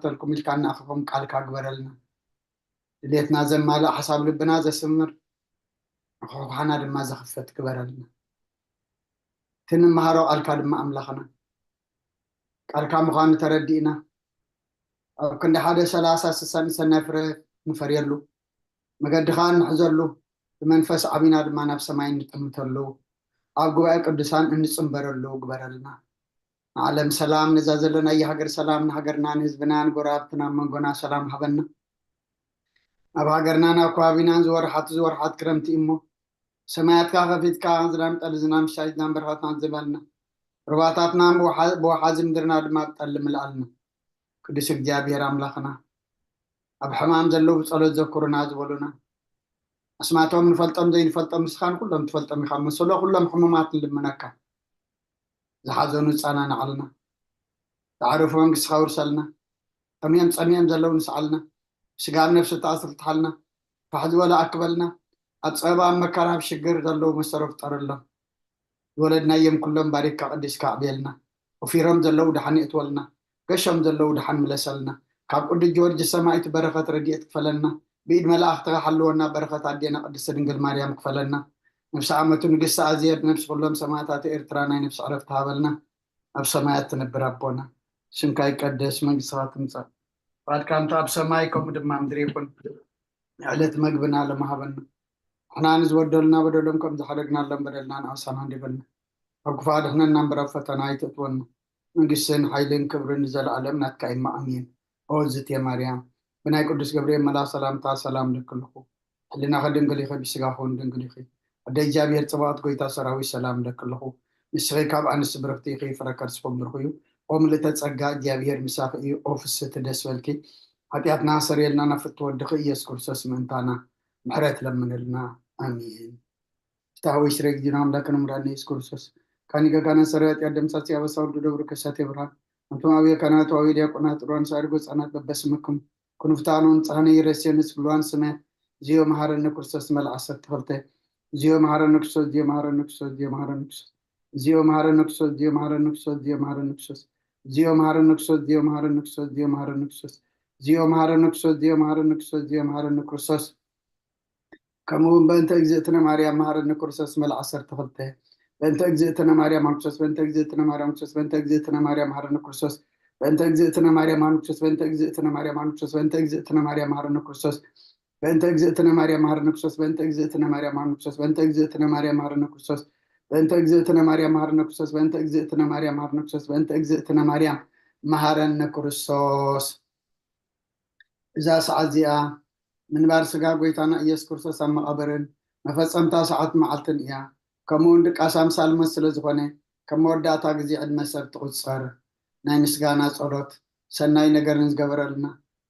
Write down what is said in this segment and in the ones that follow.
ክኸታተልኩም ኢልካ እናኣኸኹም ቃልካ ግበረልና። ድሌትና ዘማልእ ሓሳብ ልብና ዘስምር፣ ኣኹኹሓና ድማ ዘኽፈት ግበረልና። እቲ ንመሃሮ ቃልካ ድማ ኣምላኽና ቃልካ ምዃኑ ተረዲእና፣ ኣብ ክንዲ ሓደ ሰላሳ ስሳን ሰናይ ፍረ ንፈርየሉ፣ መገድኻ እንሕዘሉ፣ ብመንፈስ ዓቢና ድማ ናብ ሰማይ እንጥምተሉ፣ ኣብ ጉባኤ ቅዱሳን እንጽንበረሉ ግበረልና። ንዓለም ሰላም፣ ነዛ ዘለናያ ሃገር ሰላም፣ ንሃገርና፣ ንህዝብና፣ ንጎረባብትና፣ መንጎና ሰላም ሃበና። ኣብ ሃገርናን ኣብ ከባቢናን ዝወርሓት ዝወርሓት ክረምቲ እሞ፣ ሰማያትካ ከፊትካ፣ ዝናም ጠሊ፣ ዝናም ሻይ፣ ዝናም በረኸትና ዝበልና፣ ሩባታትና ብወሓ-፣ ብወሓዚ ምድርና ድማ ብጠሊ ምልኣልና። ቅዱስ እግዚኣብሔር ኣምላኽና፣ ኣብ ሕማም ዘለዉ ብጸሎት ዘኩሩና ዝበሉና፣ ኣስማቶም ንፈልጦም ዘይንፈልጦም ንስኻ ንኩሎም ትፈልጦም ኢኻ። መሰሎ ኩሎም ሕሙማት ንልምነካ። ዝሓዘኑ ጻናንዓልና። ዝዓረፉ መንግስቲ ከውርሰልና። ጠምዮም ጸሚኦም ዘለዉ ንስዓልና። ስጋ ኣብ ነፍሲ ተኣስርትሓልና። ፋሕ ዝበለ ኣክበልና። ኣብ ጸበባ ኣብ መከራ ኣብ ሽግር ዘለዉ መሰሮ ፍጠረሎም። ዝወለድናዮም ኩሎም ባሪካ ቀዲስካ ኣዕብየልና። ኦፊሮም ዘለዉ ደሓን የእትወልና። ገሾም ዘለዉ ደሓን ምለሰልና። ካብ ቅዱስ ጊዮርጊስ ሰማዒት በረኸት ረድኤት ክፈለና። ብኢድ መላእኽትኻ ሓልወና። በረኸት ኣዴና ቅድስቲ ድንግል ማርያም ክፈለና። ነፍሲ ዓመቱ ንግስቲ ኣዜብ፣ ነፍሲ ኩሎም ሰማዕታት ኤርትራ ናይ ነፍሲ ዕረፍቲ ሃበልና። ኣብ ሰማያት ትነብር ኣቦና፣ ስምካ ይቀደስ፣ መንግስትኻ ትምጻእ፣ ፍቓድካ እንተ ኣብ ሰማይ ከምኡ ድማ ምድሪ ይኹን። ዕለት መግብና ሎሚ ሃበና። ንሕና ንዝበደሉና በደሎም ከም ዝሓደግናሎም በደልና ንኣሳና እንዲበልና፣ ካብ ክፉእ ኣድሕነና እምበር ኣብ ፈተና ኣይተእትወና። መንግስትን ሓይልን ክብርን ንዘለኣለም ናትካ እማ፣ ኣሜን። ኦ ዝትየ ማርያም፣ ብናይ ቅዱስ ገብርኤል መልኣኽ ሰላምታ ሰላም እለኪ ኣለኹ። ሕልናኺ ድንግል ኢኺ፣ ብስጋኺ እውን ድንግል ኢኺ። ኣደ እግዚኣብሔር ጽብቕቲ፣ ጎይታ ሰራዊት ሰላም እለኪ ኣለኹ። ንስኺ ካብ ኣንስቲ ብርኽቲ ኢኺ፣ ፍረ ከርስኺ እውን ብሩኽ እዩ። ኦ ምልእተ ጸጋ፣ እግዚኣብሔር ምሳኺ እዩ። ኦ ፍስሕቲ፣ ደስ በልኪ። ሓጢኣትና ኣሰርየልና፣ ናብ ፍትወ ወድኺ ኢየሱስ ክርስቶስ ምእንታና ምሕረት ለምንልና። ኣሜን። ፍትሐ ወይ ስሬ ጊዜና ኣምላክን መድኃኒነ ኢየሱስ ክርስቶስ ካኒ ገጋና ሰራዊት ያደምሳሲ አበሳ ወልዱ ደብሩ ከሳቴ ብርሃን። አንቱም አብየ ካህናት ወአብየ ዲያቆናት ጥሩዋን ሳርጎ ህጻናት በበስምክም ኩንፍታኖን ጻህነ ይረሴን ስብልዋን ስመ ዚዮ መሐረነ ክርስቶስ መልዓ ዓሰርተ ክልተ። ዚዮ መሐረነ ክርስቶስ፣ ዚዮ መሐረነ ክርስቶስ፣ ዚዮ መሐረነ ክርስቶስ። ዚዮ መሐረነ ክርስቶስ፣ ዚዮ መሐረነ ክርስቶስ፣ ዚዮ መሐረነ ክርስቶስ። ዚዮ መሐረነ ክርስቶስ፣ ዚዮ መሐረነ ክርስቶስ፣ ዚዮ መሐረነ ክርስቶስ። ዚዮ መሐረነ ክርስቶስ፣ ዚዮ መሐረነ ክርስቶስ፣ ዚዮ መሐረነ ክርስቶስ። ከምኡ እውን በእንተ እግዝእትነ ማርያም መሐረነ ክርስቶስ መልዓ ዓሰርተ ክልተ። በእንተ እግዝእትነ ማርያም መሐረነ ክርስቶስ፣ በእንተ እግዝእትነ ማርያም መሐረነ ክርስቶስ፣ በእንተ እግዝእትነ ማርያም መሐረነ ክርስቶስ፣ በእንተ እግዝእትነ ማርያም መሐረነ ክርስቶስ፣ በእንተ እግዝእትነ ማርያም መሐረነ ክርስቶስ። በእንተ እግዝእትነ ማርያም መሐረነ ክርስቶስ፣ በእንተ እግዝእትነ ማርያም መሐረነ ክርስቶስ፣ በእንተ እግዝእትነ ማርያም መሐረነ ክርስቶስ። በእንተ እግዝእትነ ማርያም መሐረነ ክርስቶስ፣ በእንተ እግዝእትነ ማርያም መሐረነ ክርስቶስ፣ በእንተ እግዝእትነ ማርያም መሐረነ ክርስቶስ። እዛ ሰዓት እዚኣ ምንባር ስጋ ጎይታና ኢየሱስ ክርስቶስ ኣብ መቓብርን መፈጸምታ ሰዓት መዓልትን እያ። ከምኡ እውን ድቃስ ኣምሳል ሞት ስለ ዝኾነ፣ ከም መወዳእታ ግዜ ዕድመ ሰብ ትቑጸር። ናይ ምስጋና ጸሎት፣ ሰናይ ነገር ንዝገበረልና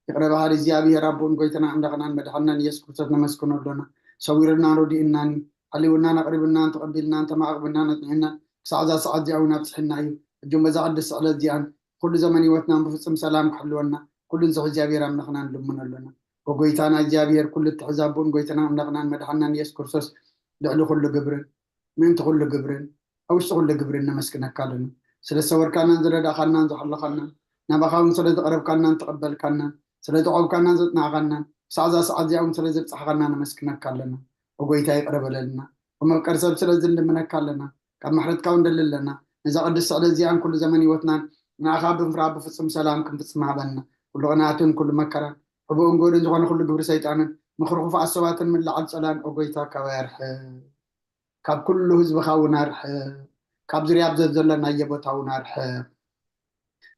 ይቕረ በሃሊ እግዚኣብሔር ኣቦን ጎይታና ኣምላኽናን መድሓንናን ኢየሱስ ክርስቶስ ነመስግኖ ኣሎና። ሰዊሩናን ረዲኡናን እዩ። ሓልዩናን ኣቕሪቡናን ተቐቢልናን ተማዕቕብናን ኣጽኒዑናን ክሳዕ እዛ ሰዓት እዚኣ እውን ኣብጽሕና እዩ። ሕጂ እውን በዛ ቅድስቲ ዕለት እዚኣን ኩሉ ዘመን ህይወትናን ብፍጹም ሰላም ክሕልወና ኩሉ ንዝኽሪ እግዚኣብሔር ኣምላኽና ንልምኖ ኣሎና። ወጎይታና እግዚኣብሔር ኩሉ እትሕዝ ኣቦን ጎይታና ኣምላኽናን መድሓንናን ኢየሱስ ክርስቶስ ልዕሊ ኩሉ ግብርን ምእንቲ ኩሉ ግብርን ኣብ ውሽጢ ኩሉ ግብርን ነመስግነካ ኣለና። ስለ ዝሰወርካናን ዝረዳእካናን ዝሓለኻናን ናባኻ እውን ስለ ዝቐረብካናን ተቐበልካናን ስለ ዝቆብካናን ዘጽናዕካናን ክሳዕ እዛ ሰዓት እዚኣ እውን ስለ ዘብጻሕካና ነመስግነካ ኣለና። ወጎይታ ይቕረ በለልና። ብመፍቀር ሰብ ስለ ዝንልምነካ ኣለና። ካብ ምሕረትካ እውን ደሊ ኣለና። ነዛ ቅድስቲ ዕለት እዚኣን ኩሉ ዘመን ህይወትናን ንኣኻ ብምፍራህ ብፍጹም ሰላም ክንፍጽም ሃበና። ኩሉ ቅንኣትን ኩሉ መከራን ሕቡእን ጎድን ዝኾነ ኩሉ ግብሪ ሰይጣንን ምኽሪ ክፉኣት ሰባትን ምልዓል ጸላን ኦ ጎይታ ካባይ ኣርሕቕ። ካብ ኩሉ ህዝብኻ እውን ኣርሕቕ። ካብ ዙርያ ኣብ ዘዘለናዮ ቦታ እውን ኣርሕቕ።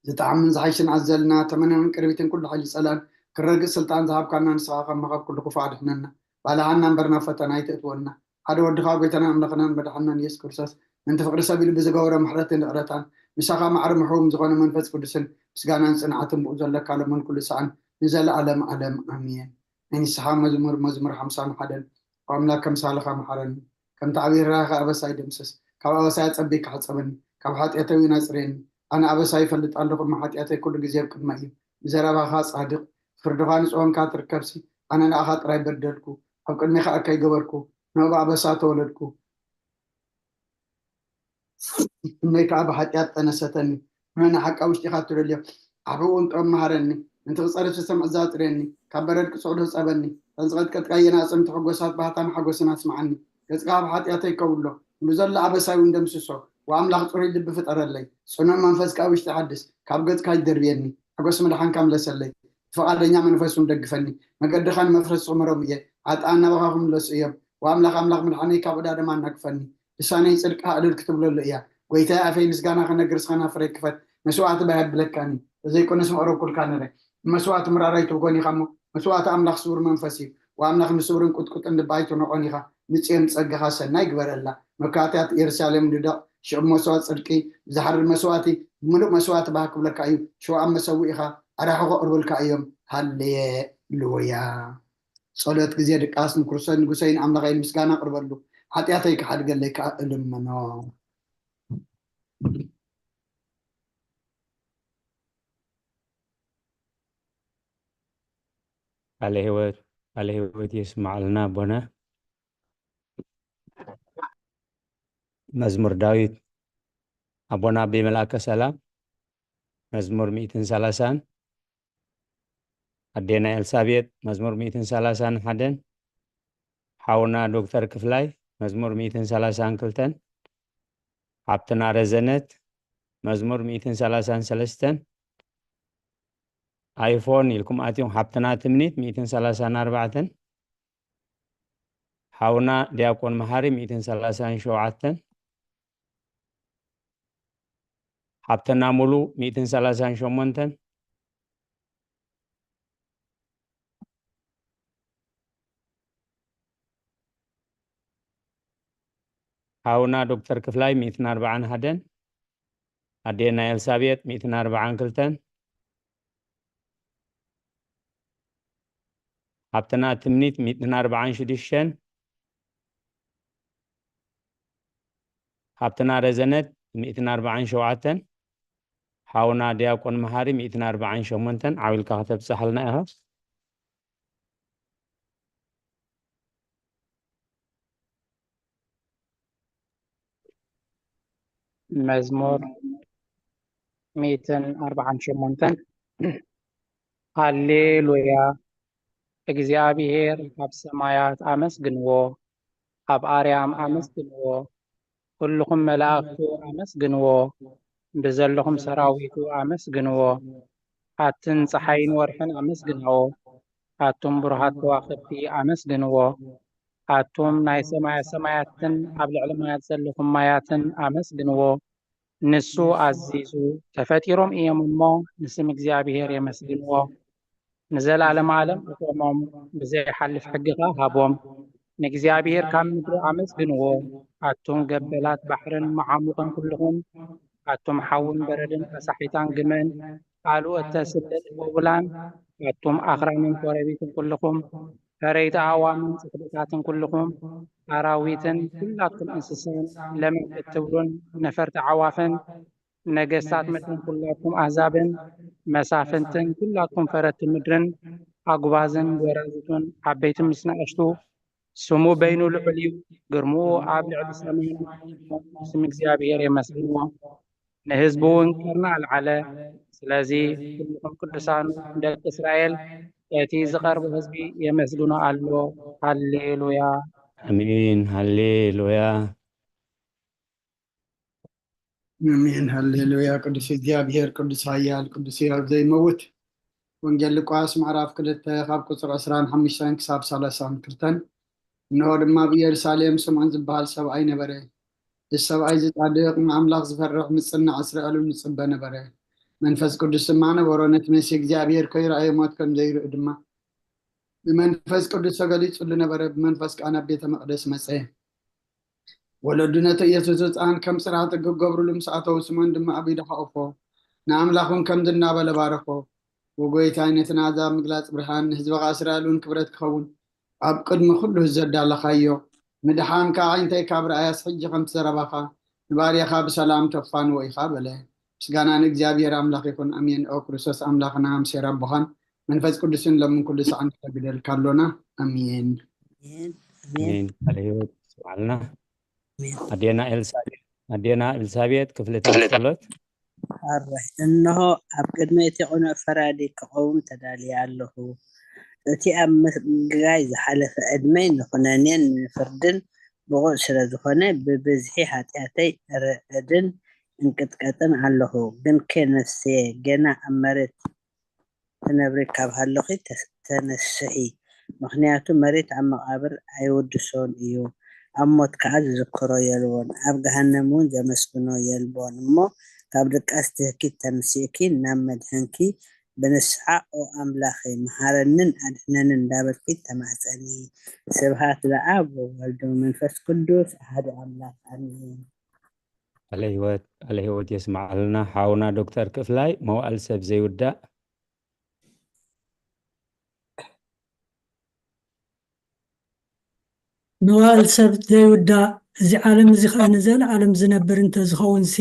ዝጠዓምን ዝሓይሽን ኣዘልና ተመነንን ቅርቢትን ኩሉ ሓይሊ ጸላን ክረግጽ ስልጣን ዝሃብካና ንስኻ ካብ መኸብ ኩሉ ክፉእ ኣድሕነና። ባልዓና እምበር ናብ ፈተና ኣይተእትወና። ሓደ ወድኻ ጎይታናን ኣምላኽናን መድሓንናን ኢየሱስ ክርስቶስ ምእንቲ ፍቕሪ ሰብ ኢሉ ብዝገበሮ ምሕረትን ይቕረታን ምሳኻ ማዕረ ምሕውም ዝኾነ መንፈስ ቅዱስን ምስጋናን ጽንዓትን ብኡ ዘለካ ሎምን ኩሉ ሰዓን ንዘለኣለም ዓለም ኣሜን። ናይ ንስሓ መዝሙር መዝሙር ሓምሳን ሓደን። ኦ ኣምላክ ከምሳልኻ መሓረኒ፣ ከምቲ ዓብዪ ርህራሄኻ ኣበሳይ ደምስስ፣ ካብ ኣበሳይ ኣጸቢካ ሕጸበኒ፣ ካብ ሓጢኣተይ እውን ኣጽርየኒ። ኣነ ኣበሳይ ይፈልጥ ኣለኹ እሞ ሓጢኣተይ ኩሉ ግዜ ኣብ ቅድመይ እዩ። ብዘረባኻ ጻድቕ፣ ፍርድኻ ንጹህ ኮንካ ትርከብሲ፣ ኣነ ንኣኻ ጥራይ በደልኩ፣ ኣብ ቅድሜኻ እከይ ገበርኩ፣ ንእኡ ብኣበሳ ተወለድኩ። እመይ ከኣ ብሓጢኣት ጠነሰተኒ። ንመን ሓቂ ኣብ ውሽጢኻ እትደልዮ? ዓቢ እውን ጥበብ መሃረኒ። ምእንቲ ክጸርፍ ዝሰምዕ እዛ ኣጽርየኒ፣ ካብ በረድ ቅጹዕ ዶ ጸበኒ፣ እተን ዝቐጥቀጥካየን ኣዕጽምቲ ሕጎሳት ባህታን ሓጎስን ኣስምዓኒ። ገጽካ ካብ ሓጢኣተይ ከውሎ፣ ንብዘሎ ኣበሳይ እውን ደምስሶ። ወኣምላኽ ጽሩይ ልቢ ፍጠረለይ፣ ጽኑዕ መንፈስ ከኣ ውሽጢ ሓድስ፣ ካብ ገጽካ ኣይደርብየኒ። ሓጎስ ምድሓንካ ምለሰለይ፣ ብፍቓደኛ መንፈስ እውን ደግፈኒ። መገድኻ ንመፍረስቲ ክምህሮም እየ፣ ኃጥኣን ናባኻ ክምለሱ እዮም። ወኣምላኽ ኣምላኽ ምድሓነይ ካብ ዕዳ ደማ ኣናግፈኒ። ልሳነይ ጽድቅኻ ዕልል ክትብለሉ እያ። ጐይታየ ኣፈይ ምስጋና ክነግር እስኻ ናፍረይ ክፈት። መስዋእቲ ባይ ኣብለካኒ፣ ተዘይኮነስ መቕረብኩልካ ነረ። ብመስዋእቲ ምራር ኣይትብጎን ኢኻ እሞ፣ መስዋእቲ ኣምላኽ ስቡር መንፈስ እዩ። ወኣምላኽ ንስቡርን ቁጥቁጥን ልቢ ኣይትንዖን ኢኻ። ንጽዮን ጸጋኻ ሰናይ ግበረላ። መካትያት ኢየሩሳሌም ንደቕ፣ ሽዑ መስዋእቲ ጽድቂ፣ ብዝሓርድ መስዋእቲ፣ ብምሉእ መስዋእቲ ባህ ክብለካ እዩ። ሽዑ ኣብ መሰውኢኻ ኣራሑ ከቕርቡልካ እዮም። ሃሌሉያ። ጸሎት ግዜ ድቃስ ንክርስቶስ ንጉሰይን ኣምላኸይን ምስጋና ኣቕርበሉ። ሓጢኣተይ ክሓድገለይ ከኣ እልምኖ። ቃለ ህይወት፣ ቃለ ህይወት የስማዕልና ኣቦና። መዝሙር ዳዊት። ኣቦና ኣቢ መልኣከ ሰላም፣ መዝሙር ሚእትን ሰላሳን። ኣዴና ኤልሳቤጥ፣ መዝሙር ሚእትን ሰላሳን ሓደን። ሓውና ዶክተር ክፍላይ፣ መዝሙር ሚእትን ሰላሳን ክልተን። ሓብትና ረዘነት፣ መዝሙር ሚእትን ሰላሳን ሰለስተን። ኣይፎን ኢልኩም ኣትዮም። ሓብትና ትምኒት፣ ሚእትን ሰላሳን ኣርባዕተን። ሓውና ዲያቆን መሓሪ፣ ሚእትን ሰላሳን ሸውዓተን። ሓብትና ሙሉ፣ ሚእትን ሰላሳን ሸሞንተን። ሓውና ዶክተር ክፍላይ፣ ሚእትን ኣርባዓን ሓደን። ኣዴና ኤልሳቤጥ፣ ሚእትን ኣርባዓን ክልተን። ሓብትና ትምኒት፣ ሚእትን ኣርባዓን ሽዱሽተን። ሓብትና ረዘነት፣ ሚእትን ኣርባዓን ሸውዓተን። ሓውና ዲያቆን መሓሪ፣ ሚእትን ኣርባዓን ሸሞንተን። ዓው ኢልካ ከተብጽሓልና ኢኻ። መዝሙር ሚእትን ኣርባዓን ሸሞንተን። ሃሌሉያ። እግዚኣብሔር ኣብ ሰማያት ኣመስግንዎ፣ ኣብ ኣርያም ኣመስግንዎ፣ ኩልኹም መላእኽቱ ኣመስግንዎ፣ ብዘለኹም ሰራዊቱ ኣመስግንዎ። ኣትን ጸሓይን ወርሕን ኣመስግንዎ፣ ኣቱም ብሩሃት ከዋኽብቲ ኣመስግንዎ። ኣቱም ናይ ሰማያ ሰማያትን ኣብ ልዕሊ ማያት ዘለኹም ማያትን ኣመስግንዎ። ንሱ ኣዚዙ፣ ተፈጢሮም እዮም እሞ ንስም እግዚኣብሔር የመስግንዎ። ንዘለዓለመ ዓለም ኣቑሞም፣ ብዘይሓልፍ ሕግኻ ሃቦም። ንእግዚኣብሔር ካብ ምድሪ ኣመስግንዎ፣ ኣቱም ገበላት ባሕርን መዓሙቕን ኩልኹም፣ ኣቱም ሓውን በረድን ኣሳሒታን ግመን፣ ቃሉ እተስልጥ ቡብላን፣ ኣቱም ኣኽራንን ኮረቢትን ኩልኹም፣ ፈረይቲ ኣእዋምን ጽፍርታትን ኩልኹም፣ ኣራዊትን ኩላትኩም እንስሳን፣ ለመን እትብሉን ነፈርቲ ኣዕዋፍን፣ ነገስታት ምድርን ኩላትኩም ኣህዛብን፣ መሳፍንትን ኩላትኩም ፈረድቲ ምድርን፣ ኣጉባዝን ጎራዙቱን፣ ዓበይትን ምስ ንኣሽቱ፣ ስሙ በይኑ ልዑል እዩ፣ ግርምኡ ኣብ ልዕሊ ሰማይን ምድርን፣ ስም እግዚኣብሔር የመስግንዎ። ንህዝቡ እውን ቀርኒ ኣልዓለ። ስለዚ ኩልኹም ቅዱሳኑ ደቂ እስራኤል፣ እቲ ዝቐርቦ ህዝቢ የመስግኖ ኣሎ። ሃሌሉያ። ኣሜን፣ ሃሌሉያ። ኣሜን፣ ሃሌሉያ። ቅዱስ እግዚኣብሔር፣ ቅዱስ ኃያል፣ ቅዱስ ሕያው ዘይመውት። ወንጌል ሉቃስ ምዕራፍ ክልተ ካብ ቁጽሪ ዕስራን ሓሙሽተን ክሳብ ሰላሳን ክልተን። እንሆ ድማ ኣብ ኢየሩሳሌም ስምዖን ዝበሃል ሰብኣይ ነበረ። እዚ ሰብኣይ እዚ ጻድቕ፣ ንኣምላኽ ዝፈርሕ፣ ምጽናዕ እስራኤል እውን ይጽበ ነበረ። መንፈስ ቅዱስ ድማ ነበሮ፣ ነቲ መሲህ እግዚኣብሔር ከይረኣየ ሞት ከም ዘይርኢ ድማ ብመንፈስ ቅዱስ ተገሊጹሉ ነበረ። ብመንፈስ ከኣ ናብ ቤተ መቕደስ መጸ። ወለዱ ነቲ ኢየሱስ ህጻን ከም ጽራህ ጥግ ክገብሩሉ ምስ ኣተዉ፣ ስምዖን ድማ ኣብ ኢዱ ሓቖፎ፣ ንኣምላኽ እውን ከምዚ እናበለ ባረኾ። ወጎይታይ፣ ነቲ ናዛ ምግላጽ ብርሃን፣ ንህዝብኻ እስራኤል እውን ክብረት ክኸውን ኣብ ቅድሚ ኩሉ ህዝቢ ኣዳለኻዮ። ምድሓንካ ኣዒንተይ ካብ ረኣያስ፣ ሕጂ ከምቲ ዘረባኻ ንባርያኻ ብሰላም ተፋንዎ ኢኻ በለ። ምስጋና ንእግዚኣብሔር ኣምላኽ ይኹን። ኣሜን። ኦ ክርስቶስ ኣምላኽና፣ ኣምሴር ኣቦኻን መንፈስ ቅዱስን ሎምን ኩሉ ሰዓን ክሰግደልካ ኣሎና። ኣሜን። ኣሜን። ኣሜን። ኣሜን። ቃለ ህይወት ይስምዓልና። ኣሜን። ኣዴና ኤልሳቤጥ፣ ኣዴና ኤልሳቤጥ ክፍልታት ጸሎት። ኣረ፣ እንሆ፣ ኣብ ቅድሚ እቲ ቅኑዕ ፈራዲ ክቐውም ተዳልየ ኣለኹ። እቲ ኣብ ምግጋይ ዝሓለፈ ዕድመይ ንኹነኔን ንፍርድን ብቑዕ ስለ ዝኾነ፣ ብብዝሒ ሓጢኣተይ እርዕድን እንቅጥቀጥን ኣለኹ። ግንከ ነፍሰየ፣ ገና ኣብ መሬት ትነብሪ ካብ ሃለኺ ተስ-፣ ተነስሒ። ምኽንያቱ መሬት ኣብ መቓብር ኣይውድሶን እዩ፣ ኣብ ሞት ከኣ ዝዝክሮ የልቦን፣ ኣብ ገሃነም እውን ዘመስግኖ የልቦን። እሞ ካብ ድቃስ ትህኪ ተንሲእኪ ናብ መድሕንኪ ብንስሓ "ኦ ኣምላኸይ፣ መሃረንን ኣድሕነንን" እንዳበልኪ ተማሕጸኒ። ስብሃት ለኣብ ወወልድ ወመንፈስ ቅዱስ ኣሐዱ ኣምላኽ ኣሜን። ቃለ ህይወት፣ ቃለ ህይወት የስምዓልና ሓውና ዶክተር ክፍላይ። መዋእል ሰብ ዘይውዳእ። መዋእል ሰብ ዘይውዳእ፣ እዚ ዓለም እዚ ኸኣ ንዘለዓለም ዝነብር እንተ ዝኸውንሲ፣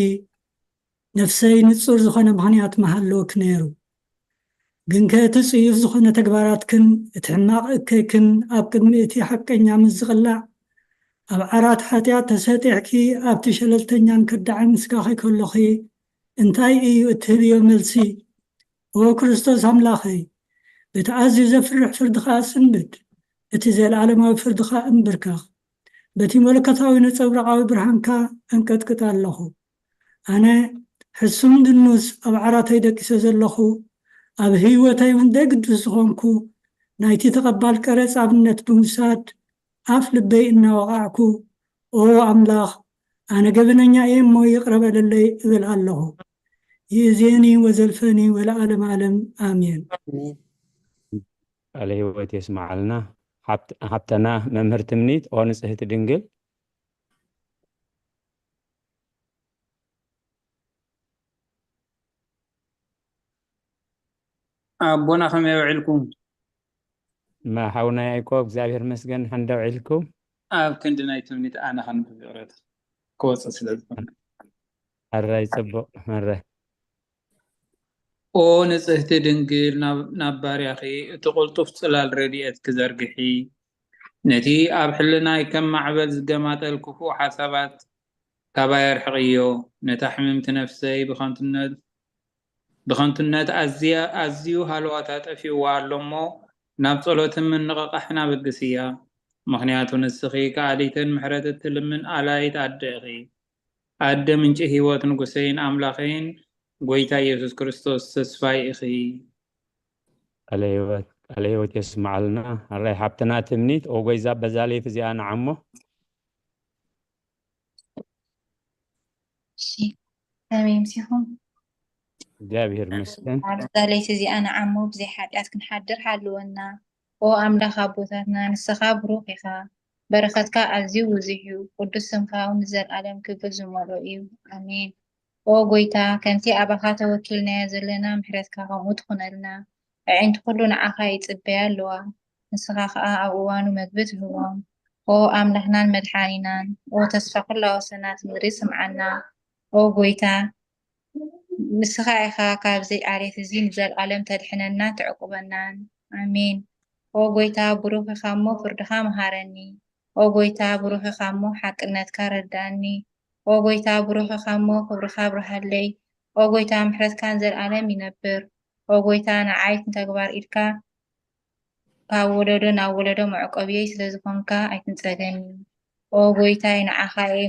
ነፍሰይ ንጹር ዝኾነ ምኽንያት ምሃለወኪ ነይሩ። ግንከ እቲ ጽዩፍ ዝኾነ ተግባራትክን እቲ ሕማቕ እከይክን ኣብ ቅድሚ እቲ ሓቀኛ ምስ ዝቕላዕ፣ ኣብ ዓራት ሓጢኣት ተሰጢሕኪ ኣብቲ ሸለልተኛን ከዳዕን ስጋኺ ከሎኺ፣ እንታይ እዩ እትህብዮ መልሲ? ኦ ክርስቶስ ኣምላኸይ፣ በቲ ኣዝዩ ዘፍርሕ ፍርድኻ ኣስንብድ፣ እቲ ዘለኣለማዊ ፍርድኻ እንብርከኽ። በቲ መለኮታዊ ነጸብራቓዊ ብርሃንካ ኣንቀጥቅጥ ኣለኹ። ኣነ ሕሱም ድኑስ ኣብ ዓራተይ ደቂሰ ዘለኹ፣ ኣብ ህይወተይ እውን ደግዱስ ዝኾንኩ፣ ናይቲ ተቐባል ቀረጽ ኣብነት ብምውሳድ ኣፍ ልበይ እናወቓዕኩ፣ "ኦ ኣምላኽ፣ ኣነ ገበነኛ እየ እሞ ይቕረ በለለይ" እብል ኣለኹ። ይእዜኒ ወዘልፈኒ ወለዓለመ ዓለም ኣሜን። ቃለ ህይወት የስምዓልና። ሓብት-፣ ሓብተና መምህር ትምኒት፣ ኦ ንጽህቲ ድንግል። ኣቦና ከመይ ውዒልኩም? መሓውና ያዕቆብ፣ እግዚኣብሔር መስገን፣ ሓንደ ውዒልኩም? ኣብ ክንዲ ናይ ትምኒት ኣነ ከንብብ ይቕረታ ክወፅእ ስለ ዝኾነ። ሕራይ፣ ጽቡቕ፣ ሕራይ። ኦ ንጽህቲ ድንግል፣ ናብ፣ ናብ ባርያኺ እቲ ቅልጡፍ ጽላል ረድኤትኪ ዘርግሒ። ነቲ ኣብ ሕልናይ ከም ማዕበል ዝገማጠል ክፉእ ሓሳባት ካባይ ኣርሕቕዮ። ነታ ሕምምቲ ነፍሰይ ብኸንቱነት፣ ብኸንቱነት ኣዝያ፣ ኣዝዩ ሃለዋታ ጠፊእዋ ኣሎ እሞ፣ ናብ ጸሎትን ምንቕቓሕን ኣበግስያ። ምኽንያቱ ንስኺ ከኣሊትን ምሕረት እትልምን ኣላይት ኣደ ኢኺ። ኣደ ምንጪ ህይወት፣ ንጉሰይን ኣምላኸይን፣ ጐይታ ኢየሱስ ክርስቶስ ተስፋይ ኢኺ። ቃለ ህይወት፣ ቃለ ህይወት የስምዓልና። ኣራይ ሓብትና ትምኒት፣ ኦጎይዛ በዛ ለይቲ እዚኣ ንዓሞ። እሺ፣ ከመይ ምሲኹም? እግዚኣብሔር ይመስገን። ኣብዛ ለይቲ እዚኣ ንዓሞ ብዘይ ሓጢኣት ክንሓድር ሓልወና። ኦ ኣምላኽ ኣቦታትና፣ ንስኻ ብሩኽ ኢኻ፣ በረኸትካ ኣዝዩ ብዙሕ እዩ፣ ቅዱስ ስምካ እውን ንዘለኣለም ክብሪ ዝመልኦ እዩ። ኣሜን። ኦ ጐይታ፣ ከምቲ ኣባኻ ተወኪልናዮ ዘለና፣ ምሕረትካ ከምኡ ትኹነልና። ኣዒንቲ ኩሉ ንዓኻ ይጽበያ ኣለዋ፣ ንስኻ ኸኣ ኣብ እዋኑ መግቢ ትህቦም። ኦ ኣምላኽናን መድሓኒናን፣ ኦ ተስፋ ኩላ ወሰናት ምድሪ፣ ስምዓና። ኦ ጐይታ፣ ንስኻ ኢኻ ካብዚ ዓሌት እዚ ንዘለኣለም ተድሕነናን ተዕቁበናን። ኣሜን። ኦ ጐይታ፣ ብሩኽ ኢኻ እሞ ፍርድኻ መሃረኒ። ኦ ጐይታ፣ ብሩኽ ኢኻ እሞ ሓቅነትካ ረድኣኒ። ኦ ጐይታ፣ ብሩኽ ኢኻ እሞ ክብርኻ ኣብርሃለይ። ኦ ጐይታ፣ ምሕረትካ ንዘለኣለም ይነብር። ኦ ጐይታ፣ ንዓይ ንተግባር ኢድካ ካብ ወለዶ ናብ ወለዶ መዕቆብየይ ስለ ዝኾንካ ኣይትንጸገኒ። ኦ ጐይታይ፣ ንዓኻ እየ፣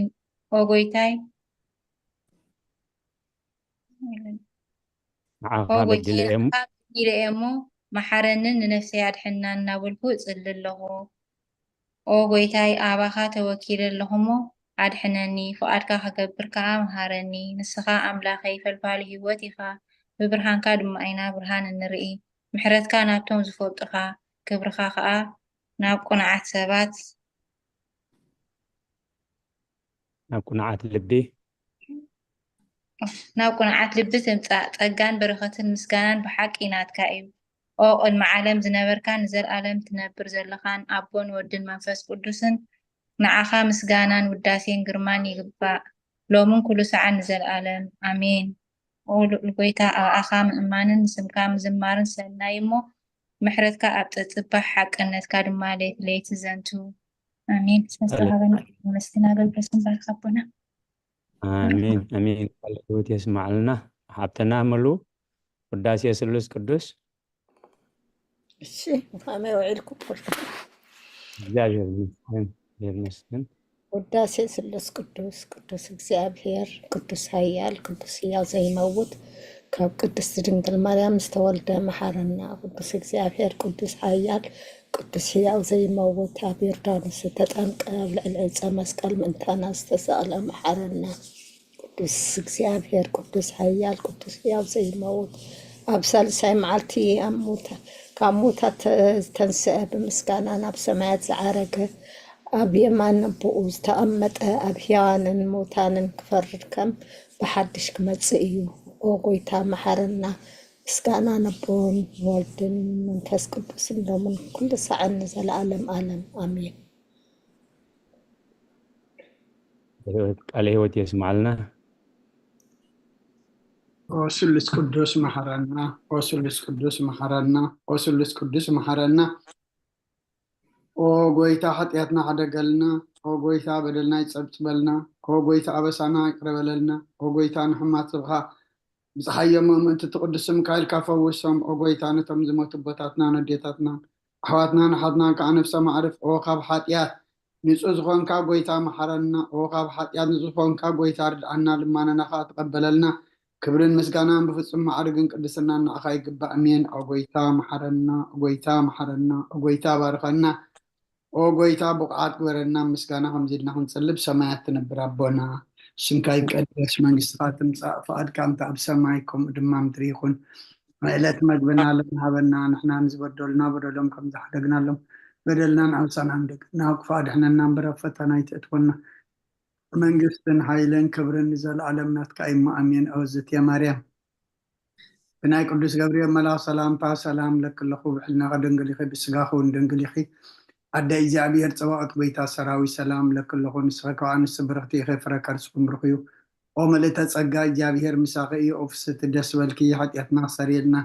ኦ ጐይታይ፣ ንዓኻ ኦ በዲለ ጐይታይ፣ እየ እሞ። ንዓኻ በዲለ እየ እሞ፣ መሓረንን ንነፍሰይ ኣድሕናን እናበልኩ እጽሊ ኣለኹ። ኦ ጐይታይ፣ ኣባኻ ተወኪለ ኣለኹ እሞ፣ ኣድሕነኒ፣ ፍቓድካ ክገብር ከኣ መሃረኒ። ንስኻ ኣምላኸይ፣ ፈልፋሊ ህይወት ኢኻ፣ ብብርሃንካ ድማ ኢና ብርሃን እንርኢ። ምሕረትካ ናብቶም ዝፈልጡኻ፣ ክብርኻ ከኣ ናብ ቅኑዓት ሰባት፣ ናብ ቅኑዓት ልቢ። ናብ ቅኑዓት ልቢ ትምጻእ። ጸጋን በረኸትን ምስጋናን ብሓቂ ናትካ እዩ። ኦ ቅድሚ ዓለም ዝነበርካን ንዘለኣለም ትነብር ዘለኻን ኣቦን ወድን መንፈስ ቅዱስን፣ ንዓኻ ምስጋናን ውዳሴን ግርማን ይግባእ፣ ሎምን ኩሉ ሰዓን ንዘለኣለም። ኣሜን። ኦ ልዑል ጐይታ፣ ኣብኣኻ ምእማንን ንስምካ ምዝማርን ሰናይ እሞ፣ ምሕረትካ ኣብ ጽባሕ፣ ሓቅነትካ ድማ ለይቲ ለይቲ ዘንቱ። ኣሜን። ስለዝተዋህበና ኣሜን። ነመስግን ኣገልግሎትን ባርኽ ኣቦና። ኣሜን፣ ኣሜን። ቃለ ህይወት የስማዕልና። ሓብትና ምሉ። ውዳሴ ስሉስ ቅዱስ። እሺ፣ ከመይ ውዒልኩም ኩልኩም? እግዚኣብሔር ይመስገን፣ ይመስገን። ውዳሴ ስሉስ ቅዱስ፣ ቅዱስ እግዚኣብሔር፣ ቅዱስ ኃያል፣ ቅዱስ ሕያው ዘይመውት፣ ካብ ቅድስት ድንግል ማርያም ዝተወልደ መሓረና። ቅዱስ እግዚኣብሔር፣ ቅዱስ ኃያል፣ ቅዱስ ሕያው ዘይመውት፣ ኣብ ዮርዳኖስ ዝተጠምቀ፣ ኣብ ልዕሊ ዕፀ መስቀል ምእንታና ዝተሰቕለ መሓረና። ቅዱስ እግዚኣብሔር፣ ቅዱስ ኃያል፣ ቅዱስ ሕያው ዘይመውት፣ ኣብ ሳልሳይ መዓልቲ ኣብ ሙታ-፣ ካብ ሙታት ዝተንስአ፣ ብምስጋና ናብ ሰማያት ዝዓረገ፣ ኣብ የማን ኣቦኡ ዝተቐመጠ፣ ኣብ ሕያዋንን ሙታንን ክፈርድ ከም ብሓድሽ ክመጽእ እዩ። ኦ ጐይታ፣ መሓረና። ምስጋና ነቦን ወልድን መንፈስ ቅዱስን ሎምን ኩሉ ሳዕን ንዘለዓለም ዓለም። ኣሜን። ቃለ ሕይወት የስማዕልና። ኦ ስሉስ ቅዱስ መሐረና፣ ኦ ስሉስ ቅዱስ መሐረና፣ ኦ ስሉስ ቅዱስ መሐረና። ኦ ጐይታ፣ ኃጢኣትና ሕደገልና። ኦ ጐይታ፣ በደልና ይጸብጽበልና። ኦ ጐይታ፣ ኣበሳና ይቅረ በለልና። ኦ ጐይታ፣ ንሕማት ህዝብኻ ብፀሓይ የሞ ምእንቲ እቲ ቅዱስ ስምካ ኢልካ ፈውሶም። ኦ ጐይታ፣ ነቶም ዝሞቱ ኣቦታትናን ኣዴታትናን ኣሕዋትናን ኣሓትናን ከዓ ነፍሶም ኣዕርፍ። ኦ ካብ ኃጢኣት ንጹህ ዝኾንካ ጐይታ መሓረና። ኦ ካብ ኃጢኣት ንጹህ ዝኾንካ ጐይታ ርድኣና፣ ልማናና ከዓ ተቐበለልና። ክብርን ምስጋናን ብፍጹም ማዕርግን ቅድስናን ንዓኻ ይግባእ። ኣሜን። ኦ ጐይታ መሓረና፣ ኦ ጐይታ መሓረና፣ ኦ ጐይታ ባርኸና። ኦ ጐይታ ብቑዓት ግበረና፣ ምስጋና ከምዚ ኢልና ክንጽሊ። ብሰማያት ትነብር ኣቦና፣ ስምካ ይቀደስ፣ መንግስትኻ ትምጻእ፣ ፍቓድካ እንተ ኣብ ሰማይ ከምኡ ድማ ምድሪ ይኹን። ዕለት መግብና ሎሚ ሃበና፣ ንሕና ንዝበደሉና በደሎም ከም ዝሓደግናሎም፣ በደልና ንኣምሳና ንደግና፣ ክፉእ ኣድሕነና እምበር ኣብ ፈተና ኣይተእትወና። መንግስትን ሓይልን ክብርን ንዘለኣለም ናትካ እዩ እሞ ኣሜን። ኦ ዝትየ ማርያም፣ ብናይ ቅዱስ ገብርኤል መልኣኽ ሰላምታ ሰላም ለኪ ኣለኹ፣ ብሕልናኺ ድንግል ኢኺ፣ ብስጋኺ እውን ድንግል ኢኺ። ኣደ እግዚኣብሔር ጸባኦት ጐይታ ሰራዊት ሰላም ለኪ ኣለኹ፣ ንስኺ ካብ ኣንስቲ ብርኽቲ ኢኺ፣ ፍረ ከርስኺ ብሩኽ እዩ። ኦ ምልእተ ጸጋ እግዚኣብሔር ምሳኺ እዩ፣ ኦ ፍስሕቲ ደስ በልኪ፣ ኃጢኣትና ክሰርየልና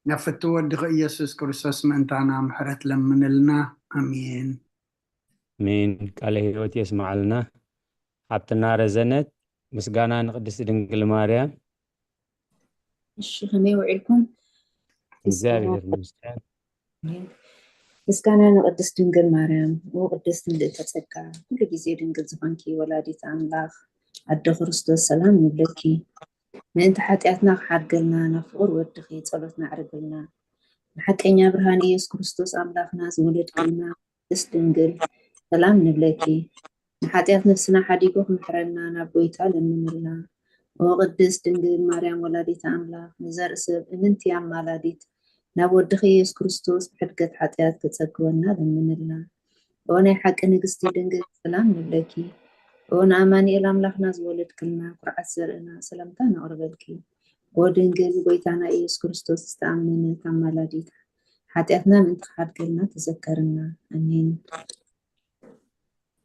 ናብ ፍትው ወድኺ ኢየሱስ ክርስቶስ ምእንታና ምሕረት ለምንልና። ኣሜን። ኣሜን። ቃለ ሕይወት የስማዕልና። ሓብትና ረዘነት፣ ምስጋና ንቅድስቲ ድንግል ማርያም። እሺ፣ ከመይ ውዒልኩም? እግዚኣብሔር ይመስገን። ምስጋና ንቅድስት ድንግል ማርያም። ኦ ቅድስት ምልእተ ጸጋ፣ ኩሉ ግዜ ድንግል ዝኾንኪ ወላዲት ኣምላኽ ኣደ ክርስቶስ ሰላም ንብለኪ። ምእንቲ ሓጢኣትና ክሓድገልና ናብ ፍቑር ወድኺ ጸሎትና ኣዕርግልና። ንሓቀኛ ብርሃን ኢየሱስ ክርስቶስ ኣምላኽና ዝወለድክልና ቅድስት ድንግል ሰላም ንብለኪ። ንሓጢኣት ነፍስና ሓዲጉ ክምሕረና ናብ ጐይታ ለምንልና። ኦ ቅድስት ድንግል ማርያም ወላዲተ ኣምላኽ፣ ንዘርኢ ሰብ እምንቲ ኣማላዲት፣ ናብ ወድኺ ኢየሱስ ክርስቶስ ብሕድገት ሓጢኣት ክጸግወና ለምንልና። ኦ ናይ ሓቂ ንግስቲ ድንግል ሰላም ንብለኪ። ኦ ንኣማኑኤል ኣምላኽና ዝወለድክልና ኩርዓት ዘርእና ሰላምታ ነቕርበልኪ። ኦ ድንግል ጐይታና ኢየሱስ ክርስቶስ ዝተኣመነት ኣማላዲት፣ ሓጢኣትና ምእንቲ ክሓድገልና ተዘከርና። ኣሜን።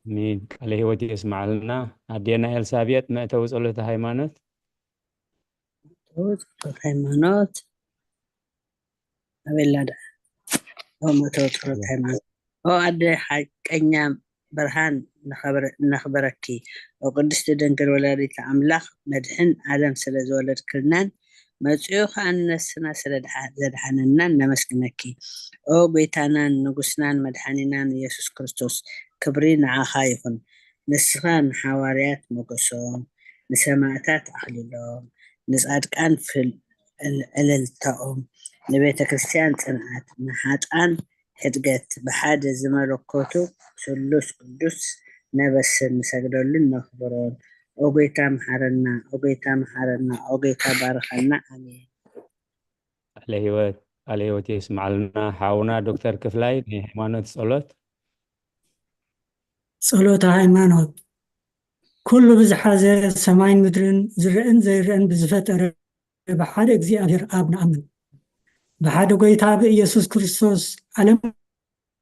ኣሜን። ቃለ ሕይወት የስማዕልና። ኣዴና ኤልሳቤጥ፣ መእተዊ ጸሎተ ሃይማኖት። ጸሎት ሃይማኖት ኣቤላ ደኣ። ኦ መእተዊ ጸሎት ሃይማኖት። ኦ ኣደ ሓቀኛ ብርሃን ነኸብረ-፣ ነኽብረኪ። ኦ ቅድስቲ ድንግል ወላዲተ ኣምላኽ፣ መድሕን ዓለም ስለ ዝወለድክልናን መጺኡ ኸኣ ንነፍስና ስለ ድሓ-፣ ዘድሓነናን ነመስግነኪ። ኦ ጐይታናን ንጉስናን መድሓኒናን ኢየሱስ ክርስቶስ፣ ክብሪ ንዓኻ ይኹን። ንስኻ ንሓዋርያት ሞገሶም፣ ንሰማእታት ኣኽሊሎም፣ ንጻድቃን ፍል-፣ ዕል-፣ ዕልልታኦም፣ ንቤተ ክርስቲያን ጽንዓት፣ ንሓጥኣን ሕድገት፣ ብሓደ ዝመለኮቱ ስሉስ ቅዱስ ነበስር ንሰግደሉን ነኽብሮን። ኦ ጐይታ መሓረና፣ ኦ ጐይታ መሓረና፣ ኦ ጐይታ ባርኸና። ኣሜን። ቃለ ሕይወት፣ ቃለ ሕይወት የስማዕልና። ሓውና ዶክተር ክፍላይ ናይ ሃይማኖት ጸሎት። ጸሎተ ሃይማኖት። ኩሉ ብዝሓዘ ሰማይን ምድርን ዝረአን ዘይረአን ብዝፈጠረ ብሓደ እግዚኣብሔር ኣብ ንኣምን። ብሓደ ጐይታ ብኢየሱስ ክርስቶስ ዓለም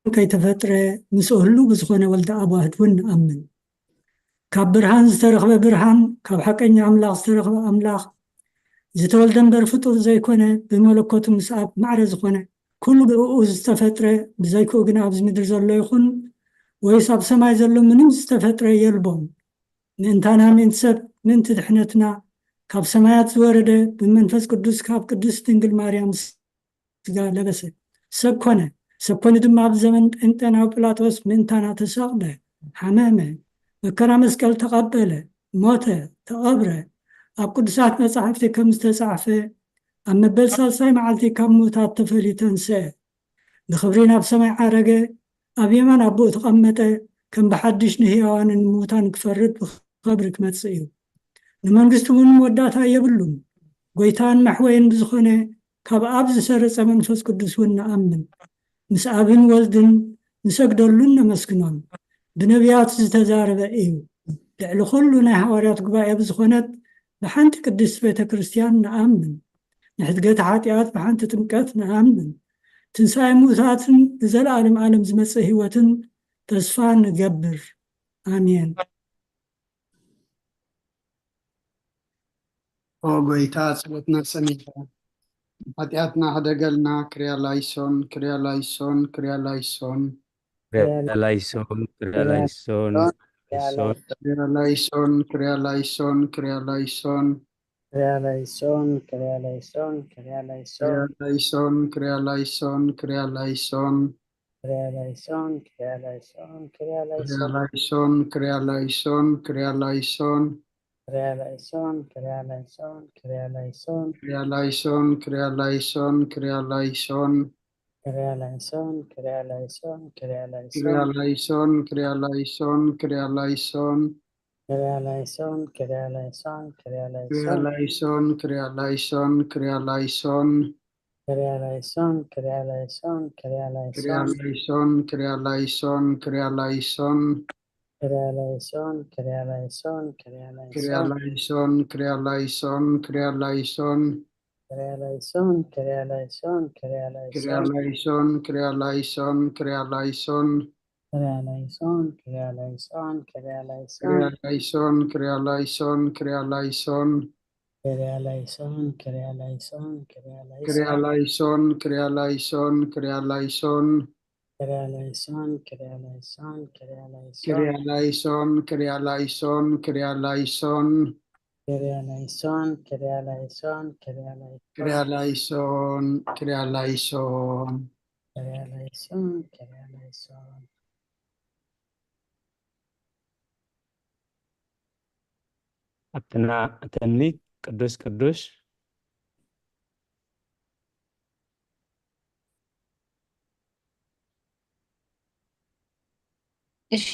ከይተፈጥረ ምስኡ ህሉው ብዝኾነ ወልደ ኣብ ዋህድ እውን ንኣምን። ካብ ብርሃን ዝተረኽበ ብርሃን፣ ካብ ሓቀኛ ኣምላኽ ዝተረኽበ ኣምላኽ፣ ዝተወልደ እምበር ፍጡር ዘይኮነ፣ ብመለኮቱ ምስ ኣብ ማዕረ ዝኾነ፣ ኩሉ ብእኡ ዝተፈጥረ፣ ብዘይክኡ ግን ኣብዚ ምድሪ ዘሎ ይኹን ወይስ ኣብ ሰማይ ዘሎ ምንም ዝተፈጥረ የልቦን። ምእንታና፣ ምእንቲ ሰብ፣ ምእንቲ ድሕነትና፣ ካብ ሰማያት ዝወረደ ብመንፈስ ቅዱስ ካብ ቅድስት ድንግል ማርያም ስጋ ለበሰ፣ ሰብ ኮነ። ሰብ ኮይኑ ድማ ኣብ ዘመን ጴንጤናዊ ጲላጦስ ምእንታና ተሳቕለ፣ ሓመመ፣ መከራ መስቀል ተቐበለ፣ ሞተ፣ ተቐብረ። ኣብ ቅዱሳት መጻሕፍቲ ከም ዝተጻሕፈ ኣብ መበል ሳልሳይ መዓልቲ ካብ ምዉታት ተፈልዩ ተንስአ። ብኽብሪ ናብ ሰማይ ዓረገ፣ ኣብ የማን ኣቦኡ ተቐመጠ፣ ከም ብሓድሽ ንህያዋንን ንምዉታን ክፈርድ ብኽብሪ ክመጽእ እዩ። ንመንግስቱ እውን መወዳእታ የብሉን። ጎይታን መሕወይን ብዝኾነ ካብ ኣብ ዝሰረጸ መንፈስ ቅዱስ እውን ንኣምን። ምስ ኣብን ወልድን ንሰግደሉን ነመስግኖን። ብነቢያት ዝተዛረበ እዩ። ልዕሊ ኩሉ ናይ ሃዋርያት ጉባኤ ብዝኾነት ብሓንቲ ቅድስት ቤተ ክርስቲያን ንኣምን። ንሕድገት ሓጢኣት ብሓንቲ ጥምቀት ንኣምን። ትንሳኤ ምዉታትን ንዘለኣለም ዓለም ዝመጽእ ህይወትን ተስፋ ንገብር። ኣሜን። ኦ ጎይታ፣ ጸሎትና ሰሚዕካ ሓጢኣትና ሕደገልና። ክርያ ላይሶን፣ ክርያ ላይሶን፣ ክርያ ላይሶን። ክርያ ላይሶን፣ ክርያ ላይሶን፣ ላይሶን። ክርያ ላይሶን፣ ክርያ ላይሶን፣ ክርያ ላይሶን። ክርያ ላይሶን፣ ክርያ ላይሶን፣ ክርያ ላይሶን። ክርያ ላይሶን፣ ክርያ ላይሶን፣ ክርያ ላይሶን። ክርያ ላይሶን፣ ክርያ ላይሶን፣ ክርያ ክርያ ላይሶን። ላይሶን፣ ክርያ ላይሶን፣ ክርያ ላይሶን። ክርያ ላይሶን፣ ክርያ ላይሶን፣ ክርያ ላይሶን። ክርያ ላይሶን፣ ክርያ ላይሶን፣ ክርያ ላይሶን። ክርያ ላይሶን፣ ክርያ ላይሶን፣ ክርያ ላይሶን። ክርያ ላይሶን፣ ክርያ ላይሶን፣ ክርያ ላይሶን። ክርያ ላይሶን፣ ክርያ ላይሶን፣ ክርያ ክርያ ላይሶን። ላይሶን፣ ክርያ ላይሶን፣ ክርያ ላይሶን። ክርያ ላይሶን፣ ክርያ ላይሶን፣ ክርያ ክርያ ላይሶን። ላይሶን፣ ክርያ ላይሶን፣ ክርያ ላይሶን። ክርያ ላይሶን፣ ክርያ ላይሶን፣ ክርያ ክርያ ላይሶን። ላይሶን፣ ክርያ ላይሶን፣ ክርያ ላይሶን። ክርያ ላይሶን፣ ክርያ ላይሶን፣ ክርያ ክርያ ላይሶን። ላይሶን፣ ክርያ ላይሶን፣ ክርያ ላይሶን። ክርያ ላይሶን፣ ክርያ ላይሶን፣ ክርያ ላይሶን። ክርያ ላይሶን፣ ክርያ ላይሶን፣ ክርያ ላይሶን። ክርያ ላይሶን፣ ክርያ ላይሶን፣ ክርያ ክርያ ላይሶን። ላይሶን፣ ክርያ ላይሶን፣ ክርያ ላይሶን። ክርያ ላይሶን፣ ክርያ ላይሶን፣ ክርያ ላይሶን። ክርያ ላይሶን፣ ክርያ ላይሶን፣ ክርያ ላይሶን። ክርያ ላይሶን፣ ክርያ ላይሶን፣ ክርያ ላይሶን። ክርያ ላይሶን፣ ክርያ ላይሶን። ክርያ ላይሶን፣ ክርያ ላይሶን። ኣብትና ተምኒት ቅዱስ ቅዱስ። እሺ።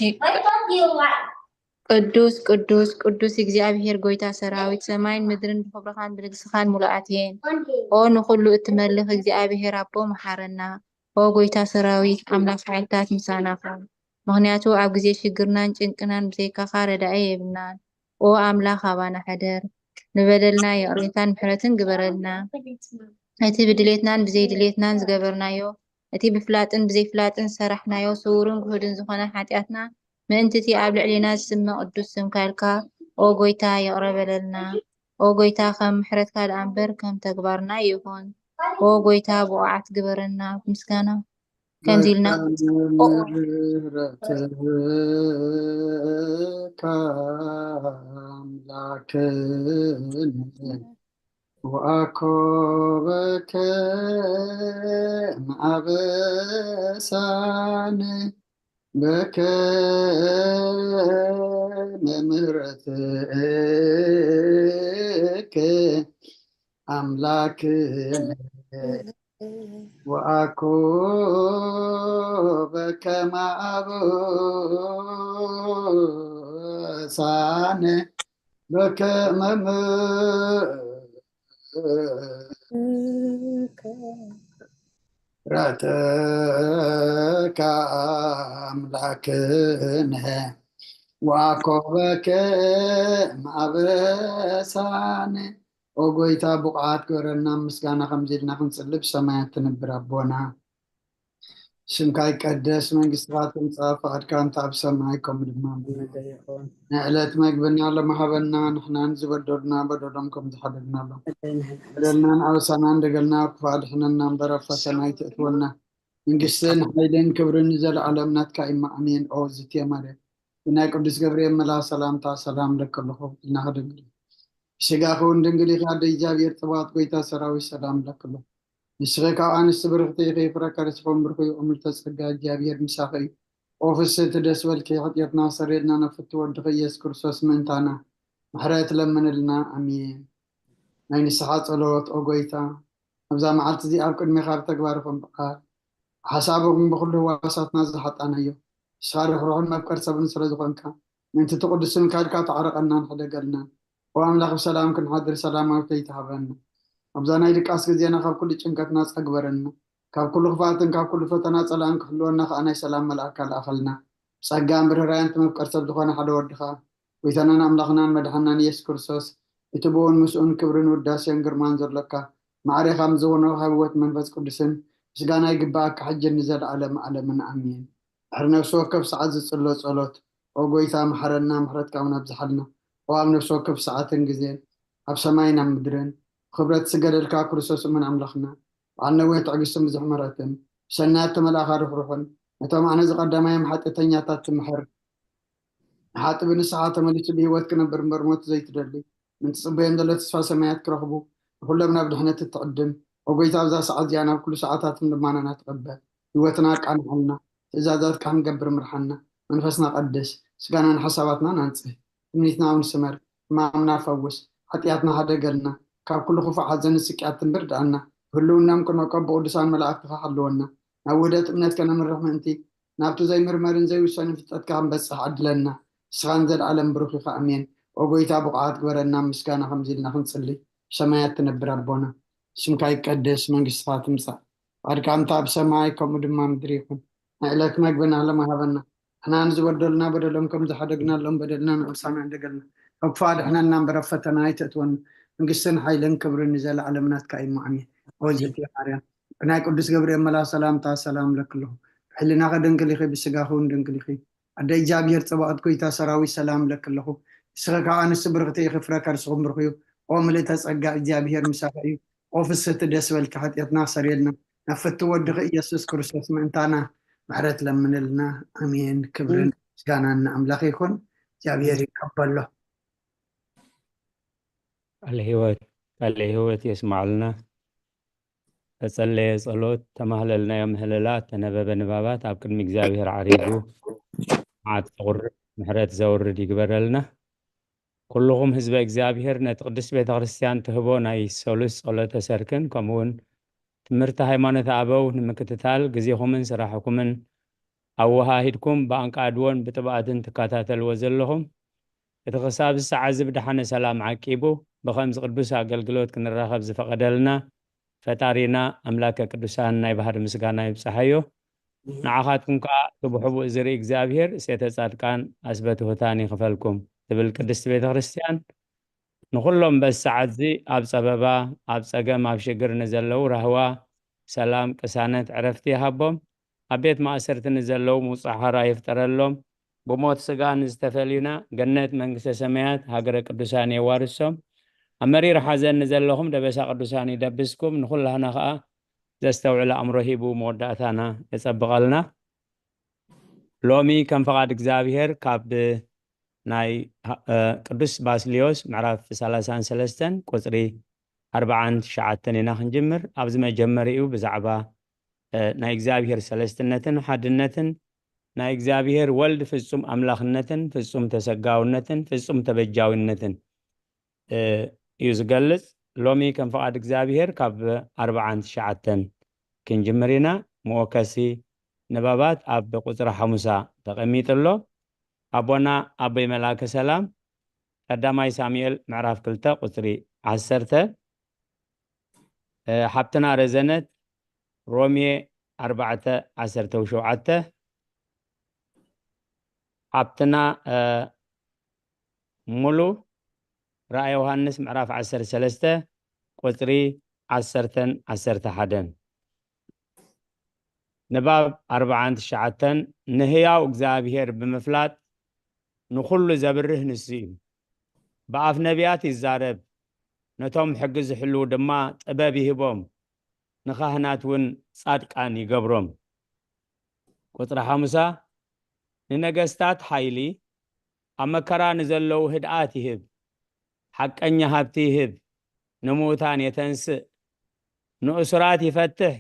ቅዱስ ቅዱስ ቅዱስ እግዚኣብሔር ጎይታ ሰራዊት፣ ሰማይን ምድርን ብኽብርኻን ብልግስኻን ሙሉኣት እየን። ኦ ንኹሉ እትመልኽ እግዚኣብሔር ኣቦ፣ መሓረና። ኦ ጎይታ ሰራዊት፣ ኣምላኽ ሓይልታት፣ ምሳና ኩን። ምኽንያቱ ኣብ ግዜ ሽግርናን ጭንቅናን ብዘይካኻ ረዳኢ የብልናን። ኦ ኣምላኽ፣ ኣባና ሕደር። ንበደልና ይቕሬታን ምሕረትን ግበረልና። እቲ ብድሌትናን ብዘይድሌትናን ዝገበርናዮ፣ እቲ ብፍላጥን ብዘይፍላጥን ዝሰራሕናዮ ስዉርን ግሁድን ዝኾነ ሓጢኣትና፣ ምእንቲ እቲ ኣብ ልዕሌና ዝስመ ቅዱስ ስምካ ኢልካ፣ ኦ ጎይታ፣ ይቕረ በለልና። ኦ ጎይታ፣ ከም ምሕረትካ ደኣ እምበር ከም ተግባርና ይኹን። ኦ ጎይታ፣ ብቑዓት ግበረና። ምስጋና ከምዚ ኢልና፣ ኦ፣ ምሕረትካ ኣምላክነ ወኣኮበከ ማዕበሳነ በከመ ምሕረትከ ኣምላክነ ወኣኮበከ ማዕበሳነ በከመ ምሕረትከ ኣምላክነ ወኣኮበከ ማዕበሳነ። ኦ ጎይታ፣ ብቑዓት ግበረና። ምስጋና ከምዚ ኢልና ክንጽሊ፣ ብሰማያት ትነብር ኣቦና፣ ስምካ ይቀደስ፣ መንግስትኻ ትምጻእ፣ ፍቓድካ እንተ ኣብ ሰማይ ከምኡ ድማ ኣብ ምድሪ ይኹን። ንዕለት መግብና ሎሚ ሃበና፣ ንሕናን ዝበደሉና በደሎም ከም ዝሓደግናሎም፣ በደልናን ኣበሳናን ደገልና ኣብ ክፉእ ኣድሕነና እምበር፣ ኣብ ፈተና ኣይተእትወና። መንግስትን ሓይልን ክብርን ንዘለኣለም ናትካ እዩ። ኣሜን። ኦ ዝትየ ማርያም፣ ብናይ ቅዱስ ገብርኤል መልኣኽ ሰላምታ ሰላም እለኪ ኣለኹ፣ ድንግል ስጋኺ እውን ድንግል ኢኺ፣ ኣደ እግዚኣብሔር ጸባኦት፣ ጎይታ ሰራዊት ሰላም ለክሎ። ንስኺ ካብ ኣንስቲ ብርኽቲ ኢኺ፣ ፍረ ከርስኺ እውን ብሩኽ እዩ። እምልተ ጸጋ እግዚኣብሔር ምሳኺ እዩ። ኦ ፍስሕቲ ደስ በልኪ፣ ሓጢኣትና ክሰርየልና ናብ ፍትው ወድኺ ኢየሱስ ክርስቶስ ምእንታና ምሕረት ለምንልና። ኣሜን። ናይ ንስሓ ጸሎት። ኦ ጎይታ፣ ኣብዛ መዓልቲ እዚኣ ኣብ ቅድሜኻ ብተግባር ይኹን ብቃል ሓሳብ ይኹን ብኹሉ ህዋሳትና ዝሓጣናዮ፣ ንስኻ ርሕሩሕን መፍቀር ሰብን ስለ ዝኾንካ፣ ምእንቲ እቲ ቅዱስ ስምካ ኢልካ ተዓረቐናን ሕደገልናን። ኦ ኣምላኽ፣ ብሰላም ክንሓድር ሰላማዊት ለይቲ ሃበና። ኣብዛ ናይ ድቃስ ግዜና ካብ ኩሉ ጭንቀትና ጸግበረና። ካብ ኩሉ ክፍኣትን ካብ ኩሉ ፈተና ጸላእን ክሕልወና ከኣ ናይ ሰላም መልኣካ ለኣኸልና። ብጸጋን ብርህራያን እቲ መፍቀር ሰብ ዝኾነ ሓደ ወድኻ፣ ጎይታናን ኣምላኽናን መድሓናን ኢየሱስ ክርስቶስ፣ እቲ ብኡን ምስኡን ክብርን ውዳሴን ግርማን ዘሎካ፣ ማዕሬኻ ምስ ዝኾነ ህይወት መንፈስ ቅዱስን ምስጋና ይግብኣካ፣ ሕጂ ንዘለኣለም ዓለምን ኣሜን። ድሕሪ ነፍሲ ወከፍ ሰዓት ዝጽሎ ጸሎት። ኦ ጎይታ፣ መሓረና፣ ምሕረትካ እውን ኣብዝሓልና። ኦ ኣብ ነፍሲ ወከፍ ሰዓትን ግዜን፣ ኣብ ሰማይን ኣብ ምድርን፣ ክብረት ዝገደልካ ክርስቶስ እሙን ኣምላኽና፣ በዓል ነዊሕ ትዕግስትን ብዙሕ ምሕረትን፣ ብሰናያት ተመልኣኻ ርሕሩሕን፣ ነቶም ኣነ ዝቐዳማዮም ሓጢኣተኛታት ትምሕር፣ ንሓጢ ብንስሓ ተመሊሱ ብህይወት ክነብር እምበር ሞት ዘይትደሊ፣ ምእንቲ ጽበዮም ዘሎ ተስፋ ሰማያት ክረኽቡ፣ ንኹሎም ናብ ድሕነት እትዕድም፣ ኦ ጎይታ፣ ኣብዛ ሰዓት እዚኣ ናብ ኩሉ ሰዓታትን ልማናና ትቐበል፣ ህይወትና ኣቃንዓልና፣ ትእዛዛትካ ክንገብር ምርሓና፣ መንፈስና ቀድስ፣ ስጋናን ሓሳባትናን ኣንጽህ፣ ትምኒትና እውን ስመር፣ ሕማምና ፈውስ፣ ሓጢኣትና ሓደገልና፣ ካብ ኩሉ ክፉእ ሓዘንን ስቅያትን ብርድኣና፣ ብህልውናም ክንዕቆብ ብቅዱሳን መላእክትኻ ሓልወና፣ ናብ ውህደት እምነት ከነምርሕ ምእንቲ፣ ናብቲ ዘይምርመርን ዘይውሰንን ፍልጠትካ ክንበጽሕ ዓድለና። ንስኻ ንዘለኣለም ብሩኽ ኢኻ። ኣሜን። ኦ ጎይታ፣ ብቑዓት ግበረና፣ ምስጋና ከምዚ ኢልና ክንጽሊ። ብሰማያት ትነብር ኣቦና፣ ስምካ ይቀደስ፣ መንግስትኻ ትምጻእ፣ ፍቓድካ እንተ ኣብ ሰማይ ከምኡ ድማ ምድሪ ይኹን። ናይ ዕለት መግብና ሎሚ ሃበና። ንሕና ንዝበደሉና በደሎም ከም ዝሓደግናሎም በደልና ንዕብሳና እንደገልና። ካብ ክፉእ ኣድሕነና እምበር ኣብ ፈተና ኣይተእትወና። መንግስትን ሓይልን ክብርን ንዘለኣለም ናትካ እዩ። ኣሜን። ኦ እግዝእትየ ማርያም፣ ብናይ ቅዱስ ገብርኤል መልኣኽ ሰላምታ ሰላም እብለኪ ኣለኹ። ብሕሊናኺ ድንግል ኢኺ፣ ብስጋኺ እውን ድንግል ኢኺ። ኣደ እግዚኣብሔር ጸባኦት፣ ጎይታ ሰራዊት ሰላም እብለኪ ኣለኹ። ንስኺ ካብ ኣንስቲ ብርኽቲ ኢኺ፣ ፍረ ከርስኹም ብሩኽ እዩ። ኦ ምልእተ ጸጋ፣ እግዚኣብሔር ምሳኺ እዩ። ኦ ፍስሕቲ ደስ በልኪ፣ ሓጢኣትና ክሰርየልና፣ ናብ ፍትው ወድኺ ኢየሱስ ክርስቶስ ምእንታና ምሕረት ለምንልና። ኣሜን። ክብርን ምስጋናን ንኣምላኽ ይኹን። እግዚኣብሔር ይቀበሎ። ቃለ ህይወት ቃለ ህይወት የስማዕልና። ተጸለየ ጸሎት፣ ተማህለልናዮ ምህለላ፣ ተነበበ ንባባት ኣብ ቅድሚ እግዚኣብሔር ዓሪጉ መዓት ዘቑርብ ምሕረት ዘውርድ ይግበረልና። ኩልኹም ህዝበ እግዚኣብሔር ነቲ ቅድስት ቤተ ክርስቲያን ትህቦ ናይ ሰሉስ ጸሎተ ሰርክን ከምኡውን ትምህርቲ ሃይማኖተ ኣበው ንምክትታል ግዜኹምን ስራሕኩምን ኣወሃሂድኩም ብኣንቃድዎን ብጥብኣትን ትከታተልዎ ዘለኹም፣ እቲ ክሳብ እዚ ሰዓት እዚ ብደሓነ ሰላም ዓቂቡ ብኸምዚ ቅዱስ ኣገልግሎት ክንራኸብ ዝፈቐደልና ፈጣሪና ኣምላከ ቅዱሳን ናይ ባህሪ ምስጋና ይብጽሓዮ። ንዓኻትኩም ከኣ እቲ ብሕቡእ ዝርኢ እግዚኣብሔር ሴተ ጻድቃን ኣስበ ትሑታን ይኽፈልኩም ትብል ቅድስቲ ቤተ ክርስቲያን። ንኹሎም በዚ ሰዓት እዚ ኣብ ጸበባ፣ ኣብ ጸገም፣ ኣብ ሽግር ንዘለዉ ራህዋ፣ ሰላም፣ ቅሳነት፣ ዕረፍቲ ይሃቦም። ኣብ ቤት ማእሰርቲ ንዘለዉ ምውጻእ ሓራ ይፍጠረሎም። ብሞት ስጋ ንዝተፈልዩና ገነት መንግስተ ሰማያት ሃገረ ቅዱሳን የዋርሶም። ኣብ መሪር ሓዘን ንዘለኹም ደበሳ ቅዱሳን ይደብስኩም። ንኹላህና ኸኣ ዘስተውዕል ኣእምሮ ሂቡ መወዳእታና የጸብቐልና። ሎሚ ከም ፍቓድ እግዚኣብሔር ካብ ናይ ሃ- እ፣ ቅዱስ ባስልዮስ ምዕራፍ ሰላሳን ሰለስተን ቁጽሪ ኣርባዓን ትሽዓተን ኢና ክንጅምር። ኣብዚ መጀመሪኡ ብዛዕባ እ፣ ናይ እግዚኣብሔር ሰለስትነትን ሓድነትን ናይ እግዚኣብሔር ወልድ ፍጹም ኣምላኽነትን ፍጹም ተሰጋውነትን ፍጹም ተበጃዊነትን እ፣ እዩ ዝገልጽ። ሎሚ ከም ፍቓድ እግዚኣብሔር ካብ ኣርባዓን ትሽዓተን ክንጅምር ኢና። መወከሲ ንባባት ኣብ ቁጽሪ ሓሙሳ ተቐሚጡ ኣሎ። ኣቦና ኣቦይ መልኣከ ሰላም ቀዳማይ ሳሙኤል ምዕራፍ ክልተ ቁጽሪ ዓሰርተ፣ እ፣ ሓብትና ረዘነት ሮሜ ኣርባዕተ ዓሰርተ ሸውዓተ፣ ሓብትና እ፣ ሙሉ ራእየ ዮሃንስ ምዕራፍ ዓሰርተ ሰለስተ ቁጽሪ ዓሰርተን ዓሰርተ ሓደን። ንባብ ኣርባዓን ትሽዓተን ንህያው እግዚኣብሔር ብምፍላጥ ንኹሉ ዘብርህ ንሱ እዩ። ብኣፍ ነቢያት ይዛረብ፣ ነቶም ሕጊ ዝሕልዉ ድማ ጥበብ ይህቦም፣ ንኻህናት እውን ጻድቃን ይገብሮም። ቁጽሪ ሓሙሳ ንነገስታት ሓይሊ፣ ኣብ መከራ ንዘለዉ ህድኣት ይህብ፣ ሓቀኛ ሃብቲ ይህብ፣ ንምዉታን የተንስእ፣ ንእሱራት ይፈትሕ፣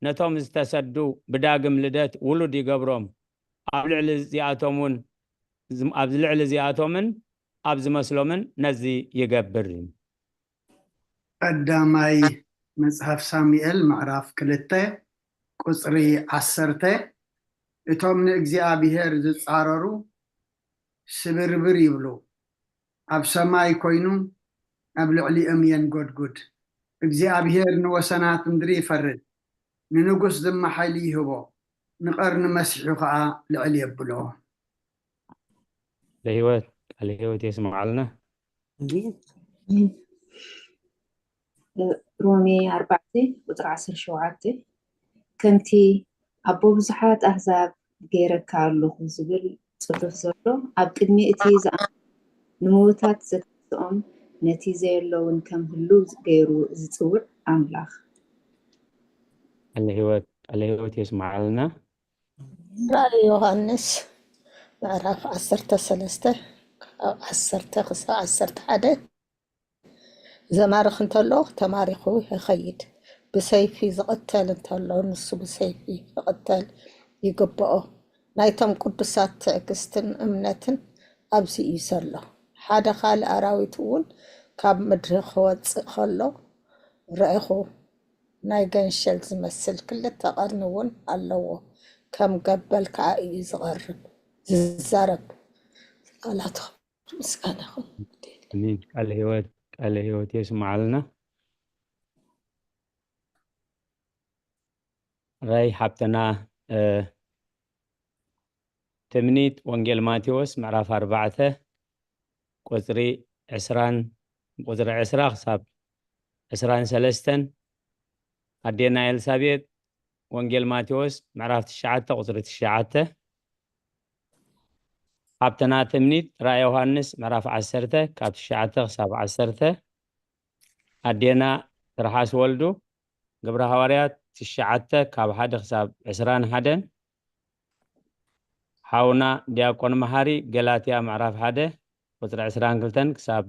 ነቶም ዝተሰዱ ብዳግም ልደት ውሉድ ይገብሮም። ኣብ ልዕሊ እዚኣቶም እውን፣ ኣብ ልዕሊ እዚኣቶምን ኣብ ዝመስሎምን ነዚ ይገብር። ቀዳማይ መጽሓፍ ሳሙኤል ምዕራፍ ክልተ ቁጽሪ ዓሰርተ፣ እቶም ንእግዚኣብሔር ዝጻረሩ ስብርብር ይብሉ፣ ኣብ ሰማይ ኮይኑ ኣብ ልዕሊኦም የንጎድጉድ። እግዚኣብሔር ንወሰናት ምድሪ ይፈርድ፣ ንንጉስ ድማ ሓይሊ ይህቦ፣ ንቐርኒ መሲሑ ኸኣ ልዕል የብሎ። ለህይወት ቃል ህይወት የስምዓልና። ሮሜ ኣርባዕተ ቁፅሪ ዓሰርተ ሸውዓተ፣ ከምቲ ኣቦ ብዙሓት ኣህዛብ ገይረካ ኣለኹ ዝብል ፅሑፍ ዘሎ፣ ኣብ ቅድሚ እቲ ዝኣምኑ ንምዉታት ዘተንስኦም፣ ነቲ ዘየሎ እውን ከም ህሉው ገይሩ ዝፅውዕ ኣምላኽ። ቃለ ህይወት ቃለ ህይወት የስምዓልና። ራእይ ዮሃንስ ምዕራፍ ዓሰርተ ሰለስተ ካብ ዓሰርተ ክሳብ ዓሰርተ ሓደ። ዘማርኽ እንተሎ ተማሪኹ ይኸይድ፣ ብሰይፊ ዝቕተል እንተሎ ንሱ ብሰይፊ ክቕተል ይግብኦ። ናይቶም ቅዱሳት ትዕግስትን እምነትን ኣብዚ እዩ ዘሎ። ሓደ ካልእ ኣራዊት እውን ካብ ምድሪ ክወጽእ ከሎ ረእኹ። ናይ ገንሸል ዝመስል ክልተ ቀርኒ እውን ኣለዎ። ከም ገበል ከኣ እዩ ዝቐርብ ዝዛረብ። ቃላቱ ምስጋና ይኹን። ኣሜን። ቃለ ህይወት ቃለ ህይወት የስምዓልና። ራይ ሓብትና ትምኒት ወንጌል ማቴዎስ ምዕራፍ ኣርባዕተ ቁፅሪ ዕስራን ቁፅሪ ዕስራ ክሳብ ዕስራን ሰለስተን፣ ኣዴና ኤልሳቤጥ ወንጌል ማቴዎስ ምዕራፍ ትሽዓተ ቁፅሪ ትሽዓተ፣ ሓብትና ትምኒት ራእይ ዮሃንስ ምዕራፍ ዓሰርተ ካብ ትሽዓተ ክሳብ ዓሰርተ፣ ኣዴና ትርሓስ ወልዱ ግብረ ሃዋርያት ትሽዓተ ካብ ሓደ ክሳብ ዕስራን ሓደን፣ ሓውና ዲያቆን መሃሪ ገላትያ ምዕራፍ ሓደ ቁፅሪ ዕስራን ክልተን ክሳብ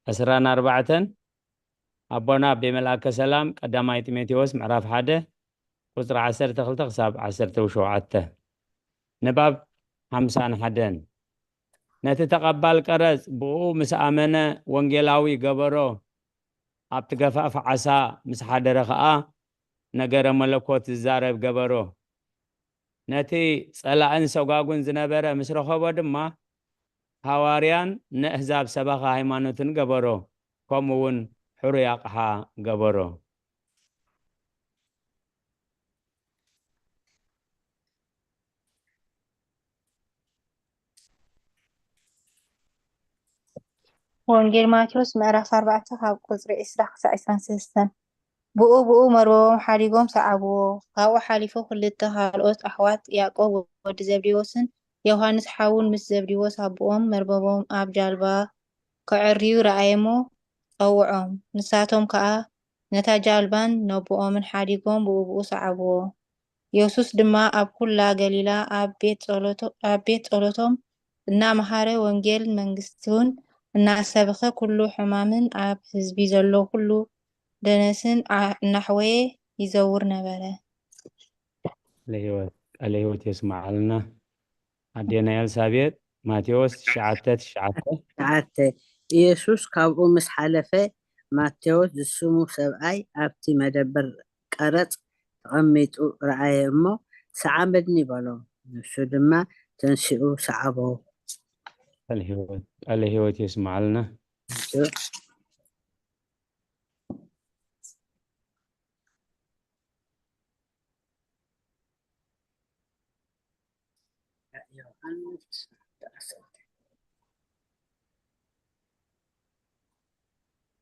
ዕስራን ኣርባዕተን፣ ኣቦና ኣቤ መልኣከ ሰላም ቀዳማይ ጢሞቴዎስ ምዕራፍ ሓደ ቁፅሪ ዓሰርተ ክልተ ክሳብ ዓሰርተ ሸውዓተ። ንባብ ሓምሳን ሓደን። ነቲ ተቐባል ቀረጽ ብኡ ምስ ኣመነ ወንጌላዊ ገበሮ፣ ኣብቲ ገፋፍ ዓሳ ምስ ሓደረ ኸኣ ነገረ መለኮት ዝዛረብ ገበሮ። ነቲ ጸላእን ሰጓጉን ዝነበረ ምስ ረኸቦ ድማ፣ ሃዋርያን ነእህዛብ ሰባኺ ሃይማኖትን ገበሮ፣ ከምኡ እውን ሕሩይ ኣቕሓ ገበሮ። ወንጌል ማቴዎስ ምዕራፍ ኣርባዕተ ካብ ቁፅሪ ዕስራ ክሳብ ዕስራን ሰለስተን። ብኡ ብኡ መርበቦም ሓዲጎም ሰዓብዎ። ካብኡ ሓሊፉ ክልተ ካልኦት ኣሕዋት ያዕቆብ ወዲ ዘብዴዎስን ዮሃንስ ሓዉን ምስ ዘብዴዎስ ኣቦኦም መርበቦም ኣብ ጃልባ ከዐርዩ ረኣየሞ ጸውዖም። ንሳቶም ከኣ ነታ ጃልባን ነቦኦምን ሓዲጎም ብኡ ብኡ ሰዓብዎ። የሱስ ድማ ኣብ ኩላ ገሊላ ኣብ ቤት ጸሎቶም እናመሃረ ወንጌል መንግስቲውን እናሰበኸ ኩሉ ሕማምን ኣብ ህዝቢ ዘሎ ኩሉ ደነስን እናሕወየ ይዘውር ነበረ። ቃለ ህይወት የስምዓልና። ኣዴና ኤልሳቤጥ ማቴዎስ ትሽዓተ ትሽዓተ። ትሽዓተ ኢየሱስ ካብኡ ምስ ሓለፈ ማቴዎስ ዝስሙ ሰብኣይ ኣብቲ መደበር ቀረጽ ተቐሚጡ ረኣየ እሞ፣ ሰዓበኒ በሎ። ንሱ ድማ ተንሲኡ ሰዓቦ። ቃለ ህይወት የስምዓልና።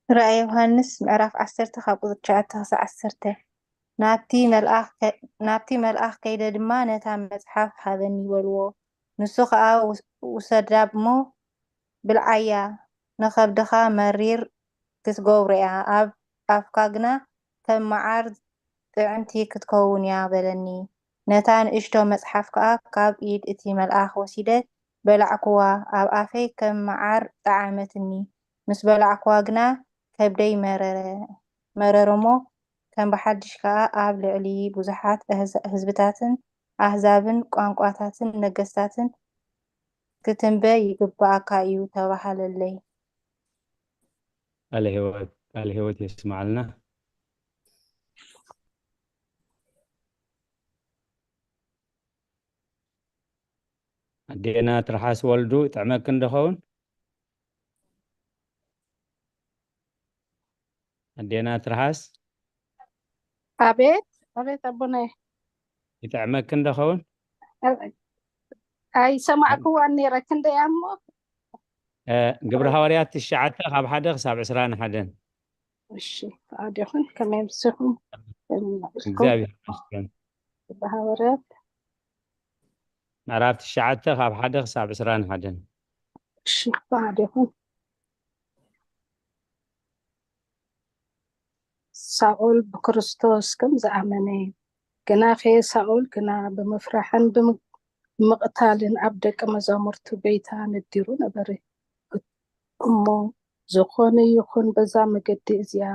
ራእይ ዮሃንስ ምዕራፍ ዓሰርተ ካብ ቁፅሪ ትሽዓተ ክሳብ ዓሰርተ። ናብቲ መልኣኽ ከይደ ድማ ነታ መፅሓፍ ሃበኒ በልዎ። ንሱ ኸዓ ውሰዳ እሞ ብልዓያ፣ ንኸብድኻ መሪር ክትገብሮ እያ፣ ኣብ ኣፍካ ግና ከም መዓር ጥዕምቲ ክትከውን እያ በለኒ። ነታ ንእሽቶ መጽሓፍ ከኣ ካብ ኢድ እቲ መልኣኽ ወሲደ በላዕክዋ፣ ኣብ ኣፈይ ከም መዓር ጠዓመትኒ። ምስ በላዕኩዋ ግና ከብደይ መረረ፣ መረረሞ፣ ከም ብሓድሽ ከኣ ኣብ ልዕሊ ብዙሓት ኣህዛ-፣ ህዝብታትን ኣህዛብን ቋንቋታትን ነገስታትን ክትንበ ይግብኣካ እዩ ተባሃለለይ። ቃለ ህይወት፣ ቃለ ህይወት የስምዓልና። ኣዴና ትርሓስ ወልዱ ይጥዕመክን ዶ ኸውን? ኣዴና ትርሓስ ኣቤት፣ ኣቤት ኣቦናይ። ይጥዕመክን ዶ ኸውን? ኣይሰማዕኩዋን ነይረ፣ ክንደይ እሞ? እ፣ ግብረ ሃዋርያት ትሽዓተ ካብ ሓደ ክሳብ ዕስራን ሓደን። እሺ፣ ፍቓድ ይኹን። ከመይ ምስኹም? ከመይ ይመስልኩም? እግዚኣብሔር ይመስገን። ግብረ ሃዋርያት። ምዕራፍ ትሽዓተ ካብ ሓደ ክሳብ ዕስራን ሓደን። እሺ፣ ፍቓድ ይኹን። ሳኦል ብክርስቶስ ከም ዝኣመነ፣ ግናኸ ሳኦል ግና ብምፍራሕን ብም-፣ ብምቕታልን ኣብ ደቀ መዛሙርቱ ጐይታ ነዲሩ ነበረ። እሞ ዝኾነ ይኹን በዛ መገዲ እዚኣ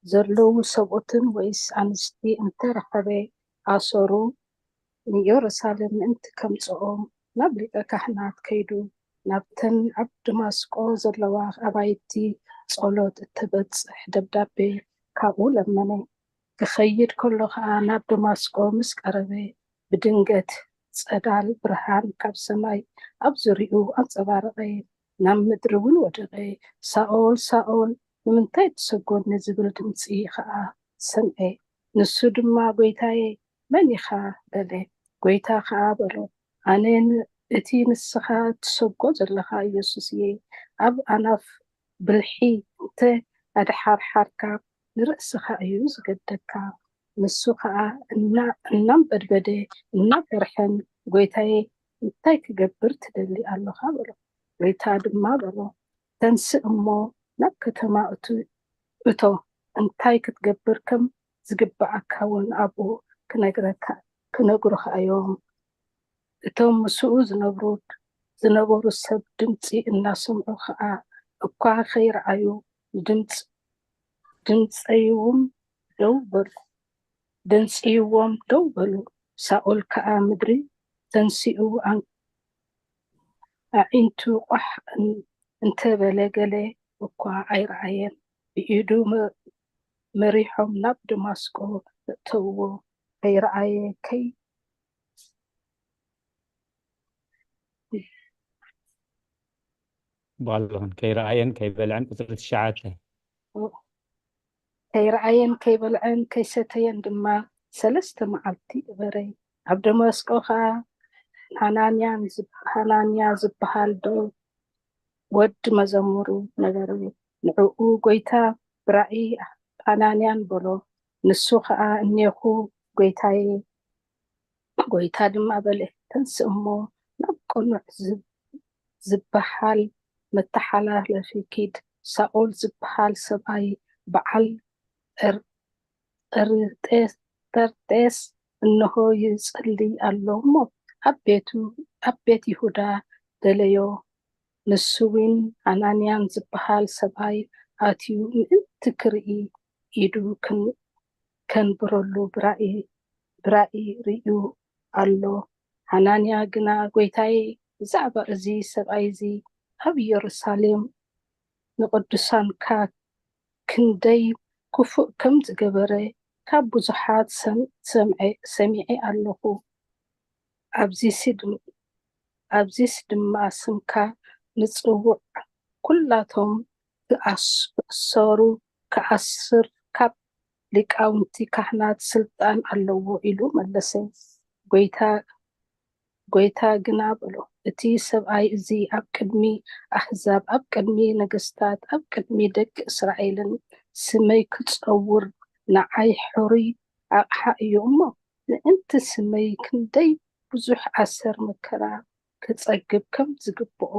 ዘለዉ ሰብኡትን ወይስ ኣንስቲ እንተ ረኸበ፣ ኣሰሩ ንኢየሩሳሌም ምእንቲ ከምጽኦም ናብ ሊቀ ካህናት ከይዱ፣ ናብተን ኣብ ደማስቆ ዘለዋ ኣባይቲ ጸሎት እተበጽሕ ደብዳቤ ካብኡ ለመነ። ክኸይድ ከሎ ኸኣ ናብ ደማስቆ ምስ ቀረበ፣ ብድንገት ጸዳል ብርሃን ካብ ሰማይ ኣብ ዙርያኡ ኣንጸባረቐ፣ ናብ ምድሪ እውን ወደቐ። "ሳኦል፣ ሳኦል፣ ንምንታይ ትሰጎኒ?" ዝብል ድምጺ ኸኣ ሰምዐ። ንሱ ድማ፣ "ጐይታየ፣ መን ኢኻ?" በለ። ጐይታ ኸኣ በሎ፣ "ኣነ ን-፣ እቲ ንስኻ እትሰጎ ዘለኻ ኢየሱስ እየ። ኣብ ኣናፍ ብልሒ እንተ ኣድሓርሓርካ፣ ንርእስኻ እዩ ዝገደካ።" ንሱ ኸኣ እና-፣ እናንበድበደ፣ እናፈርሐን፣ "ጐይታየ፣ እንታይ ክገብር ትደሊ ኣሎኻ?" በሎ። ጐይታ ድማ በሎ፣ "ተንስእ እሞ ናብ ከተማ እቱ-፣ እቶ፣ እንታይ ክትገብር ከም ዝግብኣካ እውን ኣብኡ ክነግረካ-፣ ክነግሩኻ እዮም።" እቶም ምስኡ ዝነብሩ፣ ዝነበሩ ሰብ ድምጺ እናሰምዑ ኸኣ እኳ ኸይረኣዩ፣ ድምጽ-፣ ድምጸይዎም ደው በሉ፣ ደንጽይዎም ደው በሉ። ሳኦል ከኣ ምድሪ ተንሲኡ ኣን-፣ ኣዒንቱ ቋሕ እን-፣ እንተበለ ገለ እኳ ኣይረኣየን። ብኢዱ መ-፣ መሪሖም ናብ ደማስቆ እተውዎ። ከይረኣየ ከይ-፣ በዓል ዝኾን ከይረኣየን ከይበልዐን፣ ቁጽሪ ትሽዓተ። ከይረኣየን ከይበልዐን ከይሰተየን ድማ ሰለስተ መዓልቲ ገበረ። ኣብ ደማስቆ ኸኣ ሃናንያን ዝብ-፣ ሃናንያ ዝበሃል ዶ-፣ ወዲ መዘምሩ ነበረ። ንዕኡ ጐይታ ብራእይ ሃናንያን በሎ። ንሱ ኸኣ፣ "እኔኹ ጐይታየ።" ጐይታ ድማ በለ፣ "ተንስእ እሞ ናብ ቅኑዕ ዝብ-፣ ዝበሃል መተሓላለፊ ኪድ፣ ሳኦል ዝበሃል ሰብኣይ በዓል ጠር-፣ ጠርጤስ፣ ጠርጤስ እንሆ ይጽሊ ኣሎ እሞ ኣብ ቤቱ፣ ኣብ ቤት ይሁዳ ደለዮ። ንሱ እውን ሃናንያን ዝበሃል ሰብኣይ ኣትዩ ምእንቲ ክርኢ ኢዱ ክን-፣ ከንብረሉ ብራእይ፣ ብራእይ ርእዩ ኣሎ። ሃናንያ ግና፣ ጐይታየ፣ ብዛዕባ እዚ ሰብኣይ እዚ ኣብ ኢየሩሳሌም ንቅዱሳንካ ክንደይ ክፉእ ከም ዝገበረ ካብ ብዙሓት ሰም-፣ ሰምዐ-፣ ሰሚዐ ኣለኹ። ኣብዚሲ ድም-፣ ኣብዚስ ድማ ስምካ ንጽውዕ፣ ኩላቶም ክኣስ-፣ ክእሰሩ፣ ክኣስር ካብ ሊቃውንቲ ካህናት ስልጣን ኣለዎ ኢሉ መለሰ። ጐይታ፣ ጐይታ ግና በሎ፣ እቲ ሰብኣይ እዚ ኣብ ቅድሚ ኣህዛብ፣ ኣብ ቅድሚ ነገስታት፣ ኣብ ቅድሚ ደቂ እስራኤልን ስመይ ክጸውር ንዓይ ሕሩይ ኣቕሓ እዩ እሞ፣ ምእንቲ ስመይ ክንደይ ብዙሕ ኣሰር መከራ ክጸግብ ከም ዝግብኦ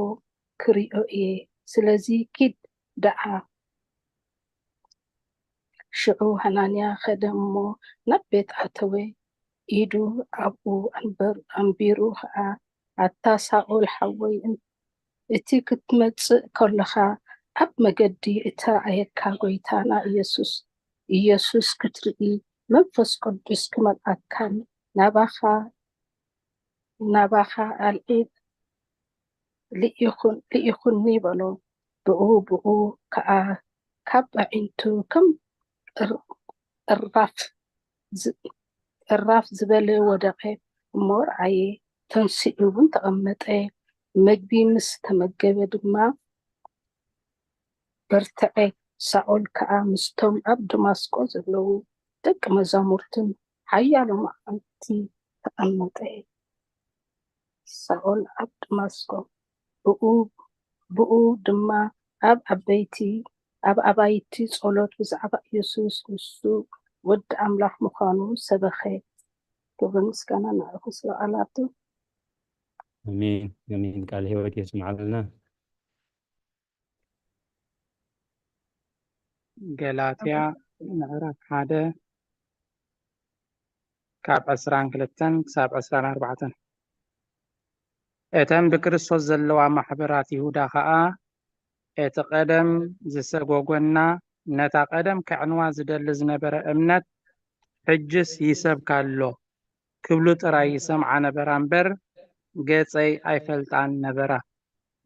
ክርእዮ እየ። ስለዚ ኪድ ደኣ። ሽዑ ሃናንያ ኸደ እሞ ናብ ቤት ኣተወ። ኢዱ ኣብኡ ኣንበር-፣ ኣንቢሩ ኸኣ፣ "ኣታ ሳኦል ሓወይ፣ እን-፣ እቲ ክትመጽእ ከለኻ ኣብ መገዲ እተራእየካ ጐይታና ኢየሱስ፣ ኢየሱስ ክትርኢ መንፈስ ቅዱስ ክመልኣካን ናባኻ፣ ናባኻ ኣልዒል ልኢኹን-፣ ልኢኹኒ በሎ። ብኡ፣ ብኡ ከኣ ካብ ኣዒንቱ ከም እር-፣ እራፍ ዝ-፣ እራፍ ዝበለ ወደቐ። እሞ ረኣየ፣ ተንሲኡ እውን ተቐመጠ። መግቢ ምስ ተመገበ ድማ በርትዐ። ሳኦል ከኣ ምስቶም ኣብ ደማስቆ ዘለዉ ደቂ መዛሙርቱን ሓያሎ መዓልቲ ተቐመጠ። ሳኦል ኣብ ደማስቆ፣ ብኡ፣ ብኡ ድማ ኣብ ዓበይቲ፣ ኣብ ኣባይቲ ጸሎት ብዛዕባ ኢየሱስ፣ ንሱ ወዲ ኣምላኽ ምዃኑ ሰበኸ። ክብሪ ምስጋና ንዕኡ ስለ ቃላቱ። ኣሜን፣ ኣሜን። ቃል ህይወት የስምዓልና። ገላትያ ምዕራፍ ሓደ ካብ ዕስራን ክልተን ክሳብ ዕስራን ኣርባዕተን። እተን ብክርስቶስ ዘለዋ ማሕበራት ይሁዳ ኸኣ፣ እቲ ቀደም ዝሰጎጎና፣ ነታ ቀደም ከዕንዋ ዝደሊ ዝነበረ እምነት፣ ሕጅስ ይሰብካ ኣሎ ክብሉ ጥራይ ይሰምዓ ነበራ እምበር፣ ገጸይ ኣይፈልጣን ነበራ።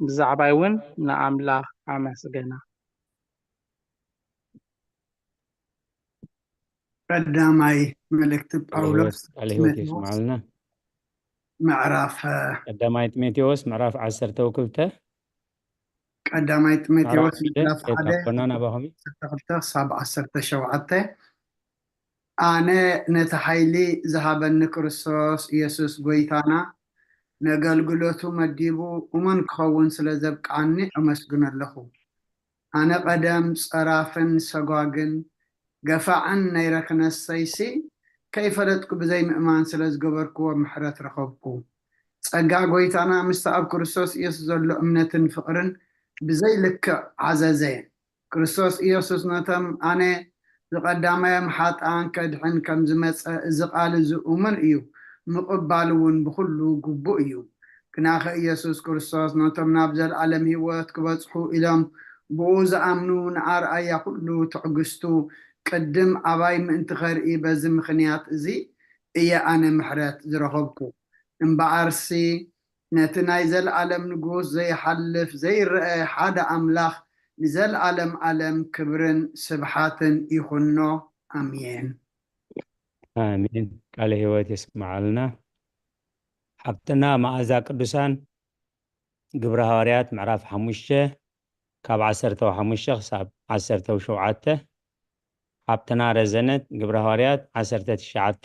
ብዛዕባይ እውን ንኣምላኽ ኣመስገና። ቀዳማይ መልእክቲ ቃለ ህይወት ጳውሎስ ቃለ ህይወት ጢሞቴዎስ የስምዓልና። ምዕራፍ ቀዳማይ ጢሞቴዎስ ምዕራፍ ዓሰርተ ክልተ ቀዳማይ ጢሞቴዎስ ምዕራፍ ሓደ ምዕራፍ ሓደ ኣቦና ናባኹም እዩ። ዓሰርተ ክልተ ክሳብ ዓሰርተ ሸውዓተ። ኣነ ነቲ ሓይሊ ዝሃበኒ ክርስቶስ ኢየሱስ ጐይታና፣ ነገልግሎቱ መዲቡ እሙን ክኸውን ስለ ዘብቅዓኒ ኣመስግኖ ኣለኹ። ኣነ ቀደም ጸራፍን ሰጓግን ገፋዕን ነይረ ክነሰይሲ፣ ከይፈለጥኩ ብዘይ ምእማን ስለ ዝገበርክዎ ምሕረት ረኸብኩ። ጸጋ ጐይታና ምስቲ ኣብ ክርስቶስ ኢየሱስ ዘሎ እምነትን ፍቕርን ብዘይ ልክዕ ዓዘዘ። ክርስቶስ ኢየሱስ ነቶም ኣነ ዝቐዳማዮም ሓጥኣን ከድሕን ከም ዝመጸ እዚ ቃል እዚ እሙን እዩ፣ ምቕባል እውን ብኹሉ ግቡእ እዩ። ግናኸ ኢየሱስ ክርስቶስ ነቶም ናብ ዘለኣለም ህይወት ክበጽሑ ኢሎም ብኡ ዝኣምኑ ንኣርኣያ ኩሉ ትዕግስቱ ቅድም ኣባይ ምእንቲ ኸርኢ በዚ ምኽንያት እዚ እየ ኣነ ምሕረት ዝረኸብኩ። እምበኣርሲ ነቲ ናይ ዘለኣለም ንጉስ ዘይሓልፍ ዘይረአ ሓደ ኣምላኽ ንዘለኣለም ኣለም ክብርን ስብሓትን ይኹኖ። ኣሜን። ኣሜን። ቃለ ህይወት የስምዓልና። ሓብትና መኣዛ ቅዱሳን ግብረ ሃዋርያት ምዕራፍ ሓሙሽተ ካብ ዓሰርተ ሓሙሽተ ክሳብ ዓሰርተ ሸውዓተ፣ ሓብትና ረዘነት ግብረ ሃዋርያት ዓሰርተ ትሽዓተ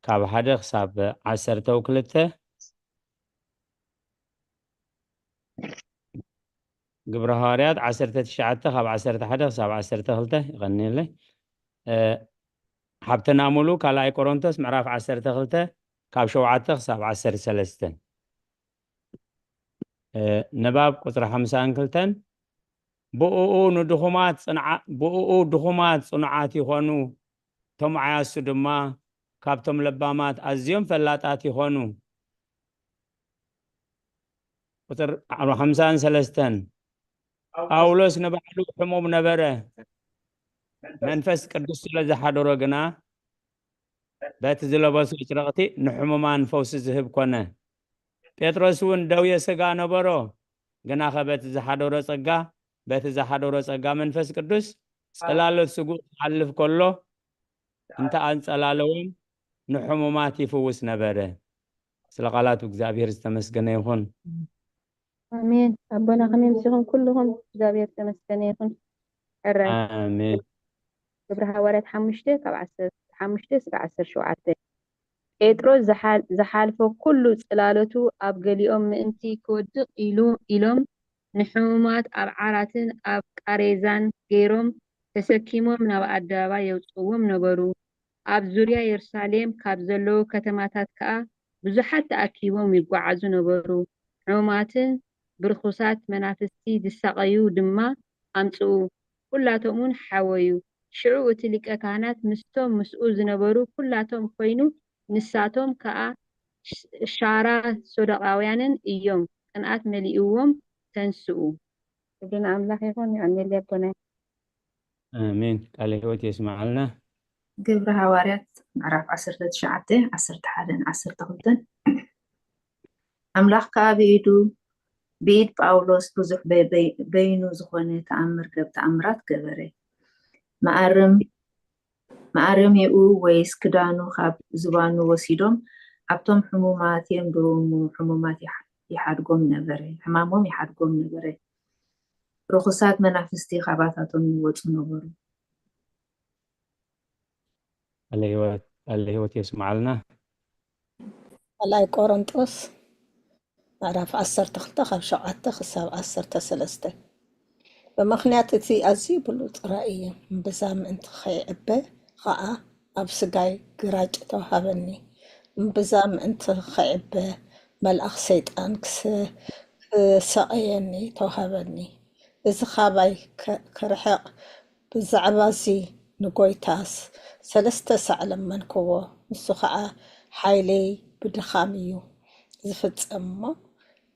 ካብ ሓደ ክሳብ ዓሰርተ ክልተ፣ ግብረ ሃዋርያት ዓሰርተ ትሽዓተ ካብ ዓሰርተ ሓደ ክሳብ ዓሰርተ ክልተ ይቐንየለይ። እ፣ ሓብትና ሙሉ ካልኣይ ቆሮንቶስ ምዕራፍ ዓሰርተ ክልተ ካብ ሸውዓተ ክሳብ ዓሰርተ ሰለስተ። እ፣ ንባብ ቁጽሪ ሓምሳን ክልተን፣ ብእኡ ንድኹማት ጽንዓ-፣ ብእኡ ድኹማት ጽኑዓት ይኾኑ፣ እቶም ዓያሱ ድማ ካብቶም ለባማት ኣዝዮም ፈላጣት ይኾኑ። ቁጽሪ ሓምሳን ሰለስተን፣ ጳውሎስ ንባዕሉ ሕሙም ነበረ፣ መንፈስ ቅዱስ ስለ ዝሓደሮ ግና በቲ ዝለበሶ ጭርቕቲ ንሕሙማን ፈውሲ ዝህብ ኮነ። ጴጥሮስ እውን ደውየ ስጋ ነበሮ፣ ግናኸ በቲ ዝሓደሮ ጸጋ፣ በቲ ዝሓደሮ ጸጋ መንፈስ ቅዱስ ጸላሎት ስጉእ ክሓልፍ ከሎ እንተ ኣንጸላለዎም ንሕሙማት ይፍውስ ነበረ። ስለ ቃላቱ እግዚኣብሔር ዝተመስገነ ይኹን። ኣሜን። ኣቦና ከመይ ምሲኹም ኩልኹም? እግዚኣብሔር ዝተመስገነ ይኹን። ሕራይ ኣሜን። ግብረ ሃዋርያት ሓሙሽተ ካብ ዓሰርተ ሓሙሽተ እስከ ዓሰርተ ሸውዓተ። ጴጥሮስ ዝሓል-፣ ዝሓልፎ ኩሉ ጽላሎቱ ኣብ ገሊኦም ምእንቲ ክወድቕ ኢሉ፣ ኢሎም ንሕሙማት ኣብ ዓራትን ኣብ ቃሬዛን ገይሮም ተሰኪሞም ናብ ኣደባባይ የውጽእዎም ነበሩ። ኣብ ዙርያ የሩሳሌም ካብ ዘለዉ ከተማታት ከኣ ብዙሓት ተኣኪቦም ይጓዓዙ ነበሩ። ሕሙማትን ብርኹሳት መናፍስቲ ዝሳቐዩ ድማ ኣምጽኡ፣ ኩላቶም እውን ሓወዩ። ሽዑ እቲ ሊቀ ካህናት ምስቶም ምስኡ ዝነበሩ ኩላቶም ኮይኑ፣ ንሳቶም ከኣ ሽ-፣ ሻራ ሶዶቃውያንን እዮም፣ ቅንኣት መሊእዎም ተንስኡ። ወድን ኣምላኽ ይኹን። የቐንየለይ ኣቦና። ኣሜን። ቃለ ህይወት የስምዓልና። ግብሪ ሃዋርያት ምዕራፍ ዓሰርተ ትሽዓተ፣ ዓሰርተ ሓደ ን ዓሰርተ ክልተ። ኣምላኽ ከኣ ብኢዱ፣ ብኢድ ጳውሎስ ብዙሕ በ-፣ በይ-፣ በይኑ ዝኾነ ተኣምር ገብ-፣ ተኣምራት ገበረ። መኣርም፣ መኣረሚኡ ወይስ ክዳኑ ካብ ዝባኑ ወሲዶም ኣብቶም ሕሙማት የንብርዎሙ፣ ሕሙማት ይሓ-፣ ይሓድጎም ነበረ፣ ሕማሞም ይሓድጎም ነበረ። ርኹሳት መናፍስቲ ካባታቶም ይወጹ ነበሩ። ቃለ ህይወት፣ ቃለ ህይወት የስምዓልና። ካልኣይ ቆሮንጦስ ምዕራፍ ዓሰርተ ክልተ ካብ ሸውዓተ ክሳብ ዓሰርተ ሰለስተ። ብምኽንያት እቲ ኣዝዩ ብሉጽ ራእይን እምብዛ ምእንቲ ኸይዕበ ኸኣ ኣብ ስጋይ ግራጭ ተዋሃበኒ። እምብዛ ምእንቲ ኸይዕበ መልኣኽ ሰይጣን ክስ-፣ ክሰቐየኒ ተዋሃበኒ። እዚ ኻባይ ከ-፣ ክርሕቕ ብዛዕባ እዚ ንጎይታ ስ-፣ ሰለስተ ሳዕ ለመንክዎ። ንሱ ኸኣ ሓይለይ ብድኻም እዩ ዝፍጸም እሞ፣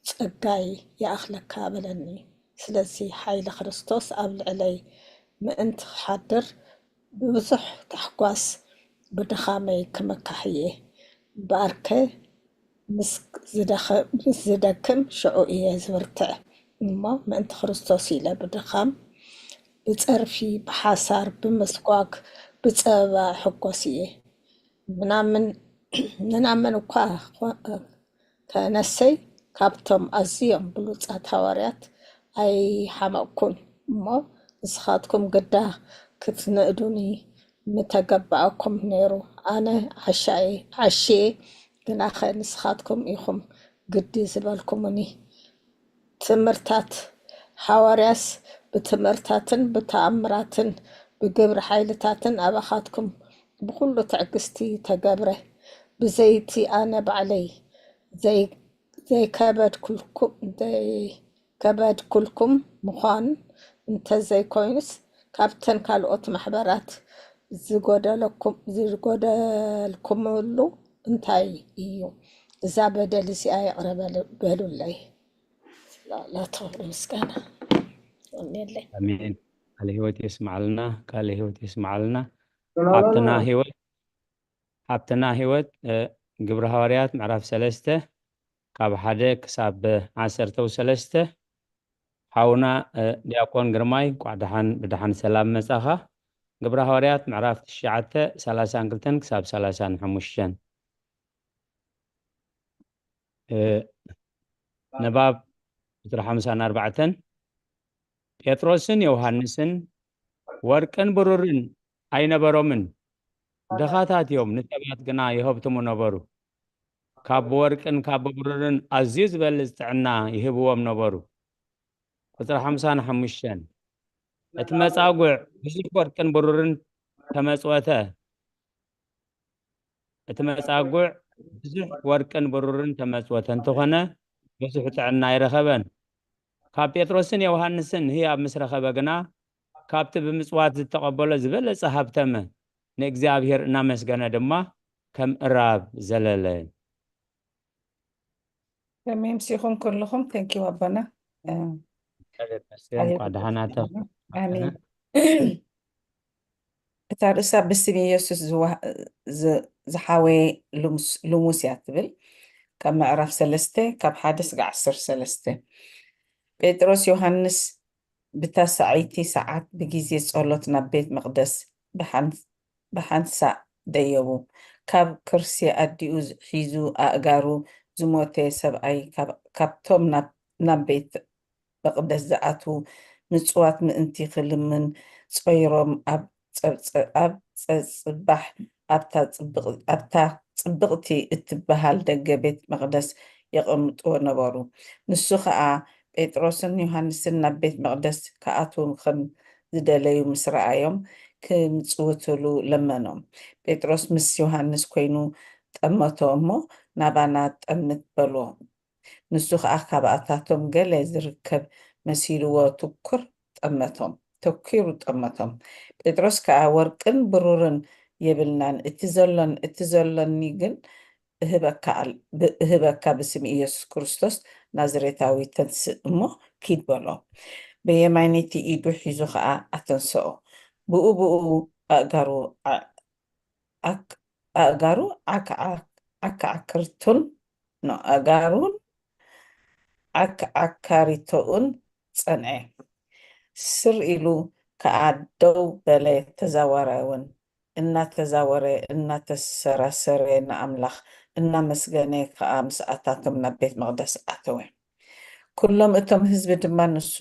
ጸጋይ ይኣኽለካ በለኒ። ስለዚ ሓይሊ ክርስቶስ ኣብ ልዕለይ ምእንቲ ክሓድር ብብዙሕ ታሕጓስ ብድኻመይ ክምካሕ እየ። እምበኣርከ ምስ ዝደኸ-፣ ምስ ዝደክም ሽዑ እየ ዝብርትዕ እሞ፣ ምእንቲ ክርስቶስ ኢለ ብድኻም፣ ብጸርፊ፣ ብሓሳር፣ ብምስጓግ፣ ብጸበባ እሕጎስ እየ። ምናምን፣ ምናምን እኳ ኮ-፣ ተነሰይ፣ ካብቶም ኣዝዮም ብሉጻት ሃዋርያት ኣይሓመቕኩን እሞ፣ ንስኻትኩም ግዳ ክትንእዱኒ ምተገባኣኩም ነይሩ። ኣነ ዓሻ እየ፣ ዓሺ እየ፣ ግናኸ ንስኻትኩም ኢኹም ግዲ ዝበልኩምኒ። ትምህርታት ሃዋርያስ ብትምህርታትን ብተኣምራትን ብግብሪ ሓይልታትን ኣባኻትኩም ብኹሉ ትዕግስቲ ተገብረ። ብዘይቲ ኣነ ባዕለይ ዘይ-፣ ዘይከበድኩልኩ-፣ ዘይከበድኩልኩም ምዃን እንተዘይኮይኑስ፣ ካብተን ካልኦት ማሕበራት ዝጎደለኩም-፣ ዝጎደልኩምሉ እንታይ እዩ? እዛ በደል እዚኣ ይቕረ በሉ-፣ በሉለይ። ላቶ ምስጋና ወኔለይ። ኣሜን። ቃለ ህይወት የስምዓልና፣ ቃለ ህይወት የስምዓልና። ሓብትና ህይወት፣ ሓብትና ህይወት፣ እ፣ ግብሪ ሃዋርያት ምዕራፍ ሰለስተ ካብ ሓደ ክሳብ ዓሰርተው ሰለስተ። ሓውና፣ እ፣ ዲያቆን ግርማይ፣ እንቋዕ ደሓን፣ ብደሓን ሰላም መጻኻ። ግብሪ ሃዋርያት ምዕራፍ ትሽዓተ፣ ሰላሳን ክልተን ክሳብ ሰላሳን ሓሙሽተን። እ፣ ንባብ ቁጽሪ ሓምሳን ኣርባዕተን። ጴጥሮስን ዮሃንስን ወርቅን ብሩርን ኣይነበሮምን፣ ድኻታት እዮም፣ ንሰባት ግና ይሀብትሙ ነበሩ። ካብ ወርቅን ካብ ብሩርን ኣዝዩ ዝበልጽ ጥዕና ይህብዎም ነበሩ። ቁጽሪ ሓምሳን ሓሙሽተን። እቲ መጻጉዕ ብዙሕ ወርቅን ብሩርን ተመጽወተ። እቲ መጻጉዕ ብዙሕ ወርቅን ብሩርን ተመጽወተ እንተኾነ፣ ብዙሕ ጥዕና ኣይረኸበን። ካብ ጴጥሮስን ዮሃንስን ህያብ ምስ ረኸበ ግና፣ ካብቲ ብምጽዋት ዝተቐበሎ ዝበለጸ ሃብተመ፣ ንእግዚኣብሔር እናመስገነ ድማ ከም እራብ ዘለለ። ከመይ ምሲኹም ኩልኹም? Thank you ኣቦና። እ፣ እንኳዕ ደሓና ተረፈ። ኣሜን። እታ ርእሳ ብስም ኢየሱስ ዝዋ-፣ ዝ-፣ ዝሓወየ ልሙስ፣ ልሙስ እያ ትብል። ካብ ምዕራፍ ሰለስተ፣ ካብ ሓደ ስጋዕ ዓሰርተ ሰለስተ። ጴጥሮስ ዮሃንስ ብታ ሰዓይቲ ሰዓት ብጊዜ ጸሎት ናብ ቤት መቕደስ ብሓን-፣ ብሓንሳእ ደየቡ። ካብ ከርሲ ኣዲኡ ዝ-፣ ሒዙ ኣእጋሩ ዝሞተ ሰብኣይ ካብ-፣ ካብቶም ናብ፣ ናብ ቤት መቕደስ ዝኣትዉ ምጽዋት ምእንቲ ክልምን ጾይሮም ኣብ ጸብጸ-፣ ኣብ ጸጽባሕ ኣብታ ጽብቕ-፣ ኣብታ ጽብቕቲ እትበሃል ደገ ቤት መቕደስ የቐምጥዎ ነበሩ። ንሱ ኸኣ ጴጥሮስን ዮሃንስን ናብ ቤት መቕደስ ክኣትዉ ከም ዝደለዩ ምስ ረኣዮም፣ ክምጽውትሉ ለመኖም። ጴጥሮስ ምስ ዮሃንስ ኰይኑ ጠመቶ እሞ፣ "ናባና ጠምት" በልዎ። ንሱ ኸኣ ካብኣታቶም ገለ ዝርከብ መሲልዎ ትኩር ጠመቶም፣ ተኲሩ ጠመቶም። ጴጥሮስ ከኣ፣ "ወርቅን ብሩርን የብልናን፣ እቲ ዘሎን፣ እቲ ዘሎኒ ግን እህበካ ኣል-፣ ብ-፣ እህበካ ብስም ኢየሱስ ክርስቶስ ናዝሬታዊ ተንስእ እሞ ኪድ" በሎ። ብየማነይቲ ኢዱ ሒዙ ኸኣ ኣተንስኦ። ብኡ ብኡ ኣእጋሩ ዓ-፣ ኣክ-፣ ኣእጋሩ ዓክ-፣ ዓክ-፣ ዓካዕክርቱን፣ ኖ፣ ኣእጋሩን ዓክ-፣ ዓካሪቶኡን ጸንዐ። ስር ኢሉ ከኣ ደው በለ፣ ተዛወረ እውን። እናተዛወረ፣ እናተሰራሰረ፣ ንኣምላኽ እናመስገነ ከኣ ምስኣታቶም ናብ ቤት መቕደስ ኣተወ። ኩሎም እቶም ህዝቢ ድማ ንሱ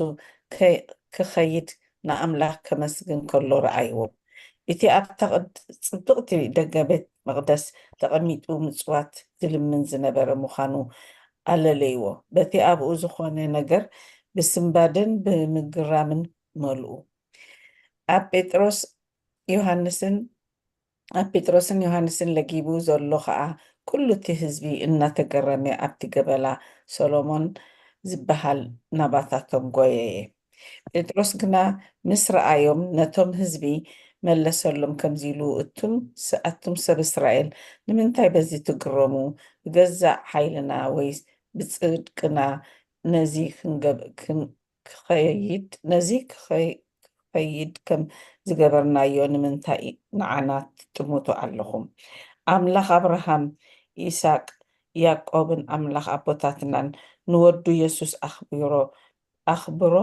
ከ-፣ ክኸይድ ንኣምላኽ ከመስግን ከሎ ረኣይዎ። እቲ ኣብታ ቅድ-፣ ጽብቕቲ ደገ ቤት መቕደስ ተቐሚጡ ምጽዋት ዝልምን ዝነበረ ምዃኑ ኣለለይዎ። በቲ ኣብኡ ዝኾነ ነገር ብስንባድን ብምግራምን መልኡ። ኣብ ጴጥሮስ ዮሃንስን፣ ኣብ ጴጥሮስን ዮሃንስን ለጊቡ ዘሎ ኸኣ ኩሉ እቲ ህዝቢ እናተገረመ ኣብቲ ገበላ ሰሎሞን ዝበሃል ናባታቶም ጎየየ። ጴጥሮስ ግና ምስ ረኣዮም ነቶም ህዝቢ መለሰሎም ከምዚ ኢሉ፣ እቱም ስ-፣ ኣቱም ሰብ እስራኤል፣ ንምንታይ በዚ ትግረሙ? ብገዛእ ሓይልና ወይስ ብጽድቅና ነዚ ክንገብ-፣ ክን-፣ ክኸይድ፣ ነዚ ክኸይ-፣ ክኸይድ ከም ዝገበርናዮ ንምንታይ ንዓና ትጥምቱ ኣለኹም? ኣምላኽ ኣብርሃም፣ ይስሐቅ፣ ያዕቆብን ኣምላኽ ኣቦታትናን ንወዱ የሱስ ኣኽብሮ፣ ኣኽብሮ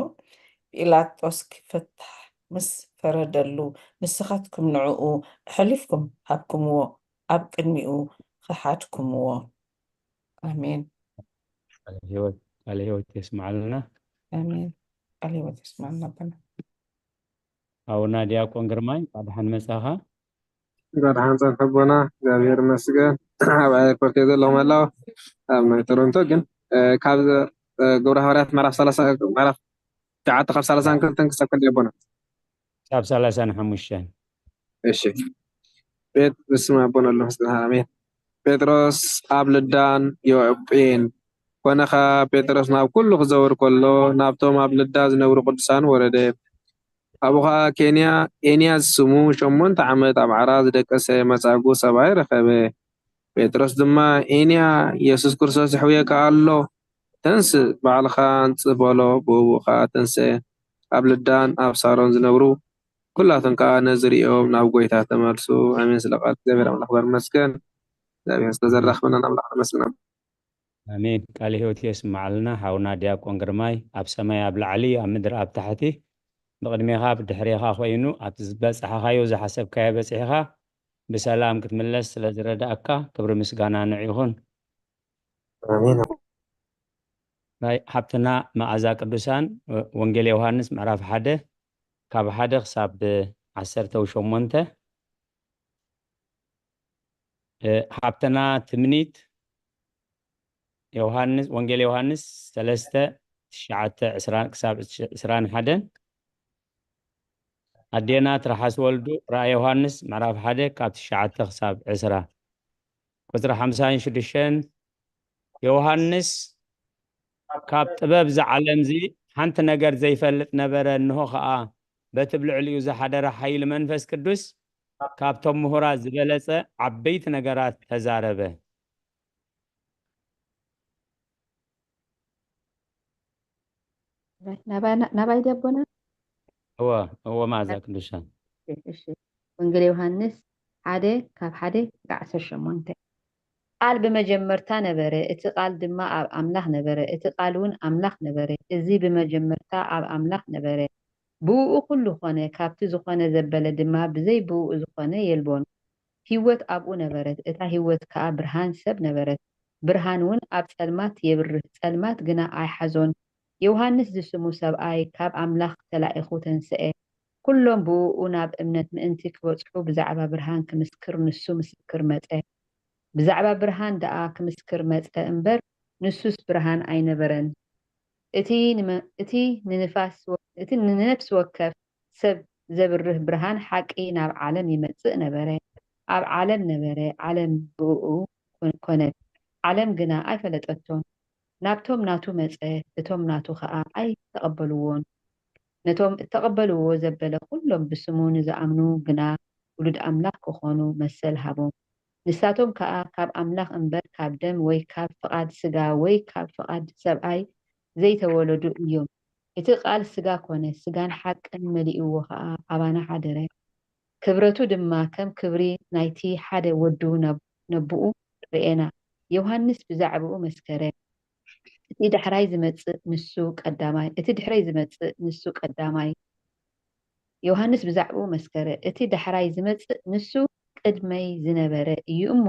ጲላጦስ ክፈትሕ ምስ ፈረደሉ፣ ንስኻትኩም ንዕኡ ኣሕሊፍኩም ሃብኩምዎ፣ ኣብ ቅድሚኡ ኸሓድኩምዎ። ኣሜን። ቃለ ህይወት፣ ቃለ ህይወት የስምዓልና። ኣሜን። ቃለ ህይወት የስምዓልና ኣቦና። ኣቡና ዲያቆን ግርማይ፣ እንኳዕ ደሓን መጻኻ። እንኳዕ ደሓን ጸንሐ ኣቦና፣ እግዚኣብሔር ይመስገን። ኣብ ኤርፖርት እየ ዘለኹ መላው፣ ኣብ ናይ ቶሮንቶ ግን፣ እ፣ ካብ፣ እ፣ ግብረ ሃዋርያት ምዕራፍ ሰላሳ፣ ምዕራፍ ትሽዓተ ካብ ሰላሳን ክልተን ክሳብ ክንደይ ኣቦና? ካብ ሰላሳን ሓሙሽተን። እሺ። ጴጥ-፣ በስመ ኣብ ወወልድ ወመንፈስ ቅዱስ፣ ኣሜን። ጴጥሮስ ኣብ ልዳን ዮጴን ኮነ ኸኣ ጴጥሮስ ናብ ኩሉ ክዘውር ከሎ ናብቶም ኣብ ልዳ ዝነብሩ ቅዱሳን ወረደ። ኣብኡ ኸኣ ኬንያ፣ ኤንያ ዝስሙ ሸሞንተ ዓመት ኣብ ዓራት ዝደቀሰ መጻጉ ሰብኣይ ረኸበ። ጴጥሮስ ድማ፣ "ኤንያ፣ የሱስ ክርስቶስ ይሕውየካ ኣሎ። ተንስእ፣ ባዕልኻ ኣንጽህ" በሎ። ብእኡ ኸኣ ተንስአ። ኣብ ልዳን ኣብ ሳሮን ዝነብሩ ኩላቶም ከኣ ነዚ ሪኦም ናብ ጐይታ ተመልሱ። ኣሜን። ስለ ቃል እግዚኣብሔር ኣምላኽ በር ይመስገን። እግዚኣብሔር ስለ ዘራኽበና ንኣምላኽ ነመስግን። ኣሜን። ቃለ ህይወት የስምዓልና ሓውና ዲያቆን ግርማይ። ኣብ ሰማይ ኣብ ላዕሊ፣ ኣብ ምድሪ ኣብ ታሕቲ፣ ብቕድሜኻ ብድሕሬኻ ኮይኑ፣ ኣብቲ ዝበጻሕኻዮ ዝሓሰብካዮ በጺሕኻ ብሰላም ክትምለስ ስለ ዝረዳእካ ክብሪ ምስጋና ንዑ ይኹን። ኣሜን። ናይ ሓብትና መኣዛ ቅዱሳን፣ ወ-፣ ወንጌል ዮሃንስ ምዕራፍ ሓደ ካብ ሓደ ክሳብ ዓሰርተ ሸሞንተ። እ፣ ሓብትና ትምኒት ዮሃንስ፣ ወንጌል ዮሃንስ ሰለስተ፣ ትሽዓተ፣ ዕስራ ክሳብ ዕስራን ሓደን። ኣዴና ትርሓስ ወልዱ ራእይ ዮሃንስ ምዕራፍ ሓደ ካብ ትሽዓተ ክሳብ ዕስራ። ቁጽሪ ሓምሳን ሽዱሽተን፣ ዮሃንስ ካብ ጥበብ እዚ ዓለምዚ ሓንቲ ነገር ዘይፈልጥ ነበረ፣ እንሆ ኸኣ በቲ ብልዕሊኡ ዝሓደረ ሓይሊ መንፈስ ቅዱስ ካብቶም ምሁራት ዝበለጸ ዓበይቲ ነገራት ተዛረበ። ናባይ፣ ናባይ ድያ ኣቦና? እወ፣ እወ፣ መኣዛ ቅዱሳን። እሺ፣ እሺ። ወንጌል ዮሃንስ ሓደ ካብ ሓደ ክሳብ ዓሰርተ ሸሞንተ። ቃል ብመጀመርታ ነበረ፣ እቲ ቃል ድማ ኣብ ኣምላኽ ነበረ፣ እቲ ቃል እውን ኣምላኽ ነበረ። እዚ ብመጀመርታ ኣብ ኣምላኽ ነበረ። ብእኡ ኩሉ ኾነ፣ ካብቲ ዝኾነ ዘበለ ድማ፣ ብዘይ ብእኡ ዝኾነ የልቦን። ህይወት ኣብኡ ነበረት፣ እታ ህይወት ከኣ ብርሃን ሰብ ነበረት። ብርሃን እውን ኣብ ጸልማት የብርህ፣ ጸልማት ግና ኣይሓዞን። ዮሃንስ ዝስሙ ሰብኣይ ካብ ኣምላኽ ተላኢኹ ተንስኤ። ኩሎም ብእኡ ናብ እምነት ምእንቲ ክበጽሑ ብዛዕባ ብርሃን ክምስክር ንሱ ምስክር መጸ። ብዛዕባ ብርሃን ደኣ ክምስክር መጸ እምበር፣ ንሱስ ብርሃን ኣይነበረን። እቲ ንመ-፣ እቲ ንንፋስ ወ-፣ እቲ ንነፍሲ ወከፍ ሰብ ዘብርህ ብርሃን ሓቂ ናብ ዓለም ይመጽእ ነበረ። ኣብ ዓለም ነበረ፣ ዓለም ብእኡ ኮን-፣ ኮነት፣ ዓለም ግና ኣይፈለጠቶን። ናብቶም ናቱ መጸ፣ እቶም ናቱ ኸኣ ኣይተቐበልዎን። ነቶም እተቐበልዎ ዘበለ ኩሎም ብስሙ ንዝኣምኑ ግና ውሉድ ኣምላኽ ክኾኑ መሰል ሃቦም። ንሳቶም ከኣ ካብ ኣምላኽ እምበር ካብ ደም ወይ ካብ ፍቓድ ስጋ ወይ ካብ ፍቓድ ሰብኣይ ዘይተወለዱ እዮም። እቲ ቃል ስጋ ኮነ፣ ስጋን ሓቅን መሊእዎ ኸኣ ኣባና ሓደረ። ክብረቱ ድማ ከም ክብሪ ናይቲ ሓደ ወዱ ነብ-፣ ነብኡ ርኤና። ዮሃንስ ብዛዕባኡ መስከረ፣ እቲ ዳሕራይ ዝመጽእ ንሱ ቀዳማይ፣ እቲ ድሕረይ ዝመጽእ ንሱ ቀዳማይ። ዮሃንስ ብዛዕባኡ መስከረ፣ እቲ ዳሕራይ ዝመጽእ ንሱ ቅድመይ ዝነበረ እዩ እሞ፣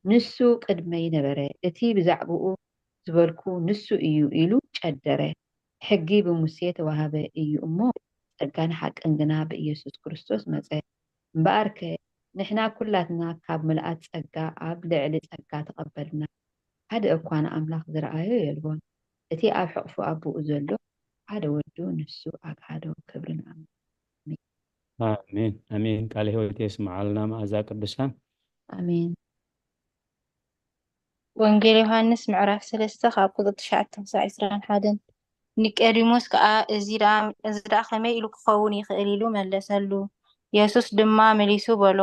ንሱ ቅድመይ ነበረ። እቲ ብዛዕባኡ ዝበልኩ ንሱ እዩ ኢሉ ጨደረ። ሕጊ ብሙሴ ተዋህበ እዩ እሞ፣ ጸጋን ሓቅን ግና ብኢየሱስ ክርስቶስ መጸ። እምበኣርከ ንሕና ኩላትና ካብ ምልኣት ጸጋ ኣብ ልዕሊ ጸጋ ተቐበልና። ሓደ እኳ ንኣምላኽ ዝረኣዮ የልቦን። እቲ ኣብ ሕቕፉ ኣቦኡ ዘሎ ሓደ ወዱ ንሱ ኣግሃዶ። ክብሪ ንኣምላኽ። ኣሜን። ኣሜን፣ ኣሜን። ቃለ ሕይወት የስምዓልና መኣዛ ቅዱሳን። ኣሜን። ወንጌል ዮሃንስ ምዕራፍ ሰለስተ ካብ ቁጽሪ ትሽዓተ ክሳዕ ዕስራን ሓደን። ኒቆዲሞስ ከኣ፣ "እዚ ደኣ፣ እዚ ደኣ ከመይ ኢሉ ክኸውን ይኽእል?" ኢሉ መለሰሉ። የሱስ ድማ መሊሱ በሎ፣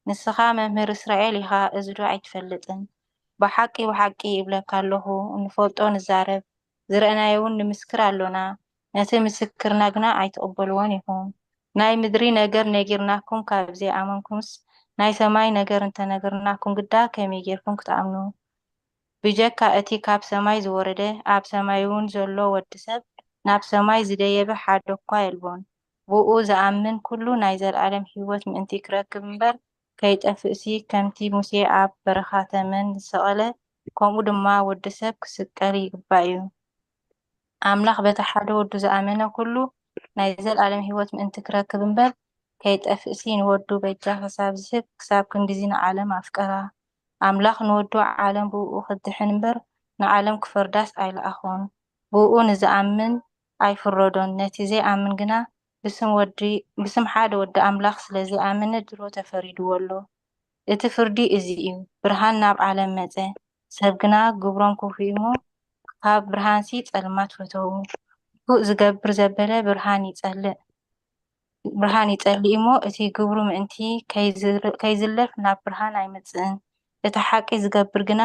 "ንስኻ መምህር እስራኤል ኢኻ፣ እዚ ዶ ኣይትፈልጥን? ብሓቂ፣ ብሓቂ ይብለካ ኣለኹ፣ እንፈልጦ ንዛረብ፣ ዝረኣናዮ እውን ንምስክር ኣሎና፣ ነቲ ምስክርና ግና ኣይትቕበልዎን ኢኹም። ናይ ምድሪ ነገር ነጊርናኩም ካብ ዘይኣመንኩምስ፣ ናይ ሰማይ ነገር እንተነገርናኩም ግዳ ከመይ ጌርኩም ክትኣምኑ? ብጀካ እቲ ካብ ሰማይ ዝወረደ፣ ኣብ ሰማይ እውን ዘሎ ወዲ ሰብ ናብ ሰማይ ዝደየበ ሓደ እኳ የልቦን። ብኡ ዝኣምን ኩሉ ናይ ዘለኣለም ህይወት ምእንቲ ክረክብ እምበር ከይጠፍእሲ፣ ከምቲ ሙሴ ኣብ በረኻ ተመን ዝሰቐለ፣ ከምኡ ድማ ወዲ ሰብ ክስቀል ይግባእ እዩ። ኣምላኽ በቲ ሓደ ወዱ ዝኣመነ ኩሉ ናይ ዘለኣለም ህይወት ምእንቲ ክረክብ እምበር ከይጠፍእሲ፣ ንወዱ በጃ ክሳብ ዝህብ ክሳብ ክንድዚ ንዓለም ኣፍቀራ። ኣምላኽ ንወዱ ዓለም ብእኡ ክድሕን እምበር ንዓለም ክፈርዳስ ኣይለኣኾን። ብእኡ ንዝኣምን ኣይፍረዶን። ነቲ ዘይኣምን ግና ብስም ወዲ፣ ብስም ሓደ ወዲ ኣምላኽ ስለ ዘይኣመነ ድሮ ተፈሪድዎ ኣሎ። እቲ ፍርዲ እዚ እዩ፣ ብርሃን ናብ ዓለም መጸ፣ ሰብ ግና ግብሮም ክፉእ እሞ ካብ ብርሃንሲ ጸልማት ፈተዉ። ክፉእ ዝገብር ዘበለ ብርሃን ይጸልእ፣ ብርሃን ይጸልእ እሞ እቲ ግብሩ ምእንቲ ከይዝር-፣ ከይዝለፍ ናብ ብርሃን ኣይመጽእን። እቲ ሓቂ ዝገብር ግና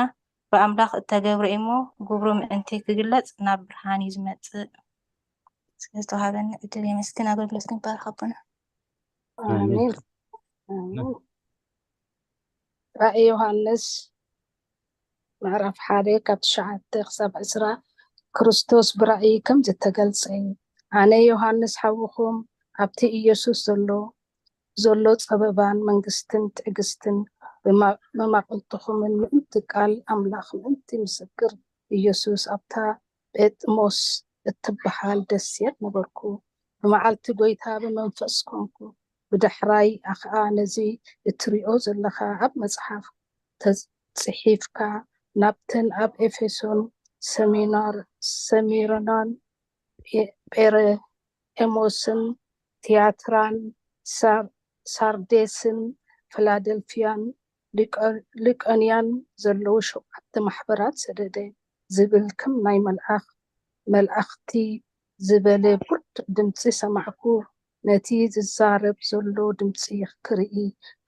ብኣምላኽ እተገብረ እሞ ግብሩ ምእንቲ ክግለጽ ናብ ብርሃን እዩ ዝመጽእ። ስለዝተዋሃበኒ ዕድል የመስግን። ኣገልግሎትኩም ይባረክ ኣቦና። ኣሜን። ኣሜን። ራእይ ዮሃንስ ምዕራፍ ሓደ ካብ ትሽዓተ ክሳብ ዕስራ። ክርስቶስ ብራእይ ከም ዝተገልጸ እዩ። ኣነ ዮሃንስ ሓውኹም ኣብቲ ኢየሱስ ዘሎ፣ ዘሎ ጸበባን መንግስትን ትዕግስትን ብማ-፣ መማቕልትኹምን ምእንቲ ቃል ኣምላኽ ምእንቲ ምስክር ኢየሱስ ኣብታ ጴጥሞስ እትበሃል ደሴት ነበርኩ። ብመዓልቲ ጐይታ ብመንፈስ ኰንኩ። ብዳሕራይ ኸኣ ነዚ እትሪኦ ዘለኻ ኣብ መጽሓፍ ተጽሒፍካ ናብተን ኣብ ኤፌሶን፣ ሰሚናር-፣ ሰሚርናን፣ ጴ-፣ ጴረኤሞስን፣ ትያትራን፣ ሳር-፣ ሳርዴስን፣ ፊላደልፍያን፣ ሊቀ-፣ ሊቀንያን ዘለዉ ሸውዓተ ማሕበራት ሰደደ ዝብል ከም ናይ መልኣኽ-፣ መልኣኽቲ ዝበለ ብርቱዕ ድምጺ ሰማዕኩ። ነቲ ዝዛረብ ዘሎ ድምጺ ክርኢ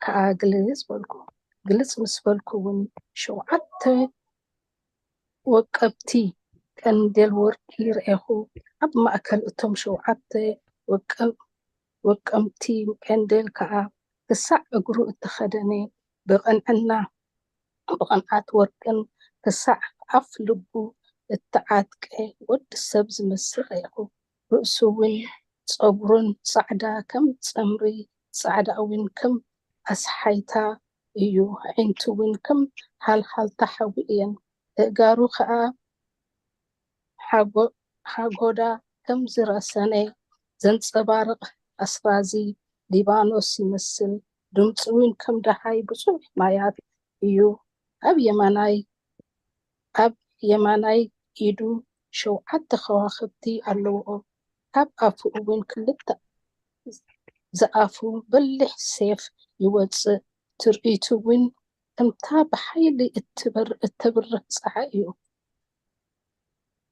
ከኣ ግልጽ በልኩ። ግልጽ ምስ በልኩ እውን ሸውዓተ ወቀብቲ ቀንዴል ወርቂ ረኤኹ። ኣብ ማእከል እቶም ሸውዓተ ወቀ-፣ ወቀምቲ ቀንዴል ከኣ ክሳዕ እግሩ እተኸደነ ብቕንዕና፣ ብቕንዓት ወርቅን ክሳዕ ኣፍ ልቡ እተዓጥቀ ወዲ ሰብ ዝመስል ረኤኹ። ርእሱ እውን ጸጉሩን ጻዕዳ ከም ጸምሪ፣ ጻዕዳ እውን ከም ኣስሓይታ እዩ። ኣዒንቱ እውን ከም ሃልሃልታ ሓዊ እየን። ኣእጋሩ ኸኣ ሓጎ-፣ ሓጎዳ ከም ዝረሰነ ዘንጸባርቕ ኣስራዚ ሊባኖስ ይመስል። ድምጹ እውን ከም ደሃይ ብዙሕ ማያት እዩ። ኣብ የማናይ፣ ኣብ የማናይ ኢዱ ሸውዓተ ከዋኽብቲ ኣለውኦ። ካብ ኣፉ እውን ክልተ ዝኣፉ በሊሕ ሴፍ ይወጽእ። ትርኢቱ እውን ከምታ ብሓይሊ እትበር-፣ እተብርህ ጸሓይ እዩ።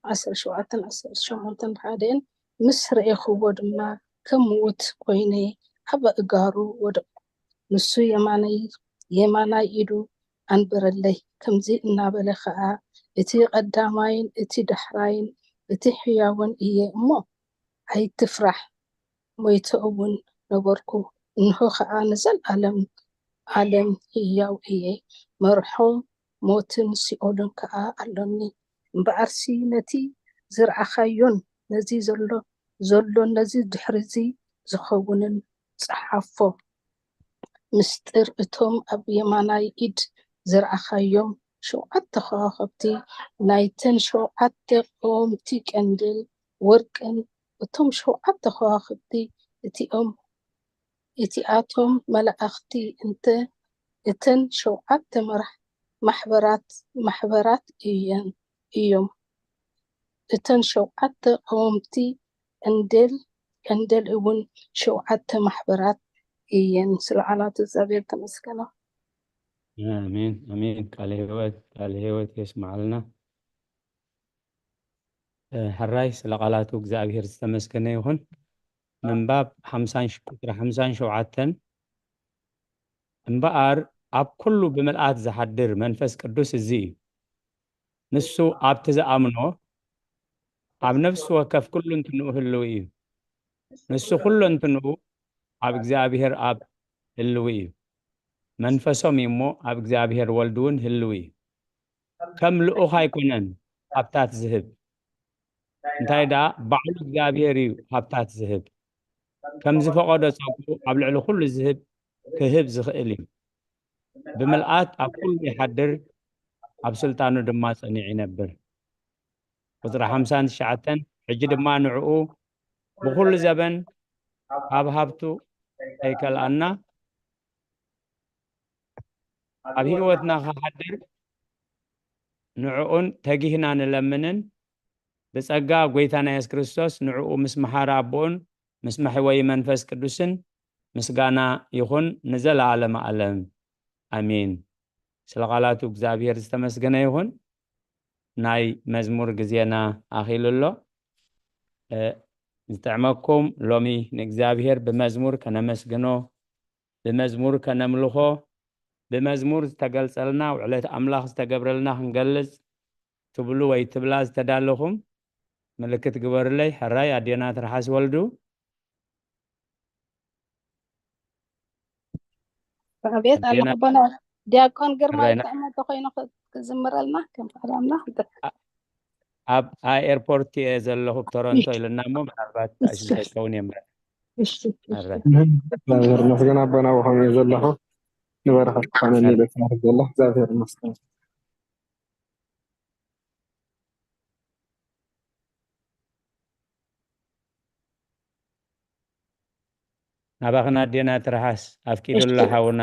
ዓሰርተ ሸውዓተን ዓሰርተ ሸሞንተን ብሓደን ምስ ረኤኽዎ ድማ ከም ምዉት ኮይነ ኣብ ኣእጋሩ ወደቕኩ። ንሱ የማነይ፣ የማናይ ኢዱ ኣንበረለይ። ከምዚ እናበለ ኸኣ፣ "እቲ ቀዳማይን እቲ ዳሕራይን እቲ ሕያውን እየ እሞ፣ ኣይትፍራሕ፣ ሞይተ እውን ነበርኩ፣ እንሆ ኸኣ ንዘለኣለም ዓለም ህያው እየ፣ መርሖ ሞትን ሲኦልን ከኣ ኣሎኒ። እምበኣርሲ ነቲ ዝረኣኻዮን ነዚ ዘሎ ዘሎን ነዚ ድሕርዚ ዝኸውንን ጸሓፎ። ምስጢር እቶም ኣብ የማናይ ኢድ ዝረኣኻዮም ሸውዓተ ከዋኽብቲ፣ ናይተን ሸውዓተ ቀወምቲ ቀንድል ወርቅን፣ እቶም ሸውዓተ ከዋኽብቲ እቲኦም እቲኣቶም መላእኽቲ እንተ እተን ሸውዓተ መራሕ ማሕበራት ማሕበራት እየን እዮም። እተን ሸውዓተ ቀወምቲ ቀንደል ቀንደል እውን ሸውዓተ ማሕበራት እየን። ስለ ቃላት እግዚኣብሔር ተመስገነ። ኣሜን ኣሜን። ቃለ ህይወት ቃለ ህይወት የስማዓልና። እ፣ ሕራይ ስለ ቃላቱ እግዚኣብሔር ዝተመስገነ ይኹን። ምንባብ ሓምሳን ሽ- ቁጽሪ ሓምሳን ሸውዓተን እምበኣር ኣብ ኩሉ ብምልኣት ዝሓድር መንፈስ ቅዱስ እዚ እዩ። ንሱ ኣብቲ ዝኣምኖ ኣብ ነፍሲ ወከፍ ኩሉ እንትንኡ ህልው እዩ። ንሱ ኩሉ እንትንኡ ኣብ እግዚኣብሔር ኣብ ህልው እዩ። መንፈሶም እዩ እሞ ኣብ እግዚኣብሔር ወልድ እውን ህልው እዩ። ከም ልኡኽ ኣይኮነን ሃብታት ዝህብ፣ እንታይ ደኣ ባዕሉ እግዚኣብሔር እዩ ሃብታት ዝህብ። ከም ዝፈቐዶ ጸጉ ኣብ ልዕሊ ኩሉ ዝህብ ክህብ ዝኽእል እዩ። ብምልኣት ኣብ ኩሉ ይሓድር፣ ኣብ ስልጣኑ ድማ ጸኒዑ ይነብር። ቁጽሪ ሓምሳን ትሽዓተን ሕጂ ድማ ንዕኡ ብኹሉ ዘበን ካብ ሃብቱ ከይከልኣና ኣብ ህይወትና ክሓድር ንዕኡን ተጊህና ንለምንን ብጸጋ ጎይታና የሱስ ክርስቶስ ንዕኡ ምስ መሓሪ ኣቦኡን ምስ መሕወዪ መንፈስ ቅዱስን ምስጋና ይኹን ንዘለኣለመ ኣለም ኣሜን። ስለ ቃላቱ እግዚኣብሔር ዝተመስገነ ይኹን። ናይ መዝሙር ግዜና ኣኺሉ ኣሎ። ዝጥዕመኩም ሎሚ ንእግዚኣብሔር ብመዝሙር ከነመስግኖ ብመዝሙር ከነምልኾ ብመዝሙር ዝተገልጸልና ውዕለት ኣምላኽ ዝተገብረልና ክንገልጽ ትብሉ ወይ ትብላ ዝተዳለኹም ምልክት ግበሩለይ። ሕራይ ኣዴና ትርሓስ ወልዱ ቤት ኣለኹ ኣቦና ዲያቆን ግርማ ይጥዕመ ተኮይኑ ክዝምረልና ከም ፍቅሪ ኣምላኽ ኣብ ኤርፖርት እየ ዘለኹ ቶሮንቶ ኢልና እሞ ምናልባት ኣይከውን እየ እግዚኣብሔር መስገን ኣቦና ብኸም እየ ዘለኹ ንበረኸት ክኾነኒ ኢለ ትማርክ ዘለኹ እግዚኣብሔር መስገን ናባኽን ኣዴና ትርሓስ ኣፍቂዱላ ሓውና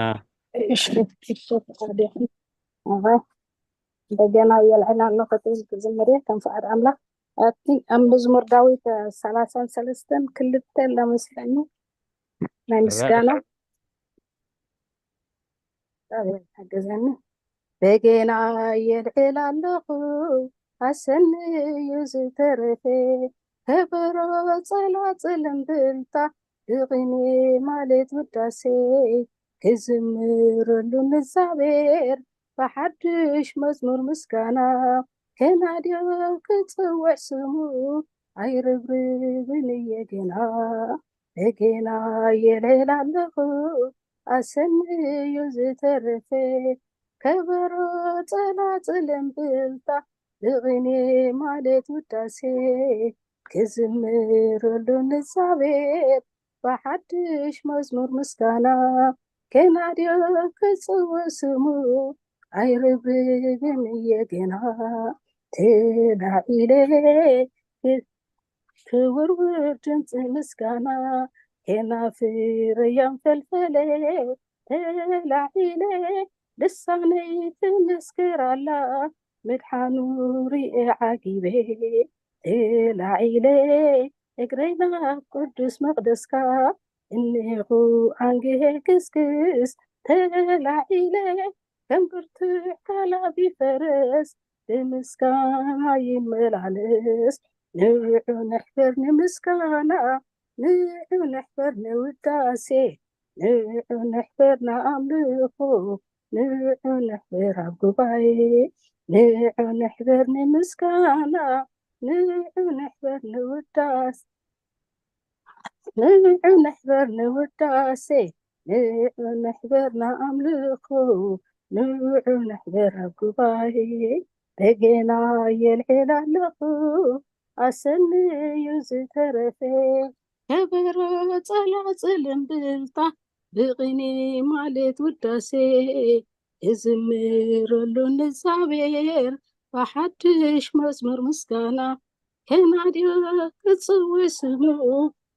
እንደገና የልዕል ኣሎ ክትብል ክዝምር እየ ከም ፍቃድ ኣምላኽ ኣብቲ ኣብ መዝሙር ዳዊት ሰላሳን ሰለስተን ክልተ ለመስለኒ ናይ ምስጋና ሓገዘኒ በጌና የልዕል ኣለኹ ኣሰንዩ ዝተረፈ ከበሮ ጸላጽል እምብልታ ብቕኔ ማለት ውዳሴ ክዝምረሉ ንዛቤር ብሓድሽ መዝሙር ምስጋና ከናድዮ ክጽውዕ ስሙ ኣይርብርብን እየ ገና በጌና የልዕል ኣለኹ ኣሰንዩ ዝተረፈ ከበሮ ጸላጽል እምብልታ ብቕኔ ማለት ውዳሴ ክዝምረሉ ንዛቤር ብሓድሽ መዝሙር ምስጋና ከናድዮ ክጽውዕ ስሙ ኣይርብብን እየ ገና ተላዒለ ክውርውር ድምፂ ምስጋና ከናፍረይ ኣንፈልፈለ ተላዒለ ልሳነይ ትመስክር ኣላ ምድሓኑ ሪኤ ዓጊበ ተላዒለ እግረይ ናብ ቅዱስ መቕደስካ እኔኹ ኣንግሄ ክስክስ ተላዒለ ከም ብርቱዕ ካላቢ ፈረስ ብምስጋና ይመላለስ ንዑ ንሕበር ንምስጋና ንዑ ንሕበር ንውዳሴ ንዑ ንሕበር ንኣምልኾ ንዑ ንሕበር ኣብ ጉባኤ ንዑ ንሕበር ንምስጋና ንዑ ንሕበር ንውዳሴ ንዑ ንሕበር ንውዳሴ፣ ንዑ ንሕበር ንኣምልኾ፣ ንዑ ንሕበር ኣብ ጉባኤ፣ በገና የልዕል ኣለኹ፣ ኣሰንዩ ዝተረፈ። ከበሮ፣ ጸላጽል፣ እምብልታ፣ ብቕኔ ማሌት ውዳሴ፣ ክዝምረሉ ንእግዚኣብሔር፣ ብሓድሽ መዝሙር ምስጋና፣ ከናድዮ ክጽውዕ ስሙ፣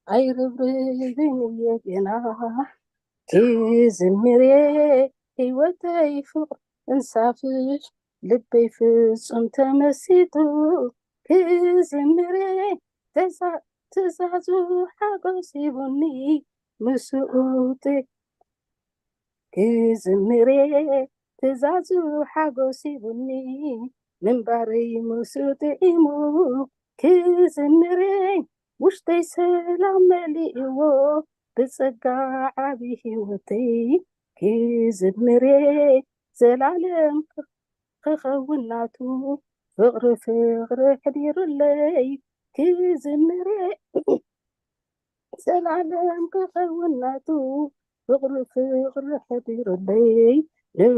ኣይርብርብን እየ ገና። ክዝምር እየ ህይወተይ ፍቕሩ እንሳፍፍ፣ ልበይ ፍጹም ተመሲጡ። ክዝምር እየ ተዛ-፣ ትእዛዙ ሓጎስ ሂቡኒ፣ ምስኡ ጥ-፣ ክዝምር እየ ትእዛዙ ሓጎስ ሂቡኒ፣ ምንባረይ ምስኡ ጥዒሙ። ክዝምር እየ ውሽጠይ ሰላም መሊእዎ፣ ብጸጋ ዓቢ ህይወተይ። ክዝምር እየ ዘላለም ክኸውን ናቱ፣ ፍቕሪ ፍቕሪ ሕዲሩለይ። ክዝምር እየ ዘላለም ክኸውን ናቱ፣ ፍቕሪ ፍቕሪ ሕዲሩለይ። ንዑ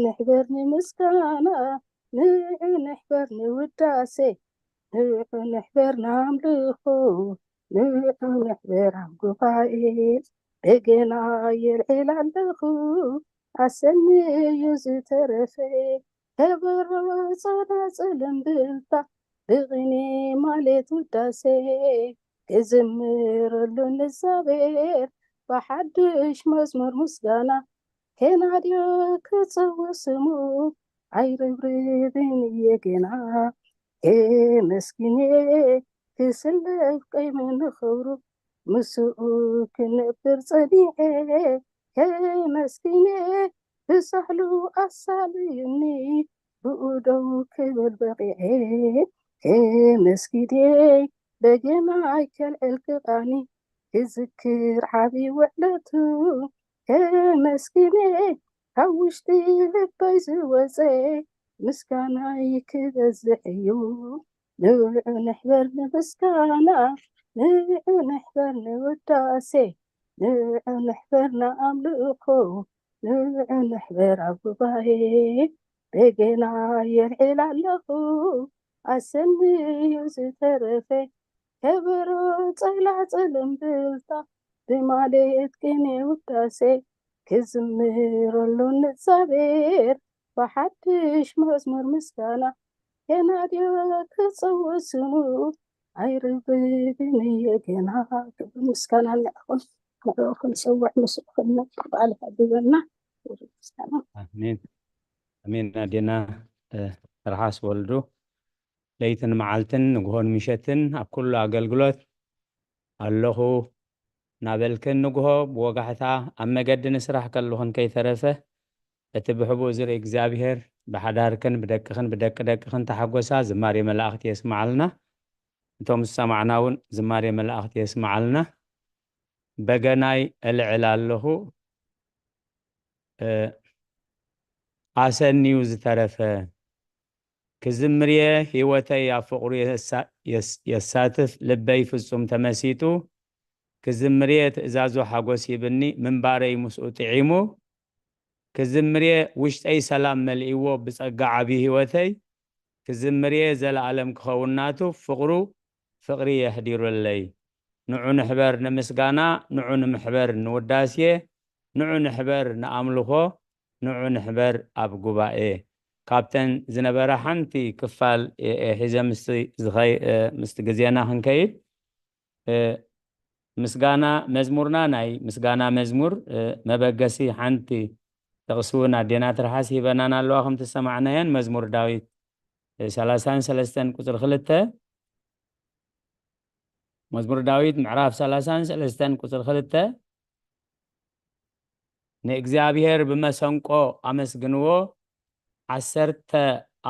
ንሕበር ንምስጋና፣ ንዑ ንሕበር ንውዳሴ፣ ንዑ ንሕበር ንኣምልኾ፣ ንዑ ንሕበር ኣብ ጉባኤ። በገና የልዕል ኣለኹ፣ ኣሰንዩ ዝተረፈ። ከበሮ፣ ጸናጽል፣ እምብልታ፣ ብቕኔ ማሌት ውዳሴ፣ ክዝምረሉ ንእግዚኣብሔር፣ ብሓድሽ መዝሙር ምስጋና፣ ከናድዮ ክጽውዕ ስሙ፣ ኣይርብርብን እየ ገና። ከመስግን እየ ክስለፍ ቀይመ ንኽብሩ፣ ምስኡ ክነብር ጸኒዐ። ከመስግን እየ ብሳህሉ ኣሳልዩኒ፣ ብኡ ደው ክብል በቒዐ። ከመስግን እየ በገናይ ከልዕል ክቓኒ፣ ክዝክር ዓቢ ውዕለቱ። ከመስግን እየ ካብ ውሽጢ ልበይ ዝወጸ፣ ምስጋናይ ክበዝሕ እዩ። ንዑ ንሕበር ንምስጋና፣ ንዑ ንሕበር ንውዳሴ፣ ንዑ ንሕበር ንኣምልኾ፣ ንዑ ንሕበር ኣብ ጉባኤ። በገና የልዕል ኣለኹ፣ ኣሰንዩ ዝተረፈ። ከበሮ፣ ጸላጽል፣ እምብልታ፣ ብማሌት ቅኔ ውዳሴ፣ ክዝምረሉ ንእግዚኣብሔር፣ ብሓድሽ መዝሙር ምስጋና፣ ከናድዮ ክጽውዕ ስሙ፣ ኣይርብብን እየ ገና። ክብሪ ምስጋና ንዕኹም፣ ንዕኡ ክንጽውዕ ምስኡ ክንነብር በዓል ሓግዘና። ክብሪ ምስጋና። ኣሜን። ኣሜን። ኣዴና፣ እ፣ ትርሓስ ወልዱ፣ ለይትን መዓልትን ንግሆን ምሸትን ኣብ ኩሉ ኣገልግሎት ኣለኹ እናበልክን ንግሆ ብወጋሕታ ኣብ መገዲ ንስራሕ ከለኹን ከይተረፈ እቲ ብሕቡእ ዝርኢ እግዚኣብሔር ብሓዳርክን ብደቅኽን ብደቂ ደቅኽን ተሓጎሳ ዝማሬ መላእኽቲ የስምዓልና። እቶም ዝሰማዕና እውን ዝማሬ መላእኽቲ የስምዓልና። በገናይ እልዕል ኣለኹ፣ እ፣ ኣሰንዩ ዝተረፈ ክዝምርየ ህይወተይ ኣብ ፍቕሩ የሳ-፣ የስ-፣ የሳትፍ ልበይ ፍጹም ተመሲጡ። ክዝምርየ ትእዛዙ ሓጎስ ሂብኒ ምንባረይ ምስኡ ጥዒሙ። ክዝምርየ ውሽጠይ ሰላም መሊእዎ ብጸጋ ዓቢ ህይወተይ። ክዝምርየ ዘለኣለም ክኸውን ናቱ ፍቕሩ ፍቕሪ የሕዲሩለይ። ንዑ ንሕበር ንምስጋና፣ ንዑ ንምሕበር ንውዳሴ፣ ንዑ ንሕበር ንኣምልኾ፣ ንዑ ንሕበር ኣብ ጉባኤ። ካብተን ዝነበራ ሓንቲ ክፋል እየ ሒዘ ምስቲ ዝኸይ-፣ እ፣ ምስቲ ግዜና ክንከይድ፣ እ፣ ምስጋና መዝሙርና፣ ናይ ምስጋና መዝሙር፣ እ፣ መበገሲ ሓንቲ ጥቕሲ እውን ኣዴና ትርሓስ ሂበናን ኣለዋ፣ ከምቲ ዝሰማዕናየን። መዝሙር ዳዊት፣ እ፣ ሰላሳን ሰለስተን ቁጽሪ ክልተ። መዝሙር ዳዊት ምዕራፍ ሰላሳን ሰለስተን ቁጽሪ ክልተ፣ ንእግዚኣብሔር ብመሰንቆ ኣመስግንዎ፣ ዓሰርተ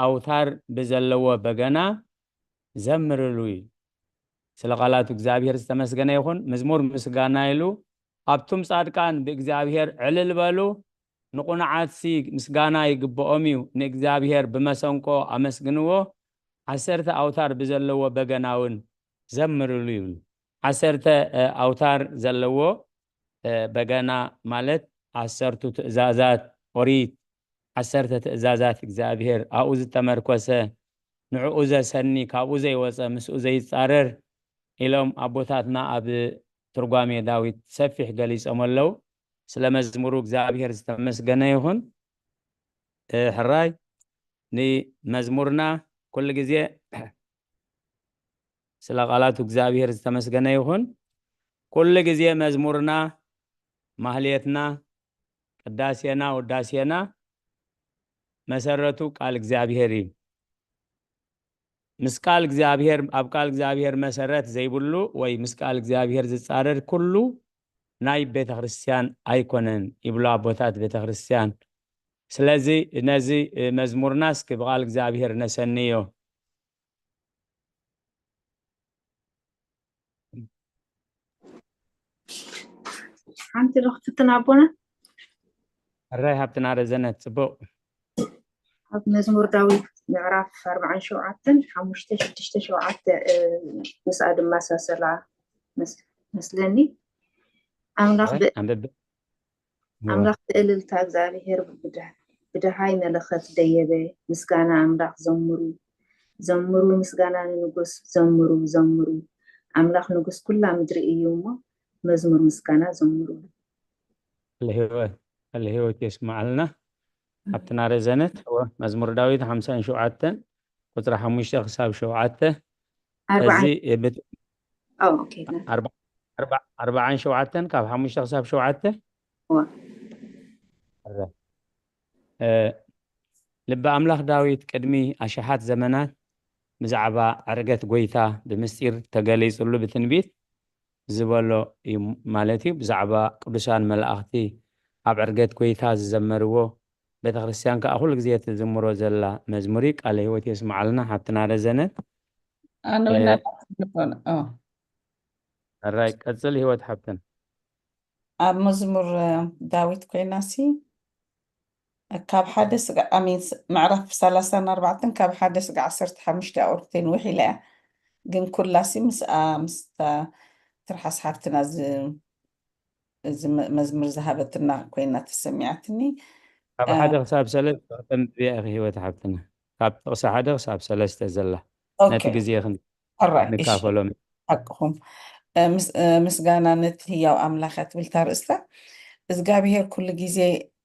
ኣውታር ብዘለዎ በገና ዘምርሉ እዩ። ስለ ቃላቱ እግዚኣብሔር ዝተመስገነ ይኹን። መዝሙር ምስጋና ኢሉ፣ ኣቱም ጻድቃን ብእግዚኣብሔር ዕልል በሉ፣ ንቑኑዓትሲ ምስጋና ይግብኦም እዩ፣ ንእግዚኣብሔር ብመሰንቆ ኣመስግንዎ፣ ዓሰርተ ኣውታር ብዘለዎ በገና እውን ዘምርሉ ይብሉ። ዓሰርተ ኣውታር ዘለዎ በገና ማለት ዓሰርቱ ትእዛዛት ኦሪት፣ ዓሰርተ ትእዛዛት እግዚኣብሔር ኣብኡ ዝተመርኮሰ፣ ንዕኡ ዘሰኒ፣ ካብኡ ዘይወፀ፣ ምስኡ ዘይፃረር ኢሎም ኣቦታትና ኣብ ትርጓሜ ዳዊት ሰፊሕ ገሊፆም ኣለዉ። ስለ መዝሙሩ እግዚኣብሔር ዝተመስገነ ይኹን። ሕራይ ንመዝሙርና ኩሉ ግዜ ስለ ቃላቱ እግዚኣብሔር ዝተመስገነ ይኹን። ኩሉ ግዜ መዝሙርና፣ ማህሌትና፣ ቅዳሴና፣ ውዳሴና መሰረቱ ቃል እግዚኣብሔር እዩ። ምስ ቃል እግዚኣብሔር፣ ኣብ ቃል እግዚኣብሔር መሰረት ዘይብሉ ወይ ምስ ቃል እግዚኣብሔር ዝጻረር ኩሉ ናይ ቤተ ክርስቲያን ኣይኮነን ይብሉ ኣቦታት ቤተ ክርስቲያን። ስለዚ ነዚ መዝሙርና እስኪ ብቃል እግዚኣብሔር ነሰንዮ። ሓንቲ ዶ ክትፍትን ኣቦና? ሕራይ ሃብትና ረዘነት ጽቡቕ። ኣብ መዝሙር ዳዊት ምዕራፍ ኣርባዓን ሸውዓተን ሓሙሽተ ሽዱሽተ ሸውዓተ ምስኣ ድማ ሳሰላ መስለኒ ኣምላኽ ኣምላኽ ብእልልታ እግዚኣብሔር ብደሃይ መለኸት ደየበ። ምስጋና ኣምላኽ ዘምሩ፣ ዘምሩ፣ ምስጋና ንንጉስ ዘምሩ፣ ዘምሩ። ኣምላኽ ንጉስ ኩላ ምድሪ እዩ እሞ መዝሙር ምስጋና ዘምሩ። ለህይወት ለህይወት የስማዓልና። ኣብቲ ናረዘነት መዝሙር ዳዊት ሓምሳን ሸውዓተን ቁፅሪ ሓሙሽተ ክሳብ ሸውዓተ። ኣርባዓን ሸውዓተን ካብ ሓሙሽተ ክሳብ ሸውዓተ። ልቢ ኣምላኽ ዳዊት ቅድሚ ኣሽሓት ዘመናት ብዛዕባ ዕርገት ጎይታ ብምስጢር ተገሊጹሉ ብትንቢት ዝበሎ እዩ ማለት እዩ። ብዛዕባ ቅዱሳን መላእኽቲ ኣብ ዕርገት ጎይታ ዝዘመርዎ ቤተ ክርስቲያን ከዓ ኩሉ ግዜ ትዝምሮ ዘላ መዝሙር እዩ። ቃለ ህይወት የስምዓልና ሓብትና ረዘነ። ኣነ እውን ኣላትልኮን ራይ ቀጽል ህይወት ሓብትን ኣብ መዝሙር ዳዊት ኮይና ሲ ካብ ሓደ ስጋ ኣሚን ምዕራፍ ሰላሳን ኣርባዕተን ካብ ሓደ ስጋ ዓሰርተ ሓሙሽተ ኣውርተን ውሒላ እያ። ግን ኩላ ሲ ምስኣ ምስታ ትርሓስ ሓብትና እዚ መዝሙር ዝሃበትና ኮይና ተሰሚዓትኒ። ካብ ሓደ ክሳብ ሰለስተ ከተንብብያ ኢኺ ህይወት ሓብትና። ካብ ጥቕሲ ሓደ ክሳብ ሰለስተ ዘላ ነቲ ግዜ ሕራይ ንካፈሎም። ሓቅኹም። ምስጋና ነቲ ህያው ኣምላኽ እያ ትብል እታ ርእስታ። እግዚኣብሄር ኩሉ ግዜ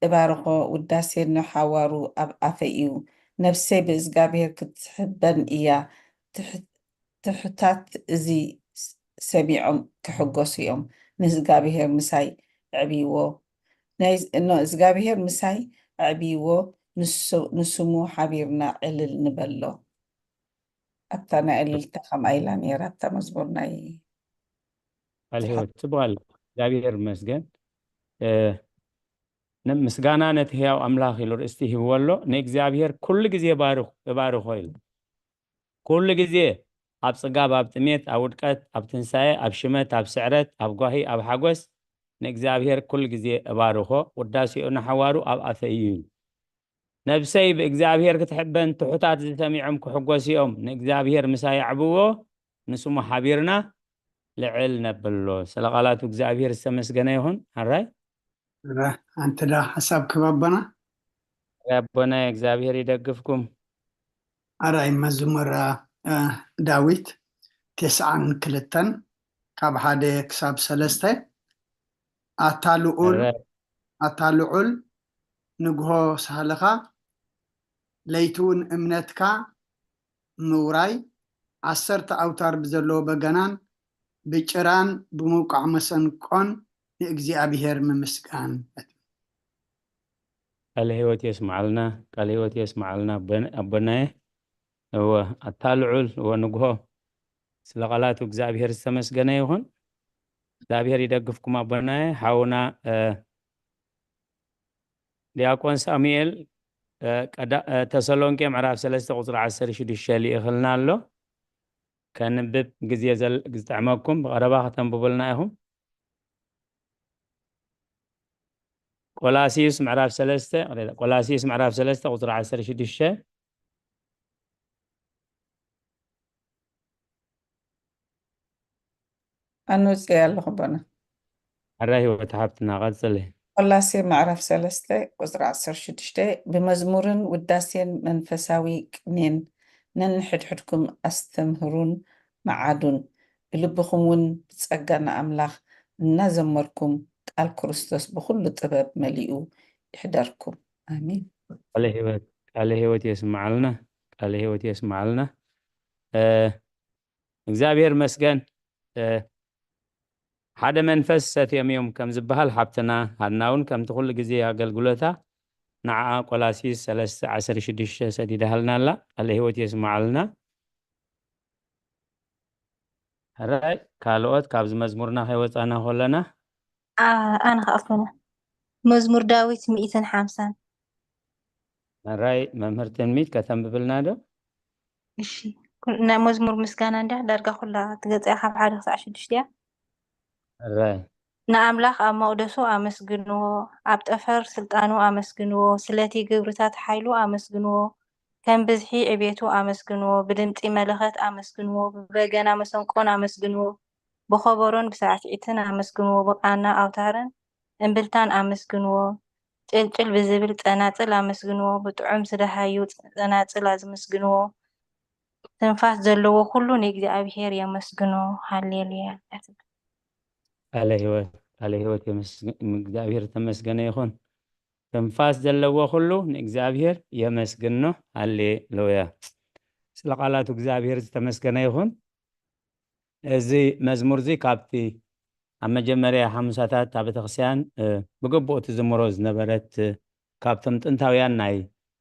እባርኾ፣ ውዳሴ ንሓዋሩ ኣብ ኣፈይ እዩ። ነፍሰይ ብእዝጋብሄር ክትሕበን እያ። ትሕታት እዚ ሰሚዖም ክሕጎሱ እዮም። ንእዝጋብሄር ምሳይ ኣዕብይዎ፣ እዝጋብሄር ምሳይ ኣዕብይዎ፣ ንስሙ ሓቢርና ዕልል ንበሎ። ኣብታ ናይ ዕልልታ ከምኣ ኢላ ነይራ ኣብታ መዝሙር ናይ ቃል ህይወት ጽቡቅ ኣሎ። እግዚኣብሔር ይመስገን። ምስጋና ነቲ ህያው ኣምላኽ ኢሉ ርእስቲ ሂብዎ ኣሎ። ንእግዚኣብሔር ኩሉ ግዜ ባርኽ እባርኾ ኢሉ ኩሉ ግዜ ኣብ ጽጋብ፣ ኣብ ጥሜት፣ ኣብ ውድቀት፣ ኣብ ትንሳኤ፣ ኣብ ሽመት፣ ኣብ ስዕረት፣ ኣብ ጓሂ፣ ኣብ ሓጎስ ንእግዚኣብሔር ኩሉ ግዜ እባርኾ። ውዳሴኡ ንሓዋሩ ኣብ ኣፈይ እዩ። ነብሰይ ብእግዚኣብሔር ክትሕበን ትሑታት ዝሰሚዖም ክሕጎስ እዮም። ንእግዚኣብሔር ምሳይ ኣዕብዎ፣ ንስሙ ሓቢርና ልዕል ነብሎ። ስለ ቃላቱ እግዚኣብሔር ዝተመስገነ ይኹን። ኣራይ ኣንተ ዳ ሓሳብ ክባባና ኣቦናይ እግዚኣብሔር ይደግፍኩም። ኣራይ መዝሙር ዳዊት ተስዓን ክልተን ካብ ሓደ ክሳብ ሰለስተ ኣታ ልዑል ኣታ ልዑል ንግሆ ሳህልኻ ለይቲ እውን እምነትካ ምውራይ ዓሰርተ ኣውታር ብዘለዎ በገናን ብጭራን ብምውቃዕ መሰንቆን ንእግዚኣብሔር ምምስጋን። ቃለ ህይወት የስምዓልና፣ ቃለ ህይወት የስምዓልና ኣቦናየ። እወ ኣታ ልዑል እወ ንግሆ ስለ ቃላቱ እግዚኣብሔር ዝተመስገነ ይኹን። እግዚኣብሔር ይደግፍኩም ኣቦናየ። ሓውና ዲያቆን ሳሙኤል ተሰሎንቄ ምዕራፍ ሰለስተ ቁፅሪ ዓሰርተ ሽዱሽተ ልኢኽልና ኣሎ። ከንብብ ግዜ ዝጥዕመኩም ብቐረባ ከተንብቡልና ኢኹም። ቆላሲዩስ ምዕራፍ ሰለስተ ቆላሲዩስ ምዕራፍ ሰለስተ ቁፅሪ ዓሰርተ ሽዱሽተ ኣነ ወፅየ ኣለኹ ኣቦና። ሕራይ ህይወት ሓብትና ቀፅሊ። ቆላሴ ምዕራፍ ሰለስተ ቁፅሪ ዓሰርተ ሽዱሽተ፣ ብመዝሙርን ውዳሴን መንፈሳዊ ቅኔን ነንሕድሕድኩም ኣስተምህሩን መዓዱን፣ ብልብኹም እውን ብጸጋ ንኣምላኽ እናዘመርኩም፣ ቃል ክርስቶስ ብኹሉ ጥበብ መሊኡ ይሕደርኩም። ኣሜን። ቃለ ህይወት ቃለ ህይወት የስምዓልና። ቃለ ህይወት የስምዓልና። እ፣ እግዚኣብሔር መስገን። እ፣ ሓደ መንፈስ ሰትዮም እዮም ከም ዝበሃል ሓብትና ሃና እውን ከምቲ ኩሉ ግዜ ኣገልግሎታ ንዓኣ ቆላሲስ ሰለስተ ዓሰርተ ሽዱሽተ ሰዲዳሃልና ኣላ። ቃለ ህይወት የስምዓልና። ሕራይ ካልኦት ካብዚ መዝሙርና ከይወፃና ከለና ኣ- ኣነ ከኣፍነ። መዝሙር ዳዊት ሚእትን ሓምሳን። ሕራይ መምህር ትንሚት ከተንብብልና ዶ? እሺ፣ ኩል- ናይ መዝሙር ምስጋና እንዲያ ዳርጋ ኩላ ትገጽያ ካብ ሓደ ክሳዕ ሽዱሽተ እያ። ሕራይ ንኣምላኽ ኣብ መቕደሱ ኣመስግንዎ፣ ኣብ ጠፈር ስልጣኑ ኣመስግንዎ፣ ስለቲ ግብርታት ሓይሉ ኣመስግንዎ፣ ከም ብዝሒ ዕቤቱ ኣመስግንዎ፣ ብድምጺ መለኸት ኣመስግንዎ፣ ብበገና መሰንቆን ኣመስግንዎ፣ ብኸበሮን ብሳዕስዒትን ኣመስግንዎ፣ ብቃና ኣውታርን እምብልታን ኣመስግንዎ፣ ጭልጭል ብዝብል ጸናጽል ኣመስግንዎ፣ ብጥዑም ዝደሃዩ ጸናጽል ኣመስግንዎ፣ ትንፋስ ዘለዎ ኩሉ ንእግዚኣብሔር የመስግኖ። ሃሌሉያ። ቃለ ህይወት ቃለ ህይወት የመስግ- እግዚኣብሔር ተመስገነ ይኹን። ትንፋስ ዘለዎ ኩሉ ንእግዚኣብሔር የመስግኖ። ሃሌሉያ። ስለ ቃላቱ እግዚኣብሔር ዝተመስገነ ይኹን። እዚ መዝሙር እዚ ካብቲ ኣብ መጀመርያ ሓሙሳታት ኣብ ቤተክርስትያን እ፣ ብግቡእ ትዝምሮ ዝነበረት እ፣ ካብቶም ጥንታውያን ናይ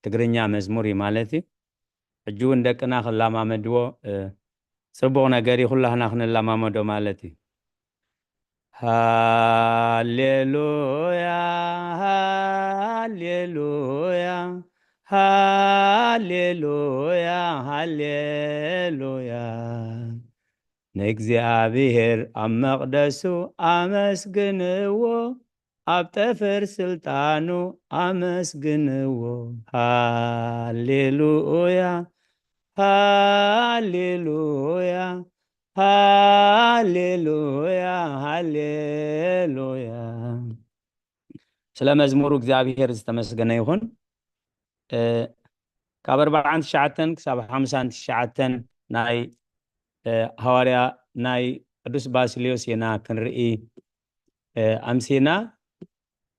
ትግርኛ መዝሙር እዩ ማለት እዩ። ሕጂ እውን ደቅና ክላማመድዎ እ፣ ጽቡቕ ነገር እዩ፣ ኩላህና ክንላማመዶ ማለት እዩ። ሃሌሉያ ሃሌሉያ ሃሌሉያ ሃሌሉያ ንእግዚኣብሔር ኣብ መቕደሱ ኣመስግንዎ፣ ኣብ ጠፈር ስልጣኑ ኣመስግንዎ። ሃሌሉያ ሃሌሉያ ሃሌሉያ ሃሌሉያ። ስለ መዝሙሩ እግዚኣብሔር ዝተመስገነ ይኹን። እ፣ ካብ ኣርባዓን ትሽዓተን ክሳብ ሓምሳን ትሽዓተን ናይ እ፣ ሃዋርያ ናይ ቅዱስ ባስልዮስ ኢና ክንርኢ እ፣ ኣምሲና።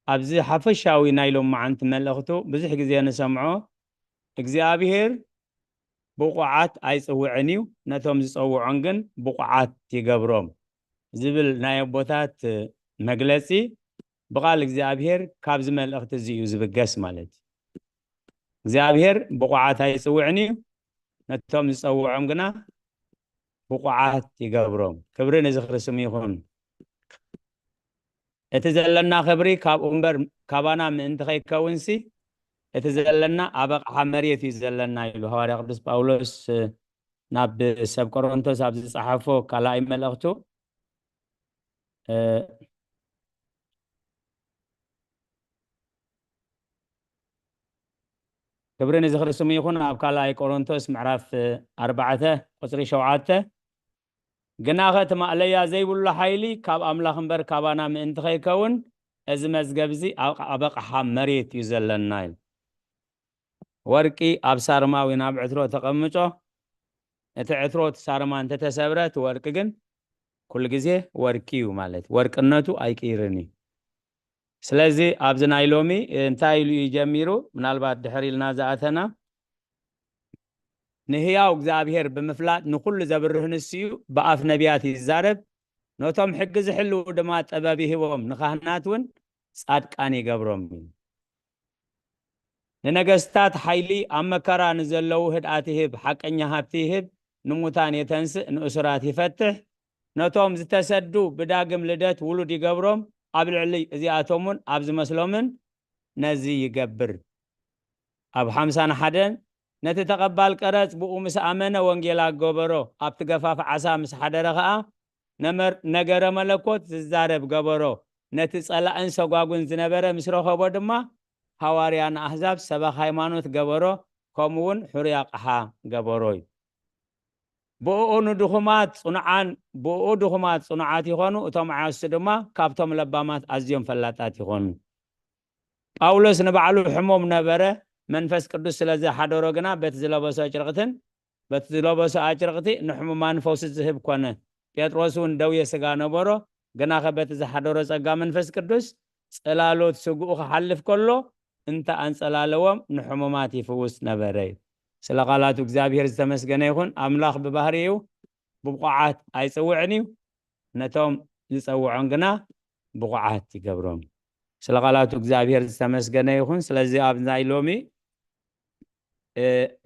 ኣብዚ ሓፈሻዊ ናይ ሎመዓንቲ መልእኽቱ ብዙሕ ግዜ ንሰምዖ፣ እግዚኣብሔር ብቑዓት ኣይጽውዕን እዩ፣ ነቶም ዝጸውዖም ግን ብቑዓት ይገብሮም ዝብል ናይ ኣቦታት መግለጺ ብቓል እግዚኣብሔር ካብዚ መልእኽቲ እዚ እዩ ዝብገስ ማለት እዩ። እግዚኣብሔር ብቑዓት ኣይጽውዕን እዩ፣ ነቶም ዝጸውዖም ግና ብቑዓት ይገብሮም። ክብሪ ንዝኽሪ ስሙ ይኹን። እቲ ዘለና ክብሪ ካብኡ እምበር ካባና ምእንቲ ከይከውንሲ እቲ ዘለና ኣብ ኣቕሓ መሬት እዩ ዘለና ኢሉ ሃዋርያ ቅዱስ ጳውሎስ ናብ ሰብ ቆሮንቶስ ኣብ ዝጸሓፎ ካልኣይ መልእኽቱ እ፣ ክብሪ ንዝኽሪ ስሙ ይኹን። ኣብ ካልኣይ ቆሮንቶስ ምዕራፍ ኣርባዕተ ቁፅሪ ሸውዓተ ግናኸ እቲ ማእለያ ዘይብሉ ሓይሊ ካብ ኣምላኽ እምበር ካባና ምእንቲ ከይከውን እዚ መዝገብ እዚ ኣብ ኣብ ኣቕሓ መሬት እዩ ዘለና ኢሉ። ወርቂ ኣብ ሳርማዊ ናብ ዕትሮ ተቐምጦ፣ እቲ ዕትሮ እቲ ሳርማ እንተተሰብረ እቲ ወርቂ ግን ኩሉ ግዜ ወርቂ እዩ ማለት ወርቅነቱ ኣይቅይርን እዩ። ስለዚ ኣብዚ ናይ ሎሚ እንታይ ኢሉ እዩ ጀሚሩ? ምናልባት ድሕር ኢልና ዝኣተና ንህያው እግዚኣብሔር ብምፍላጥ ንኩሉ ዘብርህ ንሱ እዩ። ብኣፍ ነቢያት ይዛረብ፣ ነቶም ሕጊ ዝሕልዉ ድማ ጥበብ ይህቦም፣ ንካህናት እውን ጻድቃን ይገብሮም እዩ። ንነገስታት ሓይሊ፣ ኣብ መከራ ንዘለዉ ህድኣት ይህብ፣ ሓቀኛ ሃብቲ ይህብ፣ ንሙታን የተንስእ፣ ንእሱራት ይፈትሕ፣ ነቶም ዝተሰዱ ብዳግም ልደት ውሉድ ይገብሮም፣ ኣብ ልዕሊ እዚኣቶም እውን ኣብ ዝመስሎምን ነዚ ይገብር። ኣብ ሓምሳን ሓደን ነቲ ተቐባል ቀረጽ ብኡ ምስ ኣመነ ወንጌል ኣገበሮ፣ ኣብቲ ገፋፍ ዓሳ ምስ ሓደረ ኸኣ ነመር ነገረ መለኮት ዝዛረብ ገበሮ፣ ነቲ ጸላእን ሰጓጉን ዝነበረ ምስ ረኸቦ ድማ ሃዋርያ ንኣህዛብ ሰባኽ ሃይማኖት ገበሮ፣ ከምኡ እውን ሕሩይ ኣቕሓ ገበሮ እዩ። ብእኡ ንድኹማት ጽኑዓን ብእኡ ድኹማት ጽኑዓት ይኾኑ፣ እቶም ዓያሹ ድማ ካብቶም ለባማት ኣዝዮም ፈላጣት ይኾኑ። ጳውሎስ ንባዕሉ ሕሙም ነበረ፣ መንፈስ ቅዱስ ስለ ዝሓደሮ ግና በቲ ዝለበሶ ጨርቅትን በቲ ዝለበሶ ኣጭርቕቲ ንሕሙማን ፈውሲ ዝህብ ኮነ። ጴጥሮስ እውን ደውየ ስጋ ነበሮ፣ ግናኸ በቲ ዝሓደሮ ጸጋ መንፈስ ቅዱስ ጽላሎት ስግኡ ክሓልፍ ከሎ እንተ ኣንጸላለዎም ንሕሙማት ይፍውስ ነበረ። ስለ ቃላቱ እግዚኣብሔር ዝተመስገነ ይኹን። ኣምላኽ ብባህሪኡ ብብቑዓት ኣይጽውዕን እዩ፣ ነቶም ዝጸውዖም ግና ብቑዓት ይገብሮም። ስለ ቃላቱ እግዚኣብሔር ዝተመስገነ ይኹን። ስለዚ ኣብ ናይ ሎሚ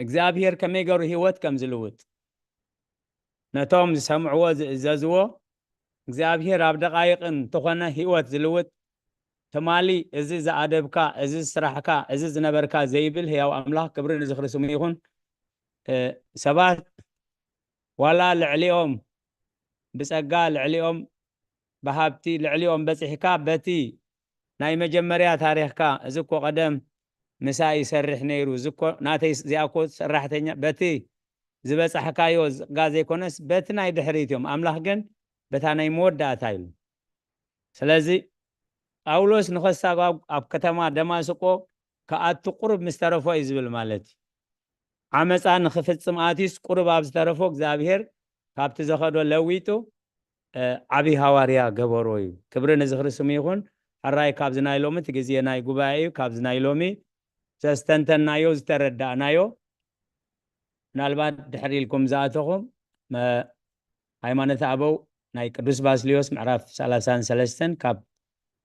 እግዚኣብሔር ከመይ ገሩ ህይወት ከም ዝልውጥ ነቶም ዝሰምዕዎ ዝእዘዝዎ እግዚኣብሔር ኣብ ደቃይቅን ተኾነ ህይወት ዝልውጥ ትማሊ እዚ ዝኣደብካ፣ እዚ ዝስራሕካ፣ እዚ ዝነበርካ ዘይብል ህያው ኣምላኽ ክብሪ ንዝኽሪ ስሙ ይኹን። ሰባት ዋላ ልዕሊኦም ብጸጋ ልዕሊኦም ብሃብቲ ልዕሊኦም በጺሕካ በቲ ናይ መጀመርያ ታሪኽካ እዚ እኮ ቀደም ምሳይ ይሰርሕ ነይሩ፣ እዚ እኮ ናተይ፣ እዚኣ እኮ ሰራሕተኛ፣ በቲ ዝበጻሕካዮ ጸጋ ዘይኮነስ በቲ ናይ ድሕሪት እዮም። ኣምላኽ ግን በታ ናይ መወዳእታ ኢሉ። ስለዚ ጳውሎስ ንኸሳጓግ ኣብ ከተማ ደማስቆ ክኣቱ ቁሩብ ምስ ተረፎ እዩ ዝብል ማለት እዩ። ዓመፃ ንኽፍጽም ኣትዩስ ቁሩብ ኣብ ዝተረፎ እግዚኣብሔር ካብቲ ዘኸዶ ለዊጡ ዓብዪ ሃዋርያ ገበሮ እዩ። ክብሪ ንዝኽሪ ስሙ ይኹን። ሕራይ ካብዚ ናይ ሎሚ እቲ ግዜ ናይ ጉባኤ እዩ። ካብዚ ናይ ሎሚ ዘስተንተናዮ ዝተረዳእናዮ ምናልባት ድሕሪ ኢልኩም ዝኣተኹም ሃይማኖት ኣበው ናይ ቅዱስ ባስልዮስ ምዕራፍ ሰላሳን ሰለስተን ካብ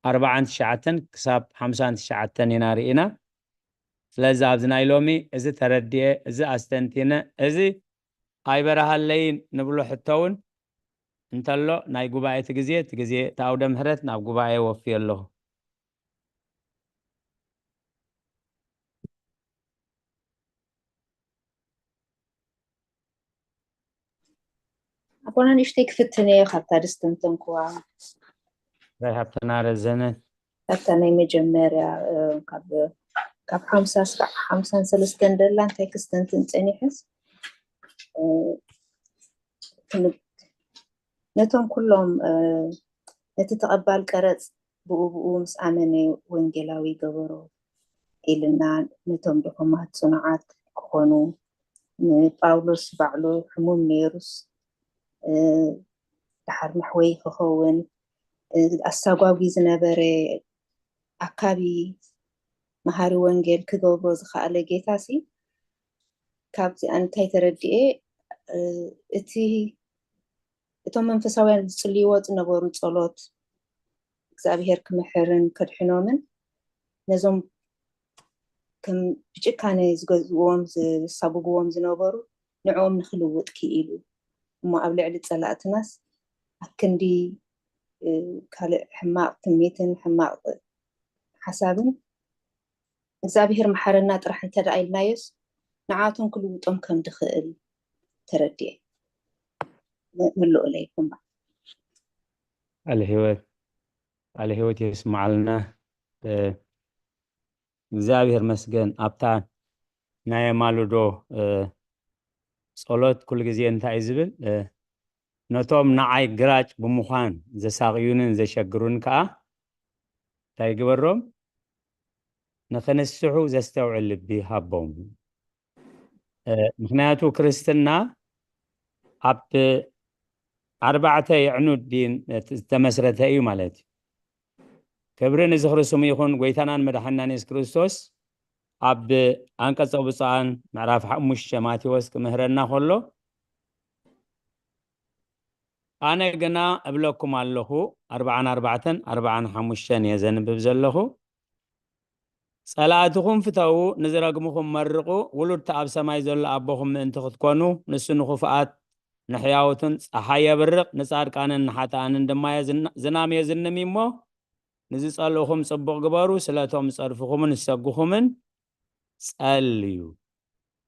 ኣርባዓን ትሽዓተን ክሳብ ሓምሳን ትሽዓተን ኢና ርኢና። ስለዚ ኣብዚ ናይ ሎሚ እዚ ተረዲኤ፣ እዚ ኣስተንቲነ፣ እዚ ኣይበረሃለይን ንብሎ ሕቶ እውን እንተሎ ናይ ጉባኤ እቲ ግዜ እቲ ግዜ እቲ ኣውደ ምሕረት ናብ ጉባኤ ወፍዮ ኣለኹ። ኣቦና ንእሽተይ ክፍትን እየ ካብታ ድስተንተንኩዋ ናይ ሃብትና ረዘነ ካብታ ናይ መጀመርያ ካብ ሓምሳ ስራዕ ሓምሳን ሰለስተን ደላ እንታይ ክስተንትን ፀኒሐስ ነቶም ኩሎም ነቲ ተቐባል ቀረፅ ብኡ ብኡ ምስ ኣመነ ወንጌላዊ ገበሮ ኢልና ነቶም ድኹማት ፅኑዓት ክኾኑ ንጳውሎስ ባዕሉ ሕሙም ነይሩስ ደሓር መሕወይ ክኸውን ኣሳጓጉ ዝነበረ ኣካቢ መሃሪ ወንጌል ክገብሮ ዝኸኣለ ጌታ ሲ ካብዚኣ እንታይ ተረድኤ እቲ እቶም መንፈሳውያን ዝጽልይዎ ዝነበሩ ጸሎት እግዚኣብሔር ክምሕርን ከድሕኖምን ነዞም ከም ብጭካነ ዝገዝእዎም ዝሳጉግዎም ዝነበሩ ንዕኦም ንክልውጥ ክኢሉ እሞ ኣብ ልዕሊ ጸላእትናስ ኣክንዲ ካልእ ሕማቕ ትምኒትን ሕማቕ ሓሳብን እግዚኣብሔር መሓረና ጥራሕ እንተ ደኣ ኢልናዮስ ንዓቶም ክልውጦም ከም ድኽእል ተረዲኤ መለኡለይ ኩምባ ቃለ ህይወት ቃለ ህይወት የስማዓልና እግዚኣብሔር መስገን ኣብታ ናይ ኣማልዶ ጸሎት ኩሉ ግዜ እንታይ እዩ ዝብል ነቶም ንዓይ ግራጭ ብምዃን ዘሳቕዩንን ዘሸግሩን ከኣ እንታይ ግበሮም ንኽንስሑ ዘስተውዕል ልቢ ሃቦም ምክንያቱ ክርስትና ኣብ ኣርባዕተ የዕኑድ ድን ዝተመስረተ እዩ ማለት እዩ ክብሪ ንዝኽሪ ስሙ ይኹን ጎይታናን መድሓናን የሱስ ክርስቶስ ኣብ ኣንቀጸ ብፁዓን ምዕራፍ ሓሙሽተ ማቴዎስ ክምህረና ከሎ ኣነ ግና እብለኩም ኣለኹ ኣርባዓን ኣርባዕተን ኣርባዓን ሓሙሽተን እየ ዘንብብ ዘለኹ ጸላእትኹም ፍተዉ ንዝረግምኹም መርቑ ውሉድቲ ኣብ ሰማይ ዘሎ ኣቦኹም ምእንቲ ክትኮኑ ንሱ ንኽፉኣት ንሕያውትን ጸሓይ የብርቕ ንጻድቃንን ንሓጥኣንን ድማ ዝናም የዝንም እሞ ንዝጸልእኹም ጽቡቕ ግበሩ ስለቶም ዝጸድፍኹምን ዝሰጉኹምን ጸልዩ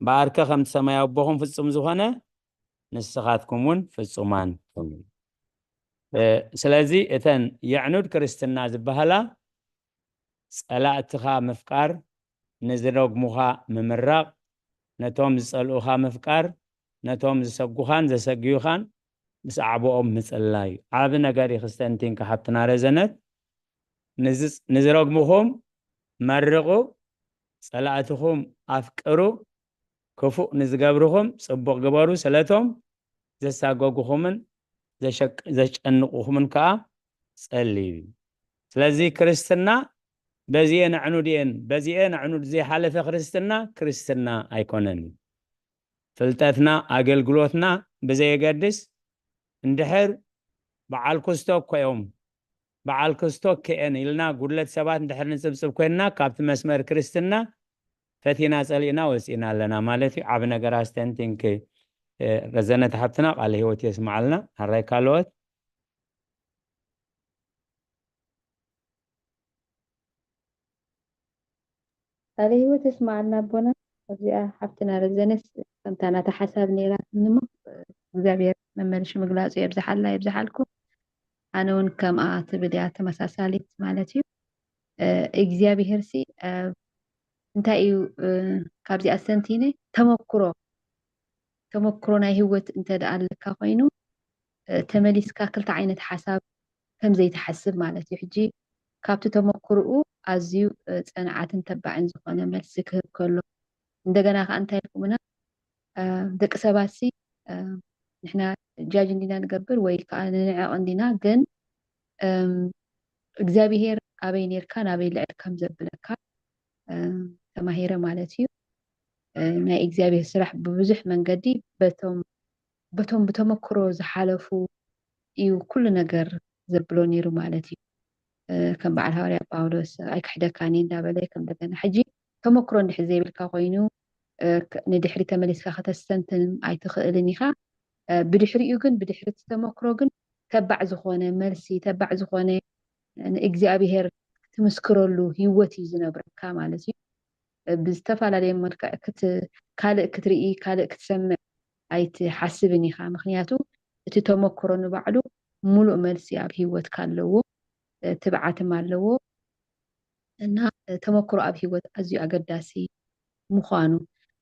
እምበኣርከ ከምቲ ሰማያዊ ኣቦኹም ፍጹም ዝኾነ ንስኻትኩም እውን ፍጹማን ኩኑ ስለዚ እተን የዕኑድ ክርስትና ዝበሃላ ጸላእትኻ ምፍቃር ንዝረግሙኻ ምምራቕ ነቶም ዝጸልኡኻ ምፍቃር ነቶም ዝሰጉኻን ዘሰግዩኻን ምስ ኣዕብኦም ምጽላይ እዩ። ዓቢ ነገር እዩ። ክስተንቲንካ ሓብትና ረዘነት፣ ንዝ-፣ ንዝረግምኹም መርቑ፣ ጸላእትኹም ኣፍቅሩ፣ ክፉእ ንዝገብርኹም ጽቡቕ ግበሩ፣ ስለቶም ዘሳገጉኹምን ዘሸቅ-፣ ዘጨንቑኹምን ከኣ ጸልዩ። ስለዚ ክርስትና በዚኤ ነዕኑድ እየን፣ በዚኤ ነዕኑድ ዘይሓለፈ ክርስትና፣ ክርስትና ኣይኮነን። ፍልጠትና፣ ኣገልግሎትና ብዘየገድስ፣ እንድሕር በዓል ክስቶ እኮ እዮም፣ በዓል ክስቶ እኮ እየን ኢልና ጉድለት ሰባት እንድሕር ንጽብጽብ ኮይንና፣ ካብቲ መስመር ክርስትና ፈቲና ጸሊእና ወጺእና ኣለና ማለት እዩ። ዓቢ ነገር ኣስተንቲንኪ፣ እ፣ ረዘነት ሓብትና፣ ቃለ ህይወት የስምዓልና። ሕራይ ካልኦት። ቃለ ህይወት የስምዓልና ኣቦና። ኣብዚኣ ሓፍትና ረዘነስ ከምታ ናታ ሓሳብ ነይራትኒ እሞ፣ እግዚኣብሔር መመልሺ ምግላጹ የብዝሓላ፣ የብዝሓልኩም። ኣነ እውን ከምኣ ትብል እያ፣ ተመሳሳሊት ማለት እዩ። እ፣ እግዚኣብሔር ሲ፣ እ፣ እንታይ እዩ፣ እ፣ ካብዚ ኣስተንቲነ ተመክሮ፣ ተመክሮ ናይ ህይወት እንተ ደኣ ኣለካ ኮይኑ፣ እ፣ ተመሊስካ ክልተ ዓይነት ሓሳብ ከም ዘይትሓስብ ማለት እዩ። ሕጂ ካብቲ ተመክሮኡ ኣዝዩ፣ እ፣ ጸንዓትን ተባዕን ዝኾነ መልሲ ክህብ ከሎ፣ እንደገና ከኣ እንታይ ኢልኩምና፣ እ፣ ደቂ ሰባት ሲ፣ እ፣ ንሕና ጃጅ እንዲና ንገብር ወይ ከኣ ንንዕቕ እንዲና፣ ግን፣ እም፣ እግዚኣብሄር ኣበይ ኔርካ ናበይ ልዕል ከም ዘብለካ፣ እ፣ ተማሂረ ማለት እዩ። እ፣ ናይ እግዚኣብሄር ስራሕ ብብዙሕ መንገዲ በቶም፣ በቶም ብተመክሮ ዝሓለፉ እዩ ኩሉ ነገር ዘብሎ ነይሩ ማለት እዩ። እ፣ ከም በዓል ሃዋርያ ጳውሎስ ኣይክሕደካን እየ እንዳበለ ከም እንደገና ሕጂ ተመክሮ እንድሕር ዘይብልካ ኮይኑ፣ እ፣ ክ-፣ ንድሕሪ ተመሊስካ ከተስተንትን ኣይትኽእልን ኢኻ። እ፣ ብድሕሪኡ ግን፣ ብድሕሪ እቲ ተመክሮ ግን ተባዕ ዝኾነ መልሲ፣ ተባዕ ዝኾነ ንእግዚኣብሄር ትምስክረሉ ህይወት እዩ ዝነብረካ ማለት እዩ። እ፣ ብዝተፈላለየ መልክዕ ክት-፣ ካልእ ክትርኢ፣ ካልእ ክትሰምዕ ኣይትሓስብን ኢኻ። ምኽንያቱ እቲ ተመክሮ ንባዕሉ ሙሉእ መልሲ ኣብ ህይወትካ ኣለዎ፣ እ፣ ትብዓትም ኣለዎ። እና፣ እ፣ ተመክሮ ኣብ ህይወት ኣዝዩ ኣገዳሲ ምዃኑ፣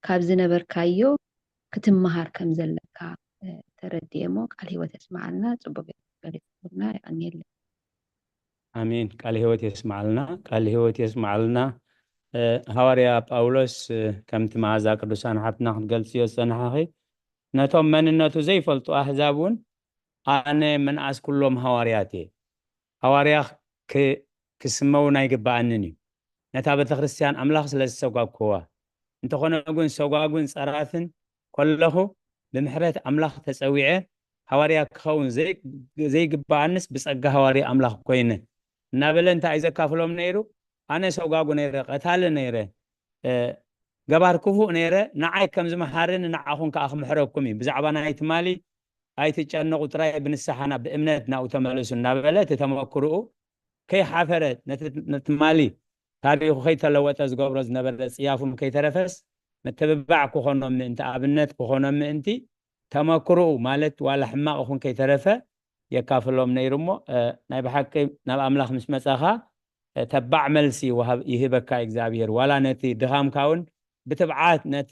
ካብ ዝነበርካዮ ክትመሃር ከም ዘለካ፣ እ፣ ተረዲኤ እሞ ቃል ህይወት የስምዓልና። ጽቡቅ ገሊጽኩምልና፣ የቐንየለይ። ኣሜን። ቃል ህይወት የስምዓልና፣ ቃል ህይወት የስምዓልና። እ፣ ሃዋርያ ጳውሎስ፣ እ፣ ከምቲ መኣዛ ቅዱሳን ሓብትና ክትገልጽዮ ዝጸናሕኺ፣ ነቶም መንነቱ ዘይፈልጡ ኣህዛብ እውን ኣነ ምንኣስ ኩሎም ሃዋርያት እየ። ሃዋርያ ክ-፣ ክስመ እውን ኣይግብኣንን እዩ። ነታ ቤተ ክርስቲያን ኣምላኽ ስለ ዝሰጓግኩዋ። እንተኾነ ግን ሰጓጉን ጸራፍን ከለኹ ብምሕረት ኣምላኽ ተጸዊዐ ሃዋርያ ክኸውን ዘይ-፣ ዘይግብኣንስ ብጸጋ ሃዋርያ ኣምላኽ ኮይነ እናበለ እንታይ እዩ ዘካፍሎም ነይሩ? ኣነ ሰጓጉ ነይረ፣ ቀታሊ ነይረ፣ እ፣ ገባር ክፉእ ነይረ፣ ንዓይ ከም ዝመሓረኒ ንዓኹም ከኣ ክምሕረኩም እዩ። ብዛዕባ ናይ ትማሊ ኣይትጨነቑ፣ ጥራይ ብንስሓና ብእምነት ናብኡ ተመለሱ እናበለ እቲ ተመክርኡ ከይሓፈረ ነቲ፣ ነቲ ትማሊ ታሪኹ ከይተለወጠ ዝገብሮ ዝነበረ ጽያፉን ከይተረፈስ ምትብባዕ ክኾኖም ምእንቲ፣ ኣብነት ክኾኖም ምእንቲ ተመክርኡ ማለት ዋላ ሕማቕ ይኹን ከይተረፈ የካፍሎም ነይሩ እሞ፣ እ፣ ናይ ብሓቂ ናብ ኣምላኽ ምስ መጻኻ፣ እ፣ ተባዕ መልሲ ወሃብ-፣ ይህበካ እግዚኣብሔር። ዋላ ነቲ ድኻምካ እውን ብትብዓት ነቲ፣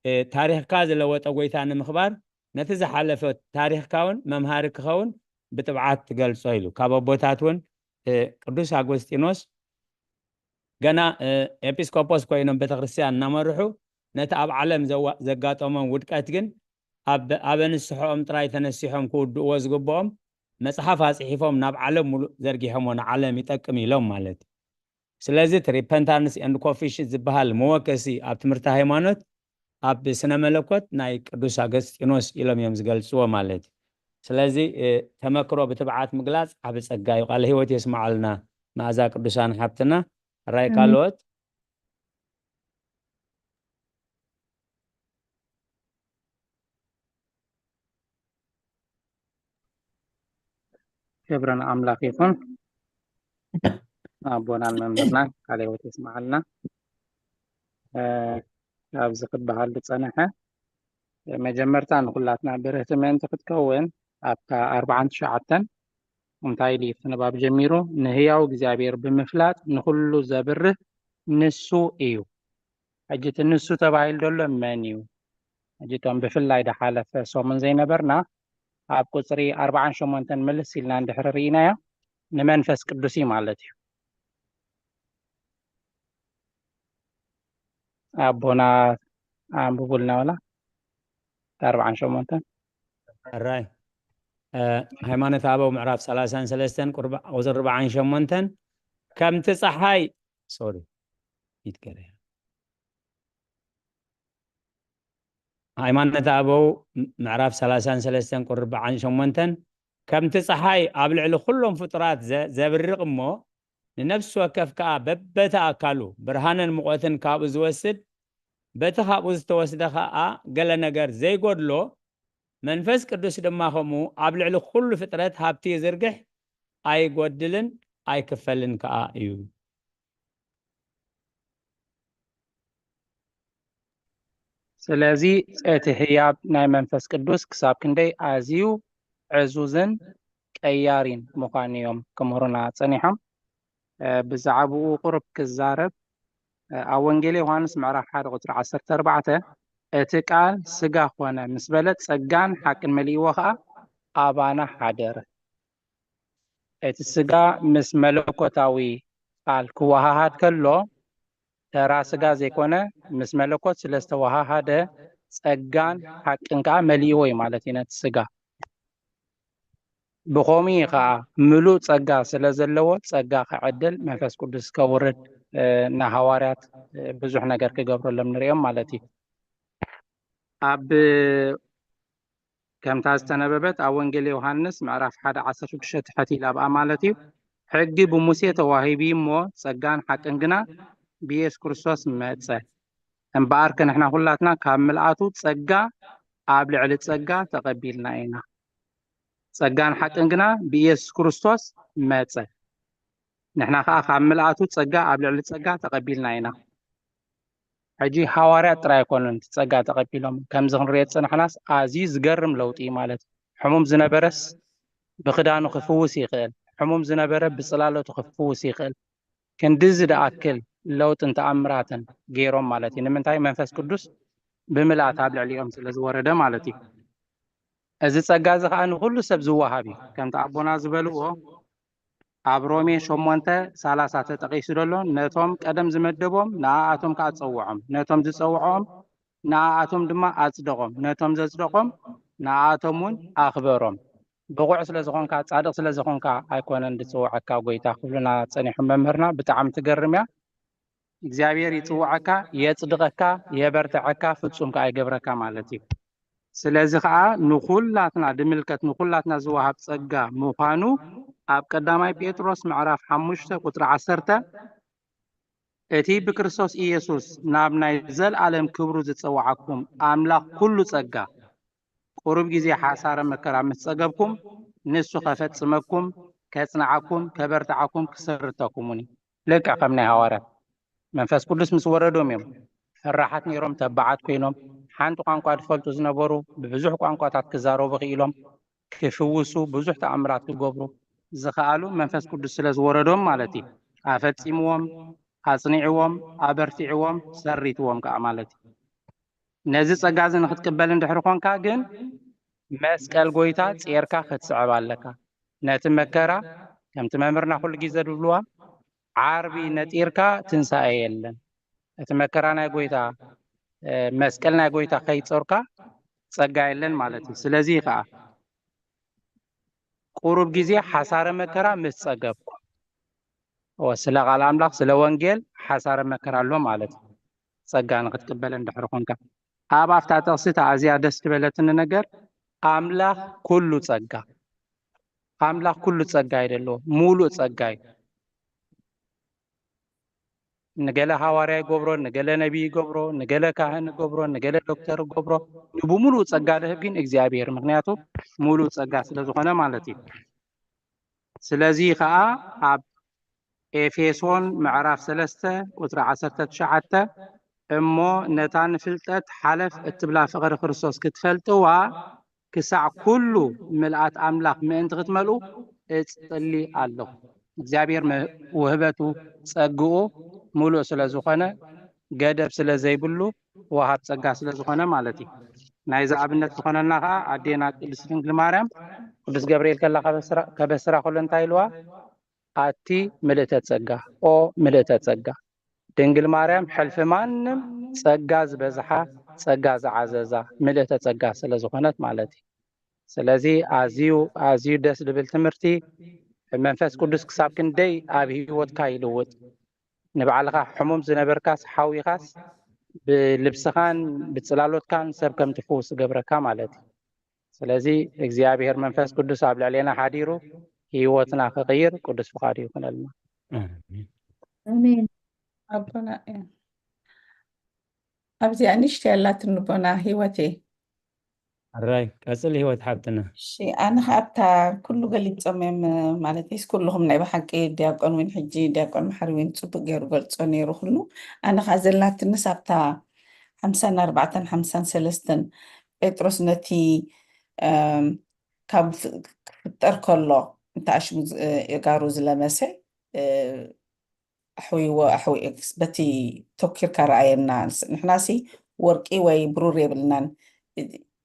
እ፣ ታሪኽካ ዝለወጠ ጎይታ ንምኽባር ነቲ ዝሓለፈ ታሪኽካ እውን መምሃሪ ክኸውን ብትብዓት ትገልጾ ኢሉ። ካብ ኣቦታት እውን፣ እ፣ ቅዱስ ኣጎስጢኖስ ገና፣ እ፣ ኤጲስቆጶስ ኮይኖም ቤተክርስትያን እናመርሑ ነቲ ኣብ ዓለም ዘዋ-፣ ዘጋጠሞም ውድቀት ግን ኣብ፣ ኣብ ንስሐኦም ጥራይ ተነሲሖም ክውድእዎ ዝግብኦም መጽሓፍ ኣጽሒፎም ናብ ዓለም ሙሉእ ዘርጊሖምዎ ንዓለም ይጠቅም ኢሎም ማለት እዩ። ስለዚ እቲ repentance and confession ዝበሃል መወከሲ ኣብ ትምህርቲ ሃይማኖት ኣብ ስነ መለኮት ናይ ቅዱስ ኣገስጢኖስ ኢሎም እዮም ዝገልጽዎ ማለት እዩ። ስለዚ፣ እ፣ ተመክሮ ብትብዓት ምግላጽ ዓቢ ጸጋ እዩ። ቃለ ህይወት የስምዓልና መኣዛ ቅዱሳን ሓብትና። ራይ ኣሜን። ካልኦት? ክብሪ ንኣምላኽ ይኹን። ኣቦናን መምህርናን ቃለ ህይወት የስምዓልና። እ፣ ኣብዚ ክበሃል ዝጸንሐ መጀመርታ ንኹላትና ብርህቲ ምእንቲ ክትከውን ኣብታ ኣርብዓን ትሽዓተን እንታይ ኢሉ እዩ እቲ ንባብ ጀሚሩ? ንህያው እግዚኣብሔር ብምፍላጥ ንኹሉ ዘብርህ ንሱ እዩ። ሕጂ እቲ ንሱ ተባሂሉ ዘሎ መን እዩ? ሕጂ እቶም ብፍላይ ድሓለፈ ሰሙን ዘይነበርና ኣብ ቁፅሪ ኣርባዓን ሸሞንተን ምልስ ኢልና እንድሕር ርኢናዮ ንመንፈስ ቅዱስ እዩ ማለት እዩ። ኣቦና ኣንብቡልና ወላ ኣርባዓን ሸሞንተን። ራይ ሃይማኖተ ኣበው ምዕራፍ ሰላሳን ሰለስተን ቁርባ- ቁፅሪ ኣርባዓን ሸሞንተን ከምቲ ፀሓይ ሶሪ ይትገረ ሃይማኖተ ኣበው ምዕራፍ ሰላሳን ሰለስተን ቁርባዓን ሸሞንተን ከምቲ ፀሓይ ኣብ ልዕሊ ኩሎም ፍጡራት ዘ- ዘብርቕ እሞ ንነፍሲ ወከፍ ከዓ በበተ ኣካሉ ብርሃንን ሙቐትን ካብኡ ዝወስድ በቲ ካብኡ ዝተወስደ ከዓ ገለ ነገር ዘይጎድሎ መንፈስ ቅዱስ ድማ ከምኡ ኣብ ልዕሊ ኩሉ ፍጥረት ሃብቲ ይዝርግሕ ኣይጎድልን ኣይክፈልን ከዓ እዩ። ስለዚ እቲ ህያብ ናይ መንፈስ ቅዱስ ክሳብ ክንደይ ኣዝዩ ዕዙዝን ቀያሪን ምዃኑ እዮም ክምህሩና ጸኒሖም። ብዛዕባኡ ቁሩብ ክዛረብ፣ ኣብ ወንጌል ዮሃንስ ምዕራፍ ሓደ ቁጽሪ ዓሰርተ ኣርባዕተ እቲ ቃል ስጋ ኾነ ምስ በለ ጸጋን ሓቅን መሊእዎ ኸኣ ኣባና ሓደረ። እቲ ስጋ ምስ መለኮታዊ ቃል ክወሃሃድ ከሎ ተራ ስጋ ዘይኮነ ምስ መለኮት ስለ ዝተወሃሃደ ጸጋን ሓቅን ከዓ መሊእዎ እዩ ማለት እዩ ነቲ ስጋ። ብኸምኡ እዩ ከዓ ምሉእ ጸጋ ስለ ዘለዎ ጸጋ ከዕድል መንፈስ ቅዱስ ከውርድ ንሃዋርያት ብዙሕ ነገር ክገብረሎም ንሪኦም ማለት እዩ። ኣብ ከምታ ዝተነበበት ኣብ ወንጌል ዮሃንስ ምዕራፍ ሓደ ዓሰርተ ሽዱሽተ ትሕት ኢላ ኣብኣ ማለት እዩ። ሕጊ ብሙሴ ተዋሂቡ እሞ ጸጋን ሓቅን ግና ብኢየሱስ ክርስቶስ መጸ። እምበኣር ከ ንሕና ኩላትና ካብ ምልኣቱ ጸጋ ኣብ ልዕሊ ጸጋ ተቐቢልና ኢና። ጸጋን ሓቅን ግና ብኢየሱስ ክርስቶስ መጸ። ንሕና ከኣ ካብ ምልኣቱ ጸጋ ኣብ ልዕሊ ጸጋ ተቐቢልና ኢና። ሕጂ ሃዋርያት ጥራይ ኣይኮኑን እቲ ጸጋ ተቐቢሎም። ከምዚ ክንሪኦ ዝጸናሕናስ ኣዝዩ ዝገርም ለውጢ እዩ ማለት እዩ። ሕሙም ዝነበረስ ብኽዳኑ ክፍውስ ይኽእል። ሕሙም ዝነበረ ብጽላለቱ ክፍውስ ይኽእል። ክንድዚ ድኣክል ለውጥን ተኣምራትን ገይሮም ማለት እዩ። ንምንታይ? መንፈስ ቅዱስ ብምልኣት ኣብ ልዕሊኦም ስለ ዝወረደ ማለት እዩ። እዚ ጸጋ እዚ ከኣ ንኹሉ ሰብ ዝወሃብ እዩ። ከምቲ ኣቦና ዝበልዎ ኣብ ሮሜ ሸሞንተ ሰላሳ ተጠቒሱ ዘሎ ነቶም ቀደም ዝመደቦም ንኣኣቶም ከኣ ጸውዖም፣ ነቶም ዝጸውዖም ንኣኣቶም ድማ ኣጽደቖም፣ ነቶም ዘጽደቖም ንኣኣቶም እውን ኣኽበሮም። ብቑዕ ስለ ዝኾንካ ጻድቕ ስለ ዝኾንካ ኣይኮነን ዝጽውዓካ ጎይታ ክብሉና ጸኒሖም መምህርና። ብጣዕሚ ትገርም እያ። እግዚኣብሔር ይጽውዓካ፣ የጽድቐካ፣ የበርትዐካ፣ ፍጹም ከኣ ይገብረካ ማለት እዩ። ስለዚ ከኣ ንኹላትና ድምልከት ንኹላትና ዝወሃብ ጸጋ ምዃኑ ኣብ ቀዳማይ ጴጥሮስ ምዕራፍ ሓሙሽተ ቁጽሪ ዓሰርተ እቲ ብክርስቶስ ኢየሱስ ናብ ናይ ዘልኣለም ክብሩ ዝጸውዓኩም ኣምላኽ ኩሉ ጸጋ ቁሩብ ግዜ ሓሳረ መከራ ምስ ጸገብኩም ንሱ ከፈጽመኩም ከጽንዓኩም ከበርትዓኩም ክስርተኩሙኒ። ልክዕ ከም ናይ ሃዋርያት መንፈስ ቅዱስ ምስ ወረዶም እዮም ፈራሓት ነይሮም ተባዓት ኮይኖም ሓንቲ ቋንቋ ዝፈልጡ ዝነበሩ ብብዙሕ ቋንቋታት ክዛረቡ ክኢሎም ክፍውሱ ብዙሕ ተኣምራት ክገብሩ ዝኸኣሉ መንፈስ ቅዱስ ስለ ዝወረዶም ማለት እዩ። ኣፈጺምዎም፣ ኣጽኒዕዎም፣ ኣበርቲዕዎም፣ ሰሪትዎም ከዓ ማለት እዩ። ነዚ ጸጋ እዚ ንክትቅበል እንድሕር ኮንካ ግን መስቀል ጎይታ ጼርካ ክትስዕብ ኣለካ። ነቲ መከራ ከምቲ መምህርና ኩሉ ግዜ ዝብልዋ ዓርቢ ነጢርካ ትንሳኤ የለን። እቲ መከራ ናይ ጎይታ መስቀል ናይ ጎይታ ከይጾርካ ጸጋ የለን ማለት እዩ። ስለዚ ከዓ ቁሩብ ግዜ ሓሳረ መከራ ምስ ጸገብኩም ስለ ቃል ኣምላኽ ስለ ወንጌል ሓሳረ መከራ ኣሎ ማለት እዩ። ጸጋ ንክትቅበል እንድሕር ኮንካ ኣብ ኣፍታ ጥቕሲ እታ ኣዝያ ደስ ዝበለትኒ ነገር ኣምላኽ ኩሉ ጸጋ ኣምላኽ ኩሉ ጸጋ እዩ ዘለዎ ሙሉእ ጸጋ እዩ። ንገለ ሃዋርያ ይገብሮ፣ ንገለ ነቢይ ይገብሮ፣ ንገለ ካህን ይገብሮ፣ ንገለ ዶክተር ይገብሮ፣ ንብሙሉእ ጸጋ ዝህብ ግን እግዚኣብሔር፣ ምክንያቱ ሙሉእ ጸጋ ስለ ዝኾነ ማለት እዩ። ስለዚ ከዓ ኣብ ኤፌሶን ምዕራፍ ሰለስተ ቁፅሪ ዓሰርተ ትሽዓተ እሞ ነታ ንፍልጠት ሓለፍ እትብላ ፍቕሪ ክርስቶስ ክትፈልጥዋ ክሳዕ ኩሉ ምልኣት ኣምላኽ ምእንቲ ክትመልኡ እጽሊ ኣለኹ። እግዚኣብሔር ውህበቱ ጸግኡ ምሉእ ስለ ዝኾነ ገደብ ስለ ዘይብሉ ወሃብ ጸጋ ስለ ዝኾነ ማለት እዩ። ናይዚ ኣብነት ዝኾነና ከዓ ኣዴና ቅድስት ድንግል ማርያም ቅዱስ ገብርኤል ከላ ከበስራ ከሎ እንታይ ኢልዋ? ኣቲ ምልእተ ጸጋ፣ ኦ ምልእተ ጸጋ፣ ድንግል ማርያም ሕልፊ ማንም ጸጋ ዝበዝሓ፣ ጸጋ ዝዓዘዛ፣ ምልእተ ጸጋ ስለ ዝኾነት ማለት እዩ። ስለዚ ኣዝዩ ኣዝዩ ደስ ዝብል ትምህርቲ። መንፈስ ቅዱስ ክሳብ ክንደይ ኣብ ህይወትካ ይልውጥ። ንባዕልኻ ሕሙም ዝነበርካስ ሓዊኻስ ብልብስኻን ብጽላሎትካን ሰብ ከም ትፍውስ ዝገብረካ ማለት እዩ። ስለዚ እግዚኣብሔር መንፈስ ቅዱስ ኣብ ልዕሌና ሓዲሩ ህይወትና ክቕይር ቅዱስ ፍቓዱ ይኹነልና። ኣሜን። ኣቦና ኣብዚኣ ንሽቲ ያላትን ልቦና ህይወቴ ኣራይ ቀጽል ህይወት ሓብትና። እሺ ኣነ ከ ኣብታ ኩሉ ገሊጾም እዮም ማለት ስ ኩልኹም ናይ ብሓቂ ዲያቆን እውን ሕጂ ዲያቆን መሓሪ እውን ጽቡቅ ገይሩ ገልጾ ነይሩ ኩሉ ኣነ ከ ዘላትንስ ኣብታ ሓምሳን ኣርባዕተን ሓምሳን ሰለስተን ጴጥሮስ ነቲ ካብ ክፍጠር ከሎ እንተ ኣሽሙ የጋሩ ዝለመሰ ኣሕውይዎ ኣሕውኤክስ በቲ ተኪርካ ረኣየና ንሕናሲ ወርቂ ወይ ብሩር የብልናን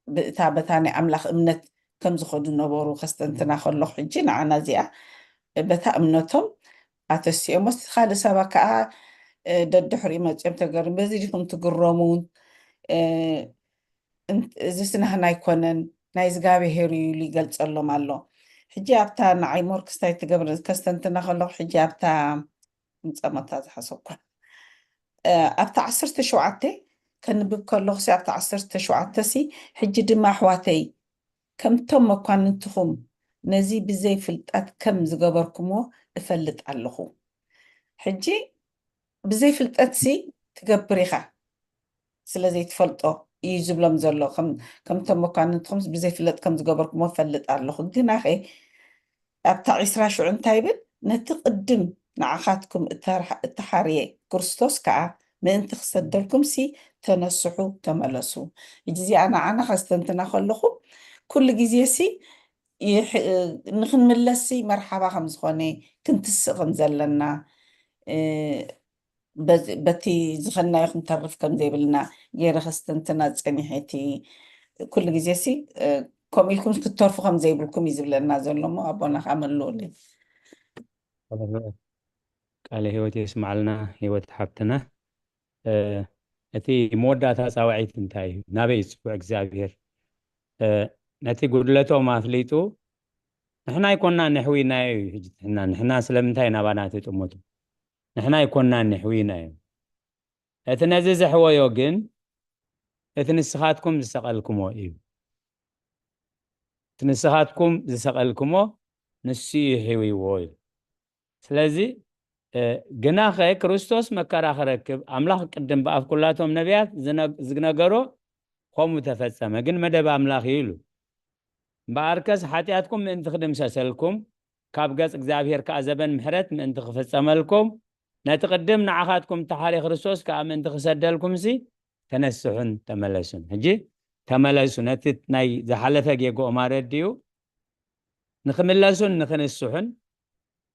እታ በታ ናይ ኣምላኽ እምነት ከም ዝኸዱ ነበሩ ከስተንትና ከለኹ ሕጂ ንዓና እዚኣ በታ እምነቶም ኣተሲኦሞ ካልእ ሰባ ከዓ ደድሕሪኡ መፅኦም ተገርም በዚ ዲኹም ትግረሙ እዚ ስናህና ኣይኮነን ናይ እግዚኣብሄር እዩ ኢሉ ይገልፀሎም ኣሎ ሕጂ ኣብታ ንዓይ ሞርክስታይ ትገብር ከስተንትና ከለኹ ሕጂ ኣብታ ንፀመታ ዝሓሰብኳ ኣብታ ዓሰርተ ሸውዓተ ከንብብ ከለኹ ኣብታ ዓሰርተ ሸውዓተ ሲ ሕጂ ድማ ኣሕዋተይ ከምቶም መኳንንትኹም ነዚ ብዘይ ፍልጠት ከም ዝገበርኩምዎ እፈልጥ ኣለኹ ሕጂ ብዘይ ፍልጠት ሲ ትገብር ኢኻ ስለ ዘይትፈልጦ እዩ ዝብሎም ዘሎ ከምቶም መኳንንትኹም ብዘይ ፍለጥ ከም ዝገበርኩሞ ፈልጥ ኣለኹ ግናኸ ኣብታ ዒስራ ሽዑ እንታይ ይብል ነቲ ቅድም ንዓኻትኩም እተሓርየ ክርስቶስ ከዓ ምእንቲ ክሰደልኩም ሲ ተነስሑ ተመለሱ እዚኣ ንዓና ከስተንትና ከለኹ ኩሉ ግዜ ሲ ንክንምለስ ሲ መርሓባ ከም ዝኾነ ክንትስእ ከም ዘለና በቲ ዝኸናዮ ክንተርፍ ከም ዘይብልና ገይረ ከስተንትና ፀኒሐ እቲ ኩሉ ግዜ ሲ ከምኡ ኢልኩም ክትተርፉ ከም ዘይብልኩም እዩ ዝብለና ዘሎ ሞ ኣቦና ከዓ መልኡልኝ ቃለ ህይወት የስማዕልና ህይወት ሓብትና እቲ መወዳእታ ፃውዒት እንታይ እዩ ናበይ ዝፅውዕ እግዚኣብሔር ነቲ ጉድለቶም ኣፍሊጡ ንሕና ኣይኮና ነሕዊናዮ እዩ ሕጂ ትሕና ንሕና ስለምንታይ ናባና ትጥምቱ ንሕና ኣይኮና ነሕዊናዮ እቲ ነዚ ዘሕወዮ ግን እቲ ንስኻትኩም ዝሰቐልክሞ እዩ እቲ ንስኻትኩም ዝሰቐልክሞ ንሱ እዩ ሕዊዎ እዩ ስለዚ ግናኸ ክርስቶስ መከራ ክረክብ ኣምላኽ ቅድም ብኣፍ ኩላቶም ነቢያት ዝነገሮ ከምኡ ተፈጸመ ግን መደብ ኣምላኽ እዩ ኢሉ እምበኣርከስ ሓጢኣትኩም ምእንቲ ክድምሰሰልኩም ካብ ገጽ እግዚኣብሔር ከኣ ዘበን ምሕረት ምእንቲ ክፍጸመልኩም ነቲ ቅድም ንዓኻትኩም ተሓሪ ክርስቶስ ከኣ ምእንቲ ክሰደልኩምሲ ተነስሑን ተመለሱን ሕጂ ተመለሱ ነቲ ናይ ዝሓለፈ ጌግኦም ኣረድኡ ንኽምለሱን ንኽንስሑን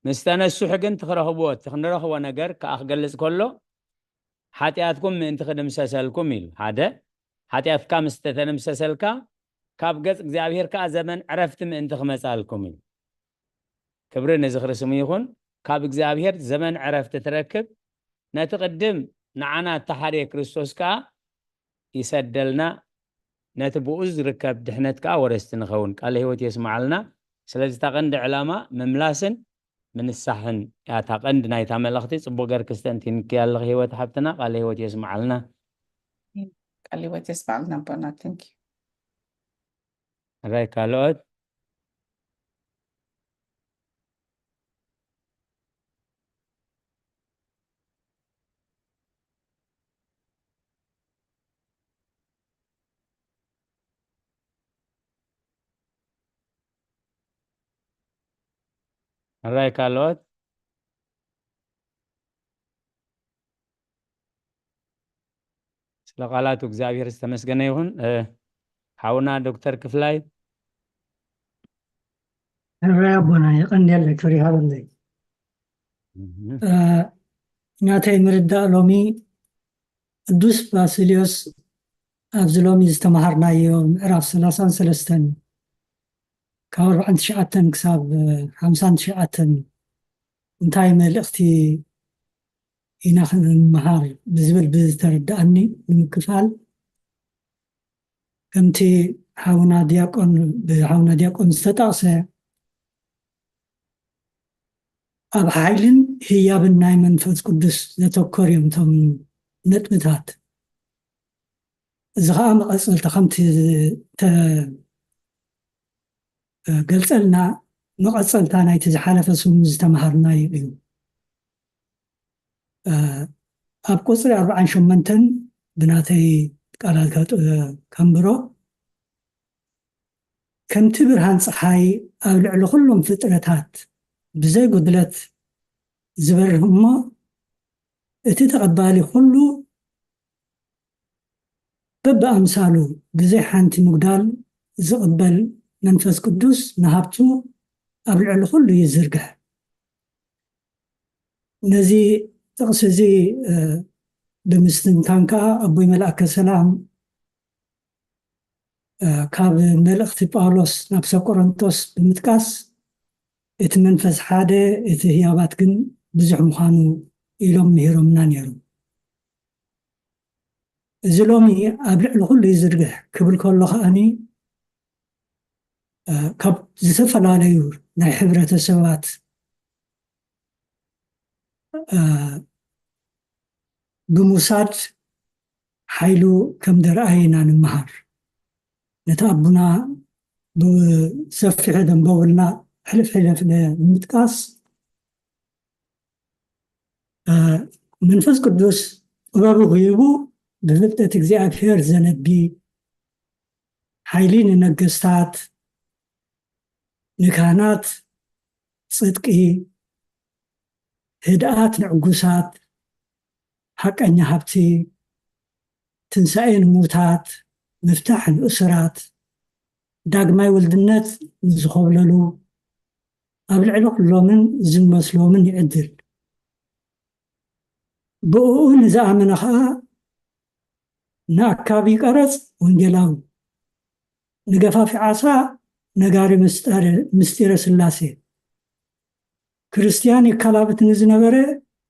ምስ ተነስሑ ግን ትኽረኽብዎ እቲ ክንረኽቦ ነገር ከኣ ክገልጽ ከሎ ሓጢኣትኩም ምእንቲ ክድምሰሰልኩም ኢሉ ሓደ ሓጢኣትካ ምስ ተተደምሰሰልካ ካብ ገጽ እግዚኣብሔር ከኣ ዘመን ዕረፍቲ ምእንቲ ክመጻልኩም ኢሉ ክብሪ ንዝኽሪ ስሙ ይኹን ካብ እግዚኣብሔር ዘመን ዕረፍቲ ትረክብ ነቲ ቅድም ንዓና እተሓርየ ክርስቶስ ከኣ ይሰደልና ነቲ ብኡ ዝርከብ ድሕነት ከኣ ወረስቲ ንኸውን ቃለ ህይወት የስምዓልና ስለዚ እታ ቀንዲ ዕላማ ምምላስን ምንሳሕን እያ እታ ቀንዲ ናይታ መልእኽቲ ጽቡቕ ገር ክስተንቲንኪ ኣለኺ ህይወት ሓብትና ቃለ ህይወት የስምዓልና ቃለ ህይወት የስምዓልና ኣቦና thank you ራይ ካልኦት ሕራይ ካልኦት ስለ ቃላቱ እግዚኣብሔር ዝተመስገነ ይኹን። ሓውና ዶክተር ክፍላይ ሕራይ ኣቦና የቐንየለይ ክብሪ ይሃበለይ። ናተይ ምርዳእ ሎሚ ቅዱስ ባስልዮስ ኣብዚ ሎሚ ዝተምሃርናዮ ምዕራፍ ሰላሳን ሰለስተን ካብ ኣርባዓን ትሽዓተን ክሳብ ሓምሳን ትሽዓተን እንታይ መልእኽቲ ኢና ክንምሃር ብዝብል ብዝተረድኣኒ ንምክፋል፣ ከምቲ ሓውና ዲያቆን ብሓውና ዲያቆን ዝተጠቕሰ፣ ኣብ ሓይልን ህያብን ናይ መንፈስ ቅዱስ ዘተኮር እዮም እቶም ነጥብታት። እዚ ኸዓ መቐጸልታ ከምቲ ተገልጸልና፣ መቐጸልታ ናይቲ ዝሓለፈ ስሙ ዝተምሃርናዮ እዩ። ኣብ ቁጽሪ ኣርባዓን ሸሞንተን ብናተይ ቃላት ከንብሮ፣ ከምቲ ብርሃን ጸሓይ ኣብ ልዕሊ ኩሎም ፍጥረታት ብዘይ ጉድለት ዝበርህ እሞ፣ እቲ ተቐባሊ ኩሉ በብኣምሳሉ ብዘይ ሓንቲ ምጉዳል ዝቕበል መንፈስ ቅዱስ ንሃብቱ ኣብ ልዕሊ ኩሉ ይዝርግሕ። ነዚ ጥቕሲ እዚ ብምስትንታን ከኣ ኣቦይ መልኣከ ሰላም ካብ መልእኽቲ ጳውሎስ ናብ ሰብ ቆሮንቶስ ብምጥቃስ፣ እቲ መንፈስ ሓደ፣ እቲ ህያባት ግን ብዙሕ ምዃኑ ኢሎም ምሂሮምና ነይሮም። እዚ ሎሚ ኣብ ልዕሊ ኩሉ ይዝርግሕ ክብል ከሎ ከኣኒ፣ ካብ ዝተፈላለዩ ናይ ሕብረተሰባት ብምውሳድ ሓይሉ ከም ደርኣየ ኢና ንምሃር። ነቲ ኣቦና ብሰፊሑ ደንበቡልና ሕልፍ ሕልፍ ንምጥቃስ፣ መንፈስ ቅዱስ ጥበቡ ሂቡ ብፍልጠት እግዚኣብሔር ዘነቢ፣ ሓይሊ ንነገስታት፣ ንካህናት ጽድቂ፣ ህድኣት ንዕጉሳት፣ ሓቀኛ ሃብቲ፣ ትንሳኤ ንሙታት፣ ምፍታሕ ንእሱራት፣ ዳግማይ ወልድነት ንዝኾብለሉ፣ ኣብ ልዕሊ ኩሎምን ዝመስሎምን ይዕድል። ብእኡ ንዝኣመነ ኸኣ ንኣካቢ ቀረጽ ወንጌላዊ፣ ንገፋፊ ዓሳ ነጋሪ ምስጢረ ስላሴ፣ ክርስትያን የካላብት ንዝነበረ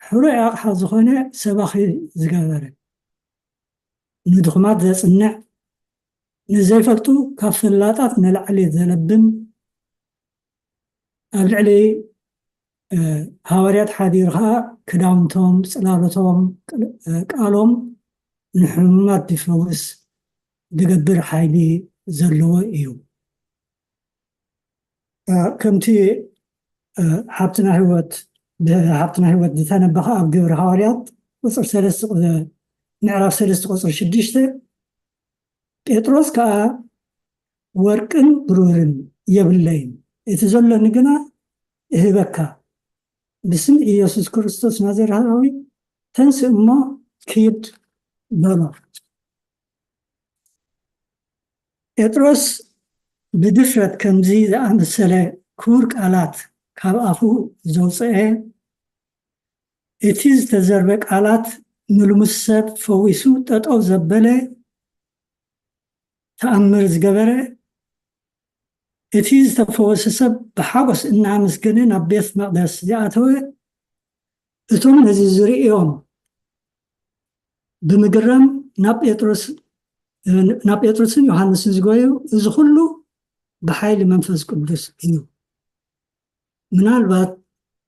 ሕሩይ ኣቕሓ ዝኾነ ሰባኺ ዝገበረ፣ ንድኹማት ዘጽንዕ፣ ንዘይፈልጡ ካብ ፈላጣት ንላዕሊ ዘለብም፣ ኣብ ልዕሊ ሃዋርያት ሓዲሩ ኸዓ ክዳውንቶም፣ ጽላሎቶም፣ ቃሎም ንሕሙማት ዝፈውስ ዝገብር ሓይሊ ዘለዎ እዩ። ከምቲ ሃብትና ህይወት ብሃብትና ህይወት ዝተነበኸ ኣብ ግብሪ ሃዋርያት ቁፅሪ ሰለስተ ምዕራፍ ሰለስተ ቁፅሪ ሽዱሽተ፣ ጴጥሮስ ከዓ ወርቅን ብሩርን የብለይን፣ እቲ ዘሎኒ ግና እህበካ፣ ብስም ኢየሱስ ክርስቶስ ናዘራዊ ተንስእ እሞ ኪድ በሎ። ጴጥሮስ ብድፍረት ከምዚ ዝኣመሰለ ክቡር ቃላት ካብ ኣፉ ዘውፅአ፣ እቲ ዝተዘርበ ቃላት ንልሙስ ሰብ ፈዊሱ ጠጠው ዘበለ፣ ተኣምር ዝገበረ፣ እቲ ዝተፈወሰ ሰብ ብሓጎስ እናኣመስገነ ናብ ቤት መቕደስ ዝኣተወ፣ እቶም ነዚ ዝርእዮም ብምግራም ናብ ጴጥሮስ ናብ ጴጥሮስን ዮሃንስን ዝጎዩ፣ እዚ ኩሉ ብሓይሊ መንፈስ ቅዱስ እዩ። ምናልባት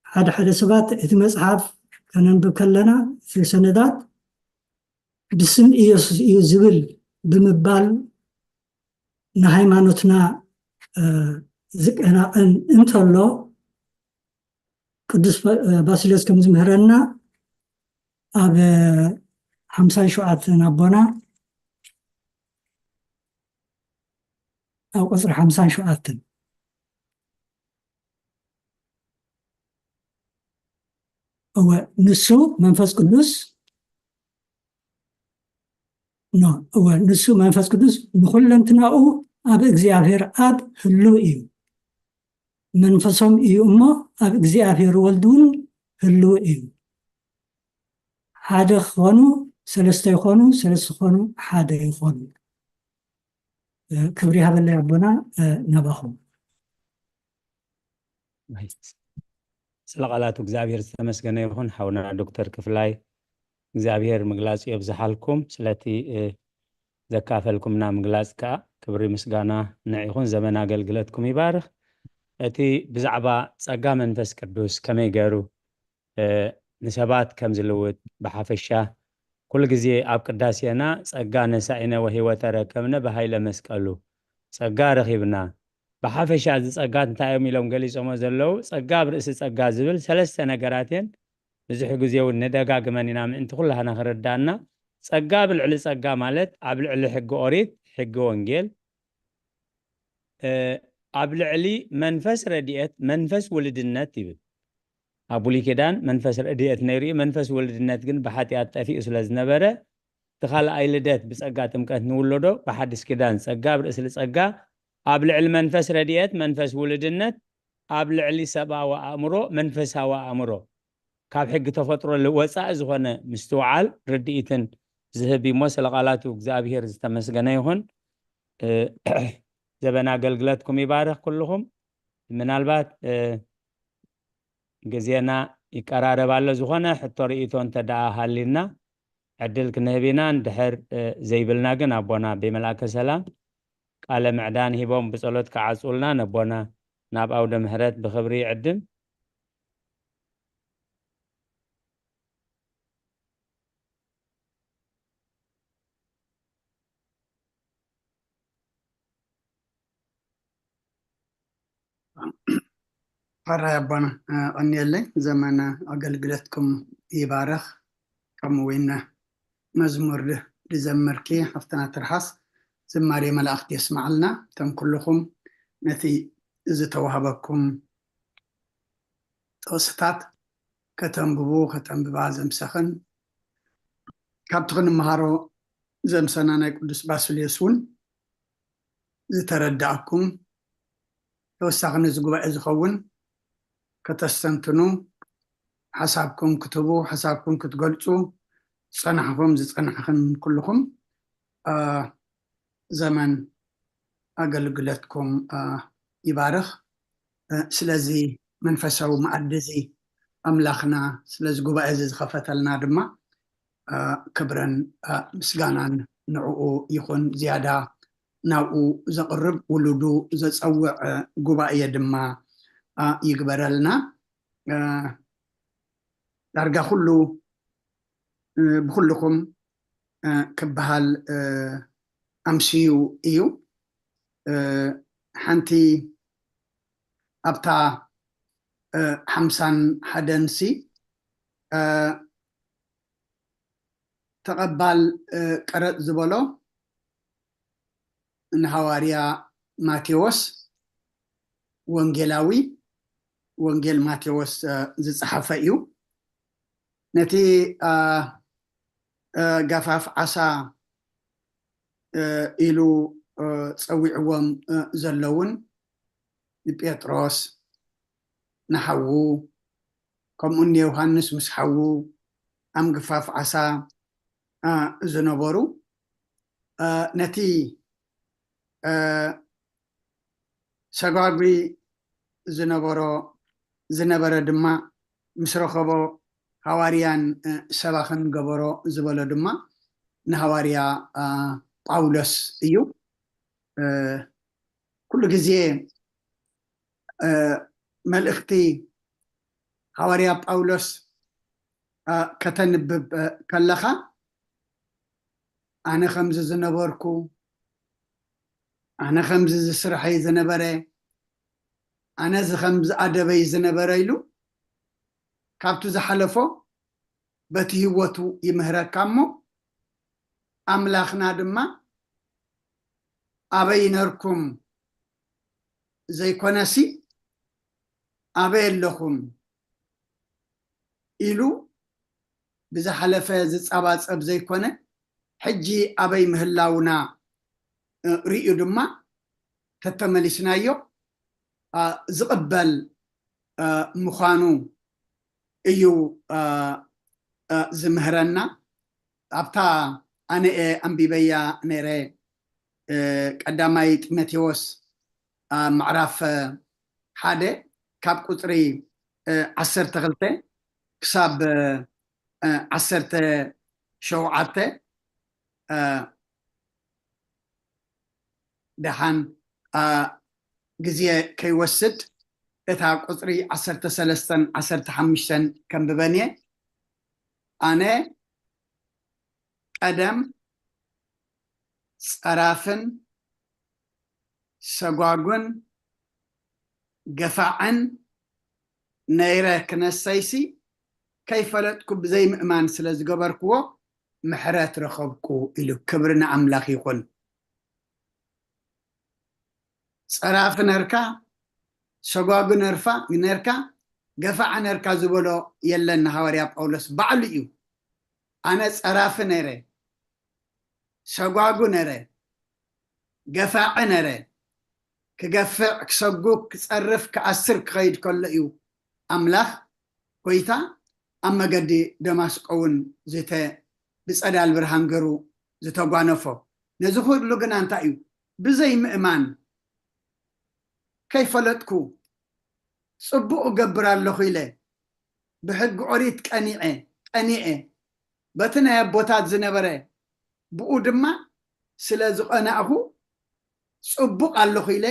ሓደ ሓደ ሰባት እቲ መጽሓፍ ከነንብብ ከለና፣ እቲ ሰነዳት ብስም ኢየሱስ እዩ ዝብል ብምባል ንሃይማኖትና ዝቀናቐን እንተሎ፣ ቅዱስ ባሲሎስ ከም ዝምህረና ኣብ ሓምሳን ሸውዓተን ኣቦና ኣብ ቁፅሪ ሓምሳን ሸውዓተን፣ እወ ንሱ መንፈስ ቅዱስ ኖ እወ ንሱ መንፈስ ቅዱስ ንኹለንትናኡ ኣብ እግዚኣብሔር ኣብ ህልው እዩ። መንፈሶም እዩ እሞ ኣብ እግዚኣብሔር ወልድ እውን ህልው እዩ። ሓደ ክኾኑ ሰለስተ ይኾኑ፣ ሰለስተ ክኾኑ ሓደ ይኾኑ። ክብሪ ሃበለይ ኣቦና። ናባኹም። ስለ ቃላቱ እግዚኣብሔር ዝተመስገነ ይኹን። ሓውና ዶክተር ክፍላይ እግዚኣብሔር ምግላጹ የብዝሓልኩም። ስለቲ ዘካፈልኩምና ምግላጽ ከዓ ክብሪ ምስጋና ንዒኹን ዘመን ኣገልግለትኩም ይባርኽ። እቲ ብዛዕባ ጸጋ መንፈስ ቅዱስ ከመይ ገይሩ ንሰባት ከም ዝልውጥ ብሓፈሻ ኩሉ ግዜ ኣብ ቅዳሴና ጸጋ ነሳኢነ ወህይወተ ረከብነ ብሃይለ መስቀሉ፣ ጸጋ ረኺብና። ብሓፈሻ እዚ ጸጋ እንታይ እዮም ኢሎም ገሊጾሞ ዘለዉ? ጸጋ ኣብ ርእሲ ጸጋ ዝብል ሰለስተ ነገራት እየን። ብዙሕ ግዜ እውን ንደጋግመን ኢና ምእንቲ ኩላህና ክርዳእና። ጸጋ ኣብ ልዕሊ ጸጋ ማለት ኣብ ልዕሊ ሕጊ ኦሪት፣ ሕጊ ወንጌል፣ ኣብ ልዕሊ መንፈስ ረድኤት፣ መንፈስ ውልድነት ይብል። ኣብ ብሉይ ኪዳን መንፈስ ረድኤት ነይሩ እዩ። መንፈስ ውልድነት ግን ብሓጢኣት ጠፊኡ ስለ ዝነበረ እቲ ካልኣይ ልደት ብጸጋ ጥምቀት ንውለዶ ብሓድሽ ኪዳን ጸጋ ኣብ ርእሲ ጸጋ ኣብ ልዕሊ መንፈስ ረድኤት መንፈስ ውልድነት ኣብ ልዕሊ ሰብኣዊ ኣእምሮ መንፈሳዊ ኣእምሮ ካብ ሕጊ ተፈጥሮ ወፃኢ ዝኾነ ምስትውዓል ርድኢትን ዝህብ እሞ ስለ ቃላቱ እግዚኣብሔር ዝተመስገነ ይኹን። ዘበን ኣገልግለትኩም ይባርኽ ኩልኹም። ምናልባት ግዜና ይቀራረብ ኣሎ፣ ዝኾነ ሕቶ ርእይቶ እንተ ደኣ ሃሊና ዕድል ክንህብ ኢና። እንድሕር ዘይብልና ግን ኣቦና ቤመልኣከ ሰላም ቃለ ምዕዳን ሂቦም ብጸሎት ክዓጹልና ነቦና ናብ ኣውደ ምሕረት ብኽብሪ ይዕድም። ሕራይ ኣቦና ቀንየለይ፣ ዘመን ኣገልግለትኩም ይባረኽ። ከምኡ እውን መዝሙር ዝዘመርኪ ሓፍትና ትርሓስ ዝማሬ መላእኽቲ የስምዓልና። እቶም ኩልኹም ነቲ ዝተዋህበኩም ጥቕስታት ከተንብቡ ከተንብባ ዘምሰኽን ካብቲ ክንመሃሮ ዘምሰና ናይ ቅዱስ ባስልዮስ እውን ዝተረዳእኩም ተወሳኺ ነዚ ጉባኤ ዝኸውን ከተስተንትኑ ሓሳብኩም ክትህቡ ሓሳብኩም ክትገልፁ ዝፀናሕኹም ዝፀናሕኽን ኩልኹም ዘመን ኣገልግለትኩም ይባርኽ። ስለዚ መንፈሳዊ መኣዲ እዚ ኣምላኽና ስለዚ ጉባኤ እዚ ዝኸፈተልና ድማ ክብርን ምስጋናን ንዕኡ ይኹን። ዝያዳ ናብኡ ዘቕርብ ውሉዱ ዘፀውዕ ጉባኤ ድማ ይግበረልና። ዳርጋ ኩሉ ብኩልኹም ክበሃል ኣምስዩ እዩ። ሓንቲ ኣብታ ሓምሳን ሓደን ሲ ተቐባል ቀረጽ ዝበሎ ንሃዋርያ ማቴዎስ ወንጌላዊ ወንጌል ማቴዎስ ዝጸሓፈ እዩ። ነቲ ገፋፍ ዓሳ ኢሉ ጸዊዕዎም ዘለውን ንጴጥሮስ ንሓዉ ከምኡ ንዮሃንስ ምስ ሓዉ ኣብ ገፋፍ ዓሳ ዝነበሩ ነቲ ሰጓጒ ዝነበሮ ዝነበረ ድማ ምስ ረኸቦ ሃዋርያን ሰባኽን ገበሮ ዝበሎ ድማ ንሃዋርያ ጳውሎስ እዩ። ኩሉ ግዜ መልእኽቲ ሃዋርያ ጳውሎስ ከተንብብ ከለኻ ኣነ ከምዚ ዝነበርኩ ኣነ ከምዚ ዝስርሐይ ዝነበረ ኣነ እዚ ከምዚ ኣደበይ ዝነበረ ኢሉ ካብቲ ዝሓለፎ በቲ ህይወቱ ይምህረካ እሞ ኣምላኽና ድማ ኣበይ ነርኩም ዘይኮነሲ ኣበይ ኣለኹም ኢሉ ብዝሓለፈ ዝጸባጸብ ዘይኮነ ሕጂ ኣበይ ምህላውና ርእዩ ድማ ተተመሊስናዮ ዝቕበል ምዃኑ እዩ ዝምህረና። ኣብታ ኣነ እየ ኣንቢበያ ነይረ ቀዳማይ ጢሞቴዎስ ኣብ ምዕራፍ ሓደ ካብ ቁፅሪ ዓሰርተ ክልተ ክሳብ ዓሰርተ ሸውዓተ ደሓን ግዜ ከይወስድ እታ ቁፅሪ ዓሰርተ ሰለስተን ዓሰርተ ሓሙሽተን ከንብበን እየ። ኣነ ቀደም ጸራፍን ሰጓጉን ገፋዕን ነይረ ክነሰይሲ ከይፈለጥኩ ብዘይምእማን ስለ ዝገበርክዎ ምሕረት ረኸብኩ ኢሉ። ክብሪ ንኣምላኽ ይኹን። ጸራፊ ነርካ፣ ሰጓጉ ነርፋ ነርካ፣ ገፋዕ ነርካ ዝበሎ የለን። ሃዋርያ ጳውሎስ ባዕሉ እዩ። ኣነ ጸራፊ ነረ፣ ሰጓጉ ነረ፣ ገፋዕ ነረ። ክገፍዕ፣ ክሰጉግ፣ ክጸርፍ፣ ክኣስር ክኸይድ ከሎ እዩ ኣምላኽ ጎይታ ኣብ መገዲ ደማስቆ እውን ዝተ ብጸዳል ብርሃን ገሩ ዝተጓነፎ። ነዚ ኩሉ ግና እንታይ እዩ? ብዘይ ምእማን ከይፈለጥኩ ጽቡቕ እገብር ኣለኹ ኢለ ብሕጊ ኦሪት ቀኒዐ ቀኒዐ በቲ ናይ ኣቦታት ዝነበረ ብኡ ድማ ስለ ዝቐናእኹ ጽቡቕ ኣለኹ ኢለ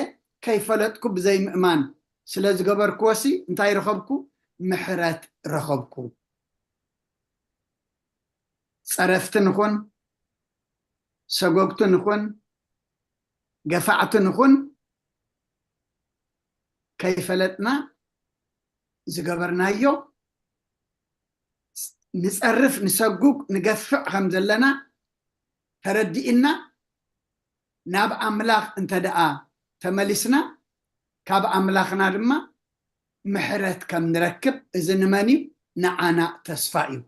ከይፈለጥኩ ብዘይ ምእማን ስለ ዝገበርክዎሲ እንታይ ረኸብኩ? ምሕረት ረኸብኩ። ጸረፍቲ ንኹን፣ ሰጎግቲ ንኹን፣ ገፋዕቲ ንኹን ከይፈለጥና ዝገበርናዮ ንጸርፍ፣ ንሰጉግ፣ ንገፍዕ ከም ዘለና ተረዲእና ናብ ኣምላኽ እንተ ደኣ ተመሊስና ካብ ኣምላኽና ድማ ምሕረት ከም ንረክብ እዚ ንመን እዩ? ንዓና ተስፋ እዩ።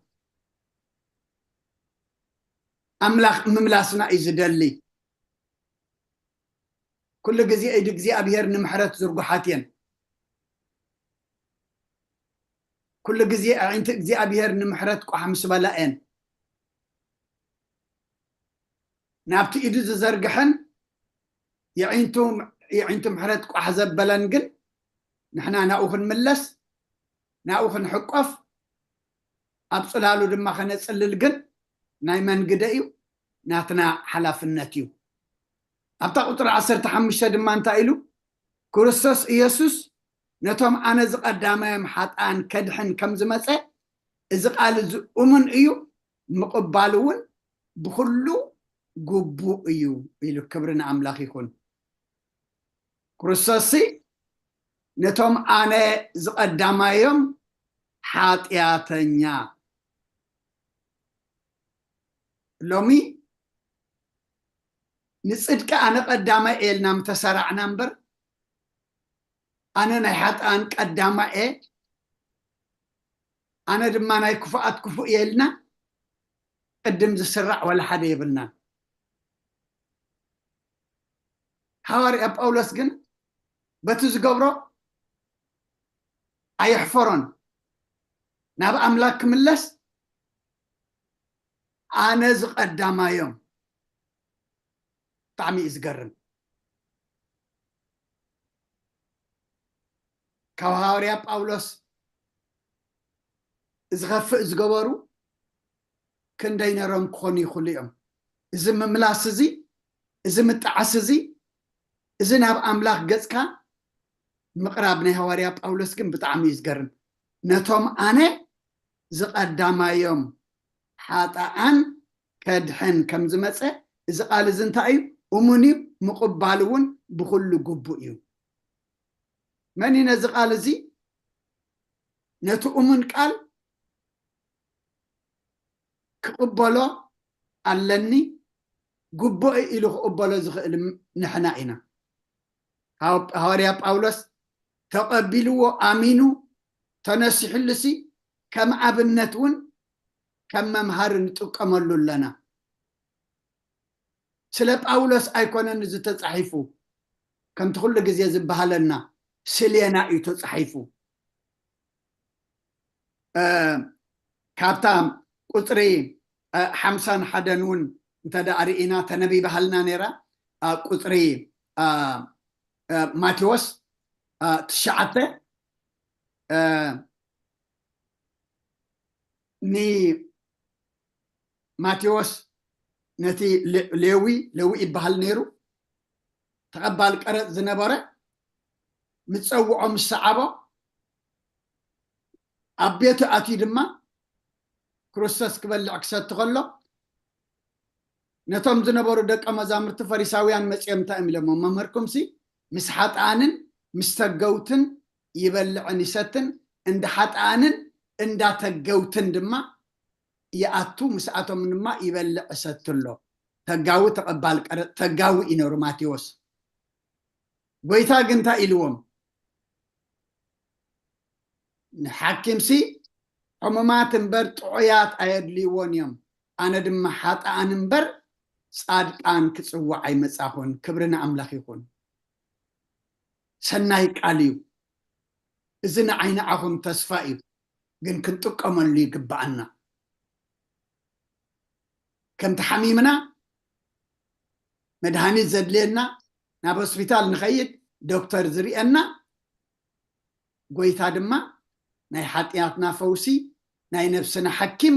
ኣምላኽ ምምላስና እዩ ዝደሊ። ኩሉ ግዜ ኢድ እግዚኣብሔር ንምሕረት ዝርጉሓት እየን። ኩሉ ግዜ ኣዒንቲ እግዚኣብሔር ንምሕረት ቋሕ ምስ በላ እየን። ናብቲ ኢዱ ዝዘርግሐን የዒንቱ የዒንቱ ምሕረት ቋሕ ዘበለን ግን ንሕና ናብኡ ክንምለስ፣ ናብኡ ክንሕቆፍ፣ ኣብ ጽላሉ ድማ ከነጽልል ግን ናይ መን ግደ እዩ? ናትና ሓላፍነት እዩ። ኣብታ ቁጽሪ ዓሰርተ ሓሙሽተ ድማ እንታይ ኢሉ? ክርስቶስ ኢየሱስ ነቶም ኣነ ዝቐዳማዮም ሓጥኣን ከድሕን ከም ዝመጸ እዚ ቃል እዚ እሙን እዩ፣ ምቕባል እውን ብኹሉ ግቡእ እዩ ኢሉ። ክብሪ ንኣምላኽ ይኹን። ክርስቶስሲ ነቶም ኣነ ዝቐዳማዮም ሓጢኣተኛ ሎሚ ንጽድቂ ኣነ ቀዳማይ እየ ኢልና ምተሰራዕና እምበር ኣነ ናይ ሓጥኣን ቀዳማይ እየ ኣነ ድማ ናይ ክፉኣት ክፉእ እየ ኢልና ቅድም ዝስራዕ ዋላ ሓደ የብልናን። ሃዋርያ ጳውሎስ ግን በቲ ዝገብሮ ኣየሕፈሮን። ናብ ኣምላክ ክምለስ ኣነ ዝቀዳማዮም። ብጣዕሚ እዩ ዝገርም። ካብ ሃዋርያ ጳውሎስ ዝኸፍእ ዝገበሩ ክንደይ ነሮም ክኾኑ ይኽእሉ እዮም። እዚ ምምላስ እዚ፣ እዚ ምጣዓስ እዚ፣ እዚ ናብ ኣምላኽ ገጽካ ምቕራብ ናይ ሃዋርያ ጳውሎስ ግን ብጣዕሚ እዩ ዝገርም። ነቶም ኣነ ዝቐዳማዮም ሓጣኣን ከድሕን ከም ዝመጸ እዚ ቃል እዚ እንታይ እዩ? እሙን እዩ፣ ምቕባል እውን ብኹሉ ግቡእ እዩ። መን እዩ ነዚ ቃል እዚ ነቲ እሙን ቃል ክቕበሎ ኣለኒ፣ ግቡእ ኢሉ ክቕበሎ ዝኽእል ንሕና ኢና። ሃው- ሃዋርያ ጳውሎስ ተቐቢልዎ ኣሚኑ ተነሲሕሉሲ ከም ኣብነት እውን ከም መምሃሪ ንጥቀመሉ ኣለና። ስለ ጳውሎስ ኣይኮነን እዚ ተጻሒፉ፣ ከምቲ ኩሉ ግዜ ዝበሃለና ስሌና እዩ ተጻሒፉ። እ፣ ካብታ ቁጽሪ እ፣ ሓምሳን ሓደን እውን እንተ ደኣ ርኢና ተነቢባሃልና ነይራ። ኣብ ቁፅሪ ማቴዎስ ትሽዓተ ንማቴዎስ ነቲ ሌዊ ሌዊ ይበሃል ነይሩ፣ ተቐባል ቀረፅ ዝነበረ፣ ምፀውዖ ምስ ሰዓቦ ኣብ ቤቱ ኣትዩ ድማ ክርስቶስ ክበልዕ ክሰቲ ከሎ ነቶም ዝነበሩ ደቀ መዛሙርቲ ፈሪሳውያን መፂኦም እንታይ እዮም ኢሎሞ? መምህርኩምሲ ምስ ሓጥኣንን ምስ ተገውትን ይበልዕን ይሰትን፣ እንዳ ሓጥኣንን እንዳ ተገውትን ድማ ይኣቱ፣ ምስኣቶም ድማ ይበልዕ ይሰቲ ኣሎ። ተጋዊ ተቐባል ቀረጥ ተጋዊ እዩ ነሩ ማቴዎስ። ጎይታ ግን እንታይ ኢልዎም? ንሓኪምሲ ሕሙማት እምበር ጥዑያት ኣየድልይዎን እዮም፣ ኣነ ድማ ሓጥኣን እምበር ጻድቃን ክጽውዕ ኣይመጻኹን። ክብሪ ንኣምላኽ ይኹን። ሰናይ ቃል እዩ። እዚ ንዓይ ንዓኹም ተስፋ እዩ፣ ግን ክንጥቀመሉ ይግብኣና። ከምቲ ሓሚምና መድሃኒት ዘድልየና ናብ ሆስፒታል ንኸይድ ዶክተር ዝርእየና፣ ጎይታ ድማ ናይ ሓጢኣትና ፈውሲ ናይ ነብስና ሓኪም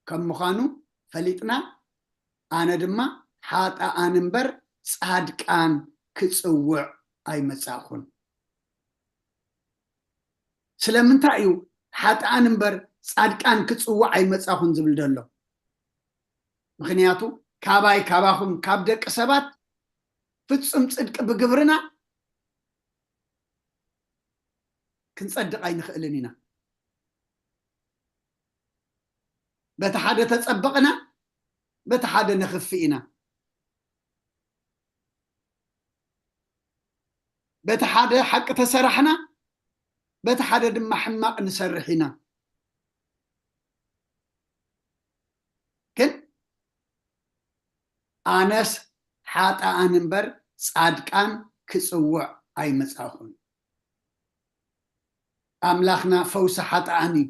ከም ምዃኑ ፈሊጥና፣ ኣነ ድማ ሓጥኣን እምበር ጻድቃን ክጽውዕ ኣይመጻእኹን። ስለምንታይ እዩ ሓጥኣን እምበር ጻድቃን ክጽውዕ ኣይመጻኹን ዝብል ዘሎ? ምኽንያቱ ካባይ ካባኹም ካብ ደቂ ሰባት ፍጹም ጽድቂ ብግብርና ክንጸድቕ ኣይንኽእልን ኢና። በቲ ሓደ ተጸበቕና፣ በቲ ሓደ ነኽፍእ ኢና። በቲ ሓደ ሓቂ ተሰራሕና፣ በቲ ሓደ ድማ ሕማቕ ንሰርሕ ኢና። ግን ኣነስ ሓጥኣን እምበር ጻድቃን ክጽውዕ ኣይመጻኹን። ኣምላኽና ፈውሲ ሓጥኣን እዩ።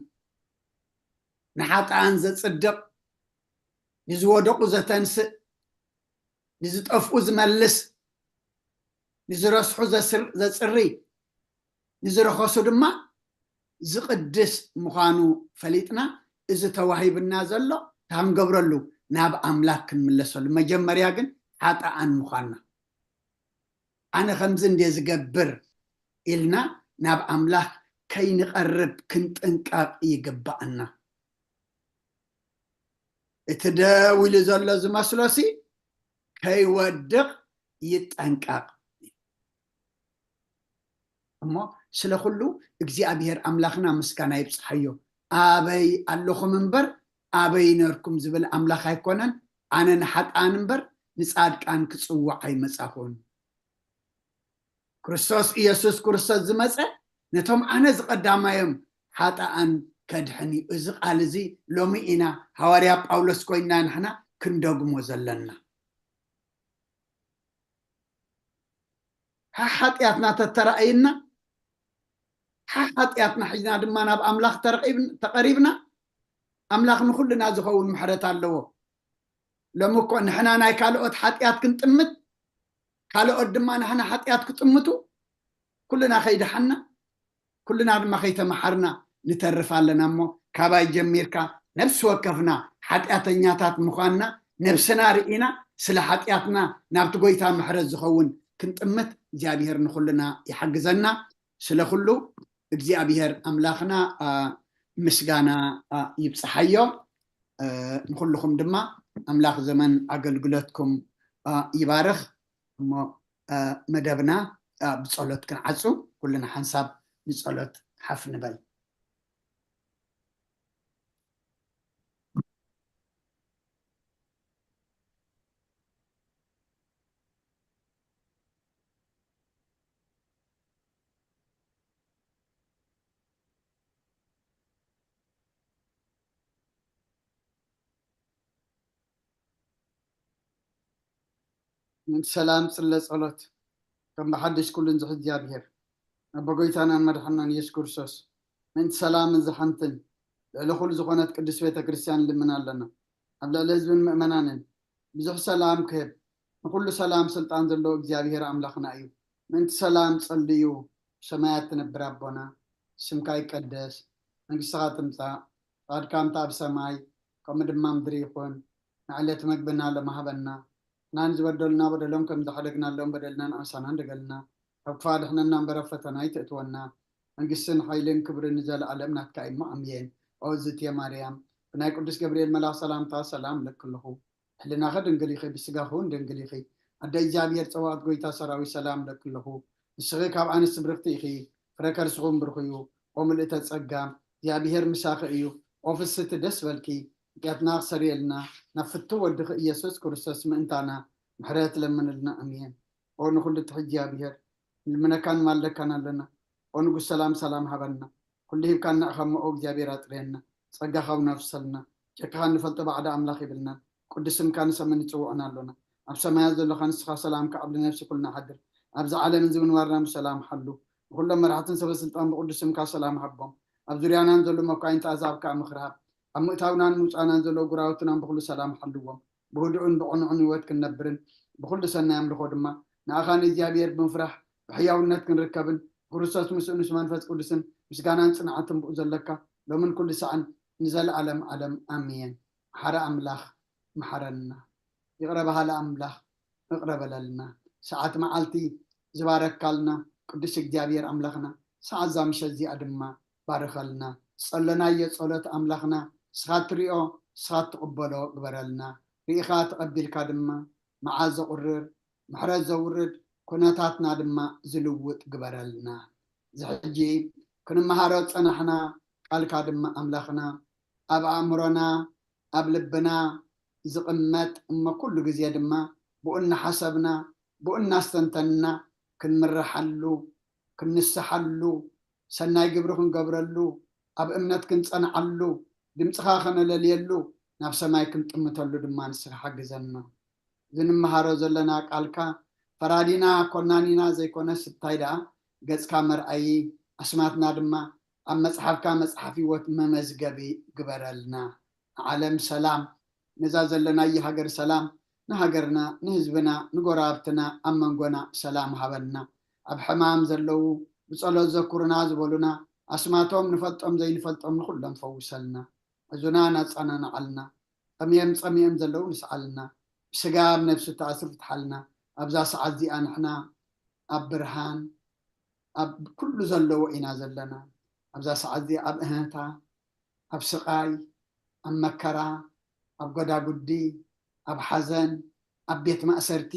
ንሓጥኣን ዘጽድቕ፣ ንዝወደቑ ዘተንስእ፣ ንዝጠፍኡ ዝመልስ፣ ንዝረስሑ ዘስር- ዘጽሪ፣ ንዝረኸሱ ድማ ዝቕድስ ምዃኑ ፈሊጥና፣ እዚ ተዋሂብና ዘሎ ካብ ንገብረሉ ናብ ኣምላኽ ክንምለሰሉ፣ መጀመርያ ግን ሓጥኣን ምዃንና፣ ኣነ ከምዚ እንደ ዝገብር ኢልና ናብ ኣምላኽ ከይንቐርብ ክንጥንቀቕ ይግባኣና። እቲ ደው ኢሉ ዘሎ ዝመስሎሲ ከይወድቕ ይጠንቀቕ። እሞ ስለ ኩሉ እግዚኣብሔር ኣምላኽና ምስጋና ይብጽሓዮ። ኣበይ ኣለኹም እምበር ኣበይ ነርኩም ዝብል ኣምላኽ ኣይኮነን። ኣነ ንሓጥኣን እምበር ንጻድቃን ክጽውዕ ኣይመጻኹን። ክርስቶስ ኢየሱስ ክርስቶስ ዝመጸ ነቶም ኣነ ዝቐዳማዮም ሓጥኣን ከድሕን እዩ። እዚ ቃል እዚ ሎሚ ኢና ሃዋርያ ጳውሎስ ኮይንና ንሕና ክንደግሞ ዘለና። ሓ ሓጢኣትና ተተራእይና፣ ሓ ሓጢኣትና ሒዝና ድማ ናብ ኣምላኽ ተረቒብን- ተቐሪብና፣ ኣምላኽ ንኹልና ዝኸውን ምሕረት ኣለዎ። ሎሚ እኮ ንሕና ናይ ካልኦት ሓጢኣት ክንጥምት፣ ካልኦት ድማ ንሕና ሓጢኣት ክጥምቱ፣ ኩልና ከይደሓና፣ ኩልና ድማ ከይተመሓርና ንተርፍ ኣለና። እሞ ካባይ ጀሚርካ ነብሲ ወከፍና ሓጢኣተኛታት ምዃንና ነብስና ርኢና፣ ስለ ሓጢኣትና ናብቲ ጎይታ ምሕረት ዝኸውን ክንጥምት እግዚኣብሔር ንኹልና ይሓግዘና። ስለ ኩሉ እግዚኣብሔር ኣምላኽና፣ ኣ፣ ምስጋና፣ ኣ፣ ይብጽሓዮ። እ፣ ንኹልኹም ድማ ኣምላኽ ዘመን ኣገልግሎትኩም፣ እ፣ ይባርኽ። እሞ፣ እ፣ መደብና፣ እ፣ ብጸሎት ክንዓጹ፣ ኩልና ሓንሳብ ንጸሎት ሓፍ ንበል። ምእንቲ ሰላም ጽለ ጸሎት። ከም ብሓድሽ ኩሉን ዝሕዝ እግዚኣብሔር፣ ኣቦ ጎይታናን መድሓናን ኢየሱስ ክርስቶስ፣ ምእንቲ ሰላምን ዝሓንትን ልዕሊ ኩሉ ዝኾነት ቅድስት ቤተ ክርስቲያን ንልምን ኣለና። ኣብ ልዕሊ ህዝብን ምእመናንን ብዙሕ ሰላም ክህብ፣ ንኹሉ ሰላም ስልጣን ዘለዎ እግዚኣብሔር ኣምላኽና እዩ። ምእንቲ ሰላም ጸልዩ። ሰማያት ትነብር ኣቦና፣ ስምካ ይቀደስ፣ መንግስትኻ ትምጻእ፣ ፍቓድካ እንተ ኣብ ሰማይ ከምኡ ድማ ምድሪ ይኹን። ንዕለት መግብና ሎሚ ሃበና። ንሕና ንዝበደሉና በደሎም ከም ዝሓደግናሎም በደልና ንኣሳና እንደገልና፣ ካብ ክፋ ድሕነና እምበር ኣብ ፈተና ኣይትእትወና። መንግስትን ሓይልን ክብርን ንዘለኣለም ናትካ እሞ ኣምየን። ኦ ዝትየ ማርያም፣ ብናይ ቅዱስ ገብርኤል መልኣኽ ሰላምታ ሰላም እለኪ ኣለኹ። ሕልናኺ ድንግል ኢኺ፣ ብስጋኺ እውን ድንግል ኢኺ። ኣደ እግዚኣብሔር ጸባኦት ጎይታ ሰራዊት ሰላም እለኪ ኣለኹ። ንስኺ ካብ ኣንስቲ ብርኽቲ ኢኺ፣ ፍረ ከርስኺ እውን ብሩኽ እዩ። ኦ ምልእተ ጸጋ፣ እግዚኣብሔር ምሳኺ እዩ። ኦ ፍስሕቲ ደስ በልኪ፣ ኃጢኣትና ክሰርየልና፣ ናብ ፍቱ ወድኺ ኢየሱስ ክርስቶስ ምእንታና ምሕረት ለምንልና። ኣሜን። ኦ ንኹሉ ትሕጂ እግዚኣብሔር፣ ንልምነካን ማልደካን ኣለና። ኦ ንጉስ ሰላም ሰላም ሃበና። ኩሉ ሂብካና ኢኻ እሞ ኦ እግዚኣብሔር ኣጥርየና። ጸጋኻ እውን ኣፍሰልና። ጀካኻ እንፈልጦ ባዕዳ ኣምላኽ የብልናን። ቅዱስ ስምካ ንሰምን ንጽውዕን ኣሎና። ኣብ ሰማያት ዘለኻ ንስኻ ሰላምካ ኣብ ነፍሲ ኩልና ሓድር። ኣብዚ ዓለምን እዚ ምንባርና ብሰላም ሓሉ። ንኹሎም መራሕትን ሰበ ስልጣን ብቅዱስ ስምካ ሰላም ሃቦም። ኣብ ዙርያናን ዘሎ መኳይንቲ ኣዛብ ከኣ ምኽሪ ሃብ። ኣብ ምእታውናን ምውጻእናን ዘሎ ጉራውትናን ብኹሉ ሰላም ሓልዎም። ብህዱእን ብቕኑዕን ህይወት ክንነብርን ብኹሉ ሰናይ ኣምልኾ ድማ ንኣኻ ንእግዚኣብሔር ብምፍራሕ ብሕያውነት ክንርከብን ብክርስቶስ ምስኡ ምስ መንፈስ ቅዱስን ምስጋናን ጽንዓትን ብኡ ዘለካ ሎምን ኩሉ ሰዓን ንዘለኣለም ዓለም ኣሜን። ሓረ ኣምላኽ መሓረና። ይቕረ በሃሊ ኣምላኽ ይቕረ በለልና። ሰዓት መዓልቲ ዝባረካልና ቅዱስ እግዚኣብሔር ኣምላኽና ሰዓት እዛ ምሸት እዚኣ ድማ ባርኸልና። ዝጸለናዮ ጸሎት ኣምላኽና ንስኻ ትሪኦ ንስኻ ትቕበሎ ግበረልና። ርኢኻ ተቐቢልካ ድማ መዓት ዘቑርር ምሕረት ዘውርድ ኩነታትና ድማ ዝልውጥ ግበረልና። እዚ ሕጂ ክንመሃሮ ዝጸናሕና ቃልካ ድማ ኣምላኽና ኣብ ኣእምሮና ኣብ ልብና ዝቕመጥ እሞ ኩሉ ግዜ ድማ ብኡ እናሓሰብና ብኡ እናስተንተንና ክንምርሓሉ ክንንስሓሉ ሰናይ ግብሪ ክንገብረሉ ኣብ እምነት ክንጸንዓሉ ድምፅኻ ከነለልየሉ ናብ ሰማይ ክንጥምተሉ ድማ ንስኻ ሓግዘና። ዝንመሃሮ ዘለና ቃልካ ፈራዲና ኮናኒና ዘይኮነስ እንታይ ደኣ ገጽካ መርኣዪ ኣስማትና ድማ ኣብ መጽሓፍካ መጽሓፍ ህይወት መመዝገቢ ግበረልና። ንዓለም ሰላም ነዛ ዘለናዮ ሃገር ሰላም ንሃገርና ንህዝብና ንጎረባብትና ኣብ መንጎና ሰላም ሃበና። ኣብ ሕማም ዘለዉ ብጸሎት ዘኩርና ዝበሉና ኣስማቶም ንፈልጦም ዘይንፈልጦም ንኹሎም ፈውሰልና። ሕዙናን ኣጸናንዓልና። ጠምዮም ጸሚኦም ዘለዉ ንስዓልና። ብስጋ ኣብ ነፍሲ ተኣስሩ ፍትሓልና። ኣብዛ ሰዓት እዚኣ ንሕና ኣብ ብርሃን ኣብ ኩሉ ዘለዎ ኢና ዘለና። ኣብዛ ሰዓት እዚኣ ኣብ እህህታ ኣብ ስቓይ ኣብ መከራ ኣብ ጎዳጉዲ ኣብ ሓዘን ኣብ ቤት ማእሰርቲ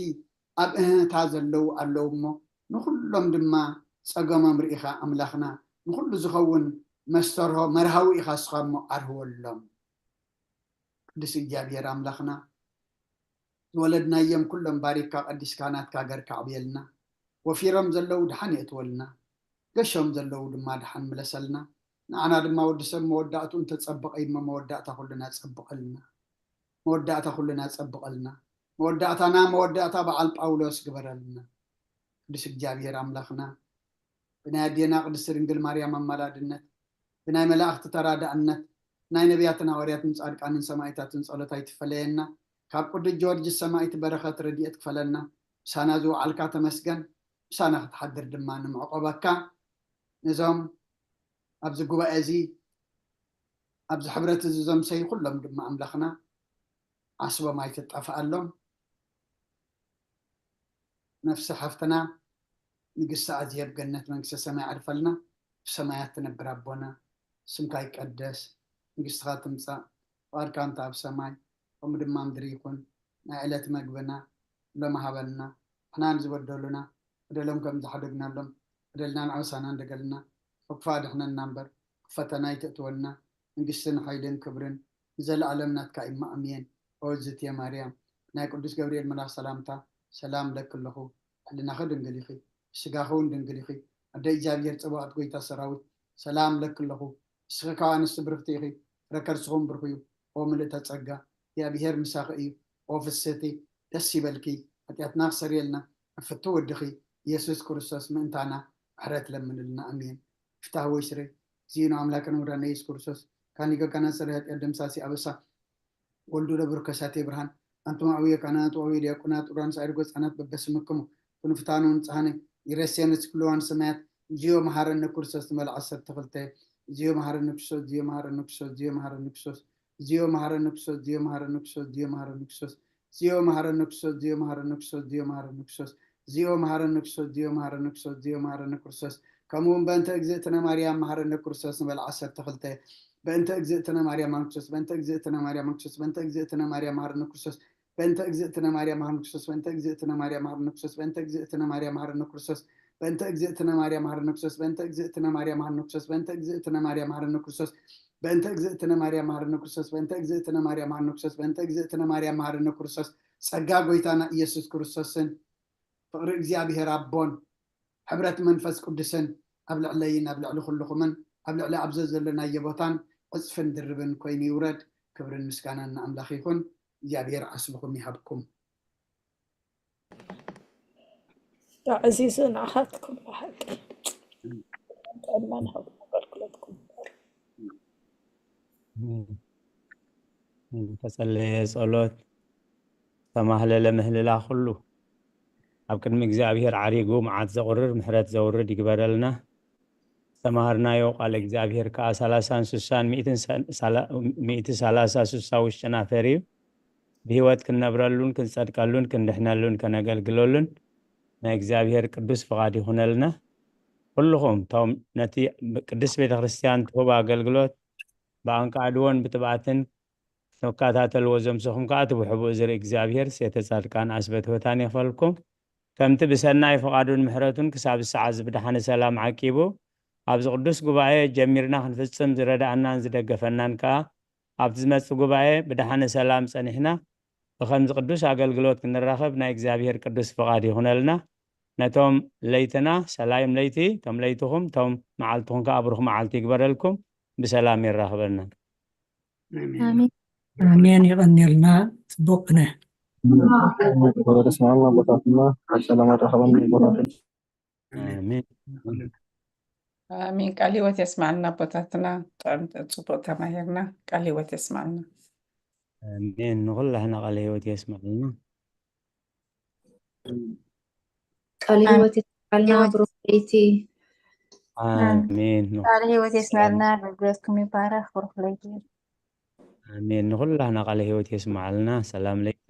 ኣብ እህህታ ዘለዉ ኣለዉ እሞ ንኹሎም ድማ ጸገሞም ርኢኻ ኣምላኽና ንኹሉ ዝኸውን መስተርሆ መርሃዊ ኢኻ ንስኻ እሞ ኣርህወሎም። ቅዱስ እግዚኣብሔር ኣምላኽና ዝወለድናዮም ኩሎም ባሪክካ ቀዲስካ ናትካ ሃገር ከዕብየልና። ወፊሮም ዘለዉ ደሓን የእትወልና። ገሾም ዘለዉ ድማ ደሓን ምለሰልና። ንዓና ድማ ወዲ ሰብ መወዳእትኡ እንተጸበቐ እሞ መወዳእታ ኩልና ጸብቐልና። መወዳእታ ኩልና ጸብቐልና። መወዳእታና መወዳእታ በዓል ጳውሎስ ግበረልና። ቅዱስ እግዚኣብሔር ኣምላኽና ብናይ ኣዴና ቅድስቲ ድንግል ማርያም ኣማላድነት ብናይ መላእኽቲ ተራዳእነት ናይ ነቢያትን ሃዋርያትን ጻድቃንን ሰማእታትን ጸሎት ኣይትፈለየና። ካብ ቅዱስ ጊዮርጊስ ሰማእት በረኸት ረድኤት ክፈለና። ምሳና ዝወዓልካ ተመስገን። ምሳና ክትሓድር ድማ ንምዕቆበካ። ነዞም ኣብዚ ጉባኤ እዚ ኣብዚ ሕብረት እዚ ዘምሰዩ ኩሎም ድማ ኣምላኽና ዓስቦም ኣይትጣፍኣሎም። ነፍሲ ሓፍትና ንግስቲ ኣዝየብ ገነት መንግስተ ሰማይ ዓርፈልና። ብሰማያት ትነብር ኣቦና ስምካ ይቀደስ። መንግስትኻ ትምጻእ። ፍቓድካ እንተ ኣብ ሰማይ ከምኡ ድማ ምድሪ ይኹን። ናይ ዕለት መግብና ሎሚ ሃበና። ንሕና ንዝበደሉና በደሎም ከም ዝሓደግናሎም በደልና ንዓውሳና እንደገልና። ካብ ክፋ ድሕነና እምበር ክፈተና ኣይትእትወና። መንግስትን ሓይልን ክብርን ንዘለኣለም ናትካ እዩ። ኣሜን። ኦ ዝትየ ማርያም ናይ ቅዱስ ገብርኤል መልኣኽ ሰላምታ ሰላም ለኪ ኣለኹ። ሕልናኺ ድንግል ኢኺ፣ ስጋኺ እውን ድንግል ኢኺ። ኣደ እግዚኣብሔር ጸባኦት ጎይታ ሰራዊት ሰላም ለኪ ኣለኹ። ንስኺ ካብ ኣንስቲ ብርኽቲ ኢኺ፣ ፍረ ከርስኹም ብሩኽ እዩ። ኦ ምልእተ ጸጋ እግዚኣብሔር ምሳኺ እዩ። ኦ ፍስህቲ ደስ ይበልኪ፣ ሓጢኣትና ክሰርየልና ኣብ ፍቱ ወድኺ ኢየሱስ ክርስቶስ ምእንታና ምሕረት ለምንልና። ኣሜን። ፍታህ ወይ ስረ ዚኑ ኣምላክን ወዳነ ኢየሱስ ክርስቶስ ካኒ ገጋና ስረ ኃጢአት ደምሳሲ ኣበሳ ወልዱ ለብሩ ከሳቴ ብርሃን ኣንቱም ኣውየ ካህናት ወኣውየ ዲያቆናት፣ ኡራንስ ኣይርጎ ህፃናት በበስምክሙ፣ ክንፍታኑ ንፅሃነ ይረሴን ስክልዋን ሰማያት፣ እግዚኦ መሐረነ ክርስቶስ ንበል ዓሰርተ ክልተ። እግዚኦ መሐረነ ክርስቶስ፣ እግዚኦ መሐረነ ክርስቶስ፣ እግዚኦ መሐረነ ክርስቶስ፣ እግዚኦ መሐረነ ክርስቶስ፣ እግዚኦ መሐረነ ክርስቶስ፣ እግዚኦ መሐረነ ክርስቶስ፣ እግዚኦ መሐረነ ክርስቶስ፣ እግዚኦ መሐረነ ክርስቶስ፣ እግዚኦ መሐረነ ክርስቶስ፣ እግዚኦ መሐረነ ክርስቶስ፣ እግዚኦ መሐረነ ክርስቶስ። ከምኡ እውን በእንተ እግዝእትነ ማርያም መሐረነ ክርስቶስ ንበል ዓሰርተ ክልተ። በእንተ እግዝእትነ ማርያም መሐረነ ክርስቶስ፣ በእንተ እግዝእትነ ማርያም መሐረነ ክርስቶስ፣ በእንተ እግዝእትነ ማርያም መሐረነ ክርስቶስ፣ በእንተ እግዝእትነ ማርያም መሐረነ ክርስቶስ፣ በእንተ እግዝእትነ ማርያም መሐረነ ክርስቶስ፣ በእንተ እግዝእትነ ማርያም መሐረነ ክርስቶስ፣ በእንተ እግዝእትነ ማርያም መሐረነ ክርስቶስ፣ በእንተ እግዝእትነ ማርያም መሐረነ ክርስቶስ፣ በእንተ እግዝእትነ ማርያም መሐረነ ክርስቶስ፣ በእንተ እግዝእትነ ማርያም መሐረነ ክርስቶስ፣ በእንተ እግዝእትነ ማርያም መሐረነ ክርስቶስ፣ በእንተ እግዝእትነ ማርያም መሐረነ ክርስቶስ፣ ጸጋ ጎይታና ኢየሱስ ክርስቶስን ፍቕሪ እግዚኣብሔር ኣቦን ሕብረት መንፈስ ቅዱስን ኣብ ልዕለይን ኣብ ልዕሊ ኩልኹምን ኣብ ልዕሊ ኣብ ዘዘለናዮ ቦታን ዕጽፍን ድርብን ኮይኑ ይውረድ። ክብርን ምስጋናን ንኣምላኽ ይኹን። እግዚኣብሔር ዓስብኹም ይሃብኩም። ኣዕዚዙ ንዓኻትኩም ብሓቂ ጥዕና ንሃብኩም ኣገልግሎትኩም። ዝተጸለየ ጸሎት፣ ዝተማህለለ ምህልላ ኩሉ ኣብ ቅድሚ እግዚኣብሔር ዓሪጉ መዓት ዘቑርር ምሕረት ዘውርድ ይግበረልና። ዝተማሃርናዮ ቃል እግዚኣብሔር ከኣ ሰላሳን ስሳን ሚእትን ሰ- ሳላ- ሚእቲ ሰላሳ ስሳ ውሽጥና ፈርዩ ብህይወት ክንነብረሉን ክንጸድቀሉን ክንድሕነሉን ከነገልግለሉን ናይ እግዚኣብሔር ቅዱስ ፍቓድ ይኹነልና። ኩልኹም እቶም ነቲ ቅድስት ቤተ ክርስቲያን ትህቦ ኣገልግሎት ብኣንቃዕድዎን ብትብኣትን ትከታተልዎ ዘምሰኹም ከኣ እቲ ብሕቡእ ዝርኢ እግዚኣብሔር ሴተ ጻድቃን ዓስበ ትሑታን ይኽፈልኩም። ከምቲ ብሰናይ ፍቓዱን ምሕረቱን ክሳብ ሰዓት ብድሓነ ሰላም ዓቂቡ ኣብዚ ቅዱስ ጉባኤ ጀሚርና ክንፍጽም ዝረድኣናን ዝደገፈናን ከኣ ኣብቲ ዝመጽእ ጉባኤ ብድሓነ ሰላም ጸኒሕና ብኸምዚ ቅዱስ ኣገልግሎት ክንራኸብ ናይ እግዚኣብሔር ቅዱስ ፍቓድ ይኹነልና። ነቶም ለይትና ሰላይም ለይቲ፣ እቶም ለይትኹም እቶም መዓልትኹም ከኣ ብሩኽ መዓልቲ ይግበረልኩም። ብሰላም የራኽበና። ኣሜን። የቐንየልና። ጽቡቕ ቅነ። ወደ ስማማ ቦታትና ሰላም ኣራኸበና ቦታትና። ኣሜን። ኣሜን። ቃል ህይወት የስማዕልና ኣቦታትና። ብጣዕሚ ጽቡቕ ተማሂርና። ቃል ህይወት የስማዕልና። ኣሜን። ንኹላህና ቃል ህይወት የስማዕልና። ቃል ህይወት የስማዕልና። ብሩኽ ለይቲ። ኣሜን። ቃል ህይወት የስማዕልና። ኣገልግሎትኩም ይባረኽ። ብሩኽ ለይቲ። ኣሜን። ንኹላህና ቃል ህይወት የስማዕልና። ሰላም ለይቲ።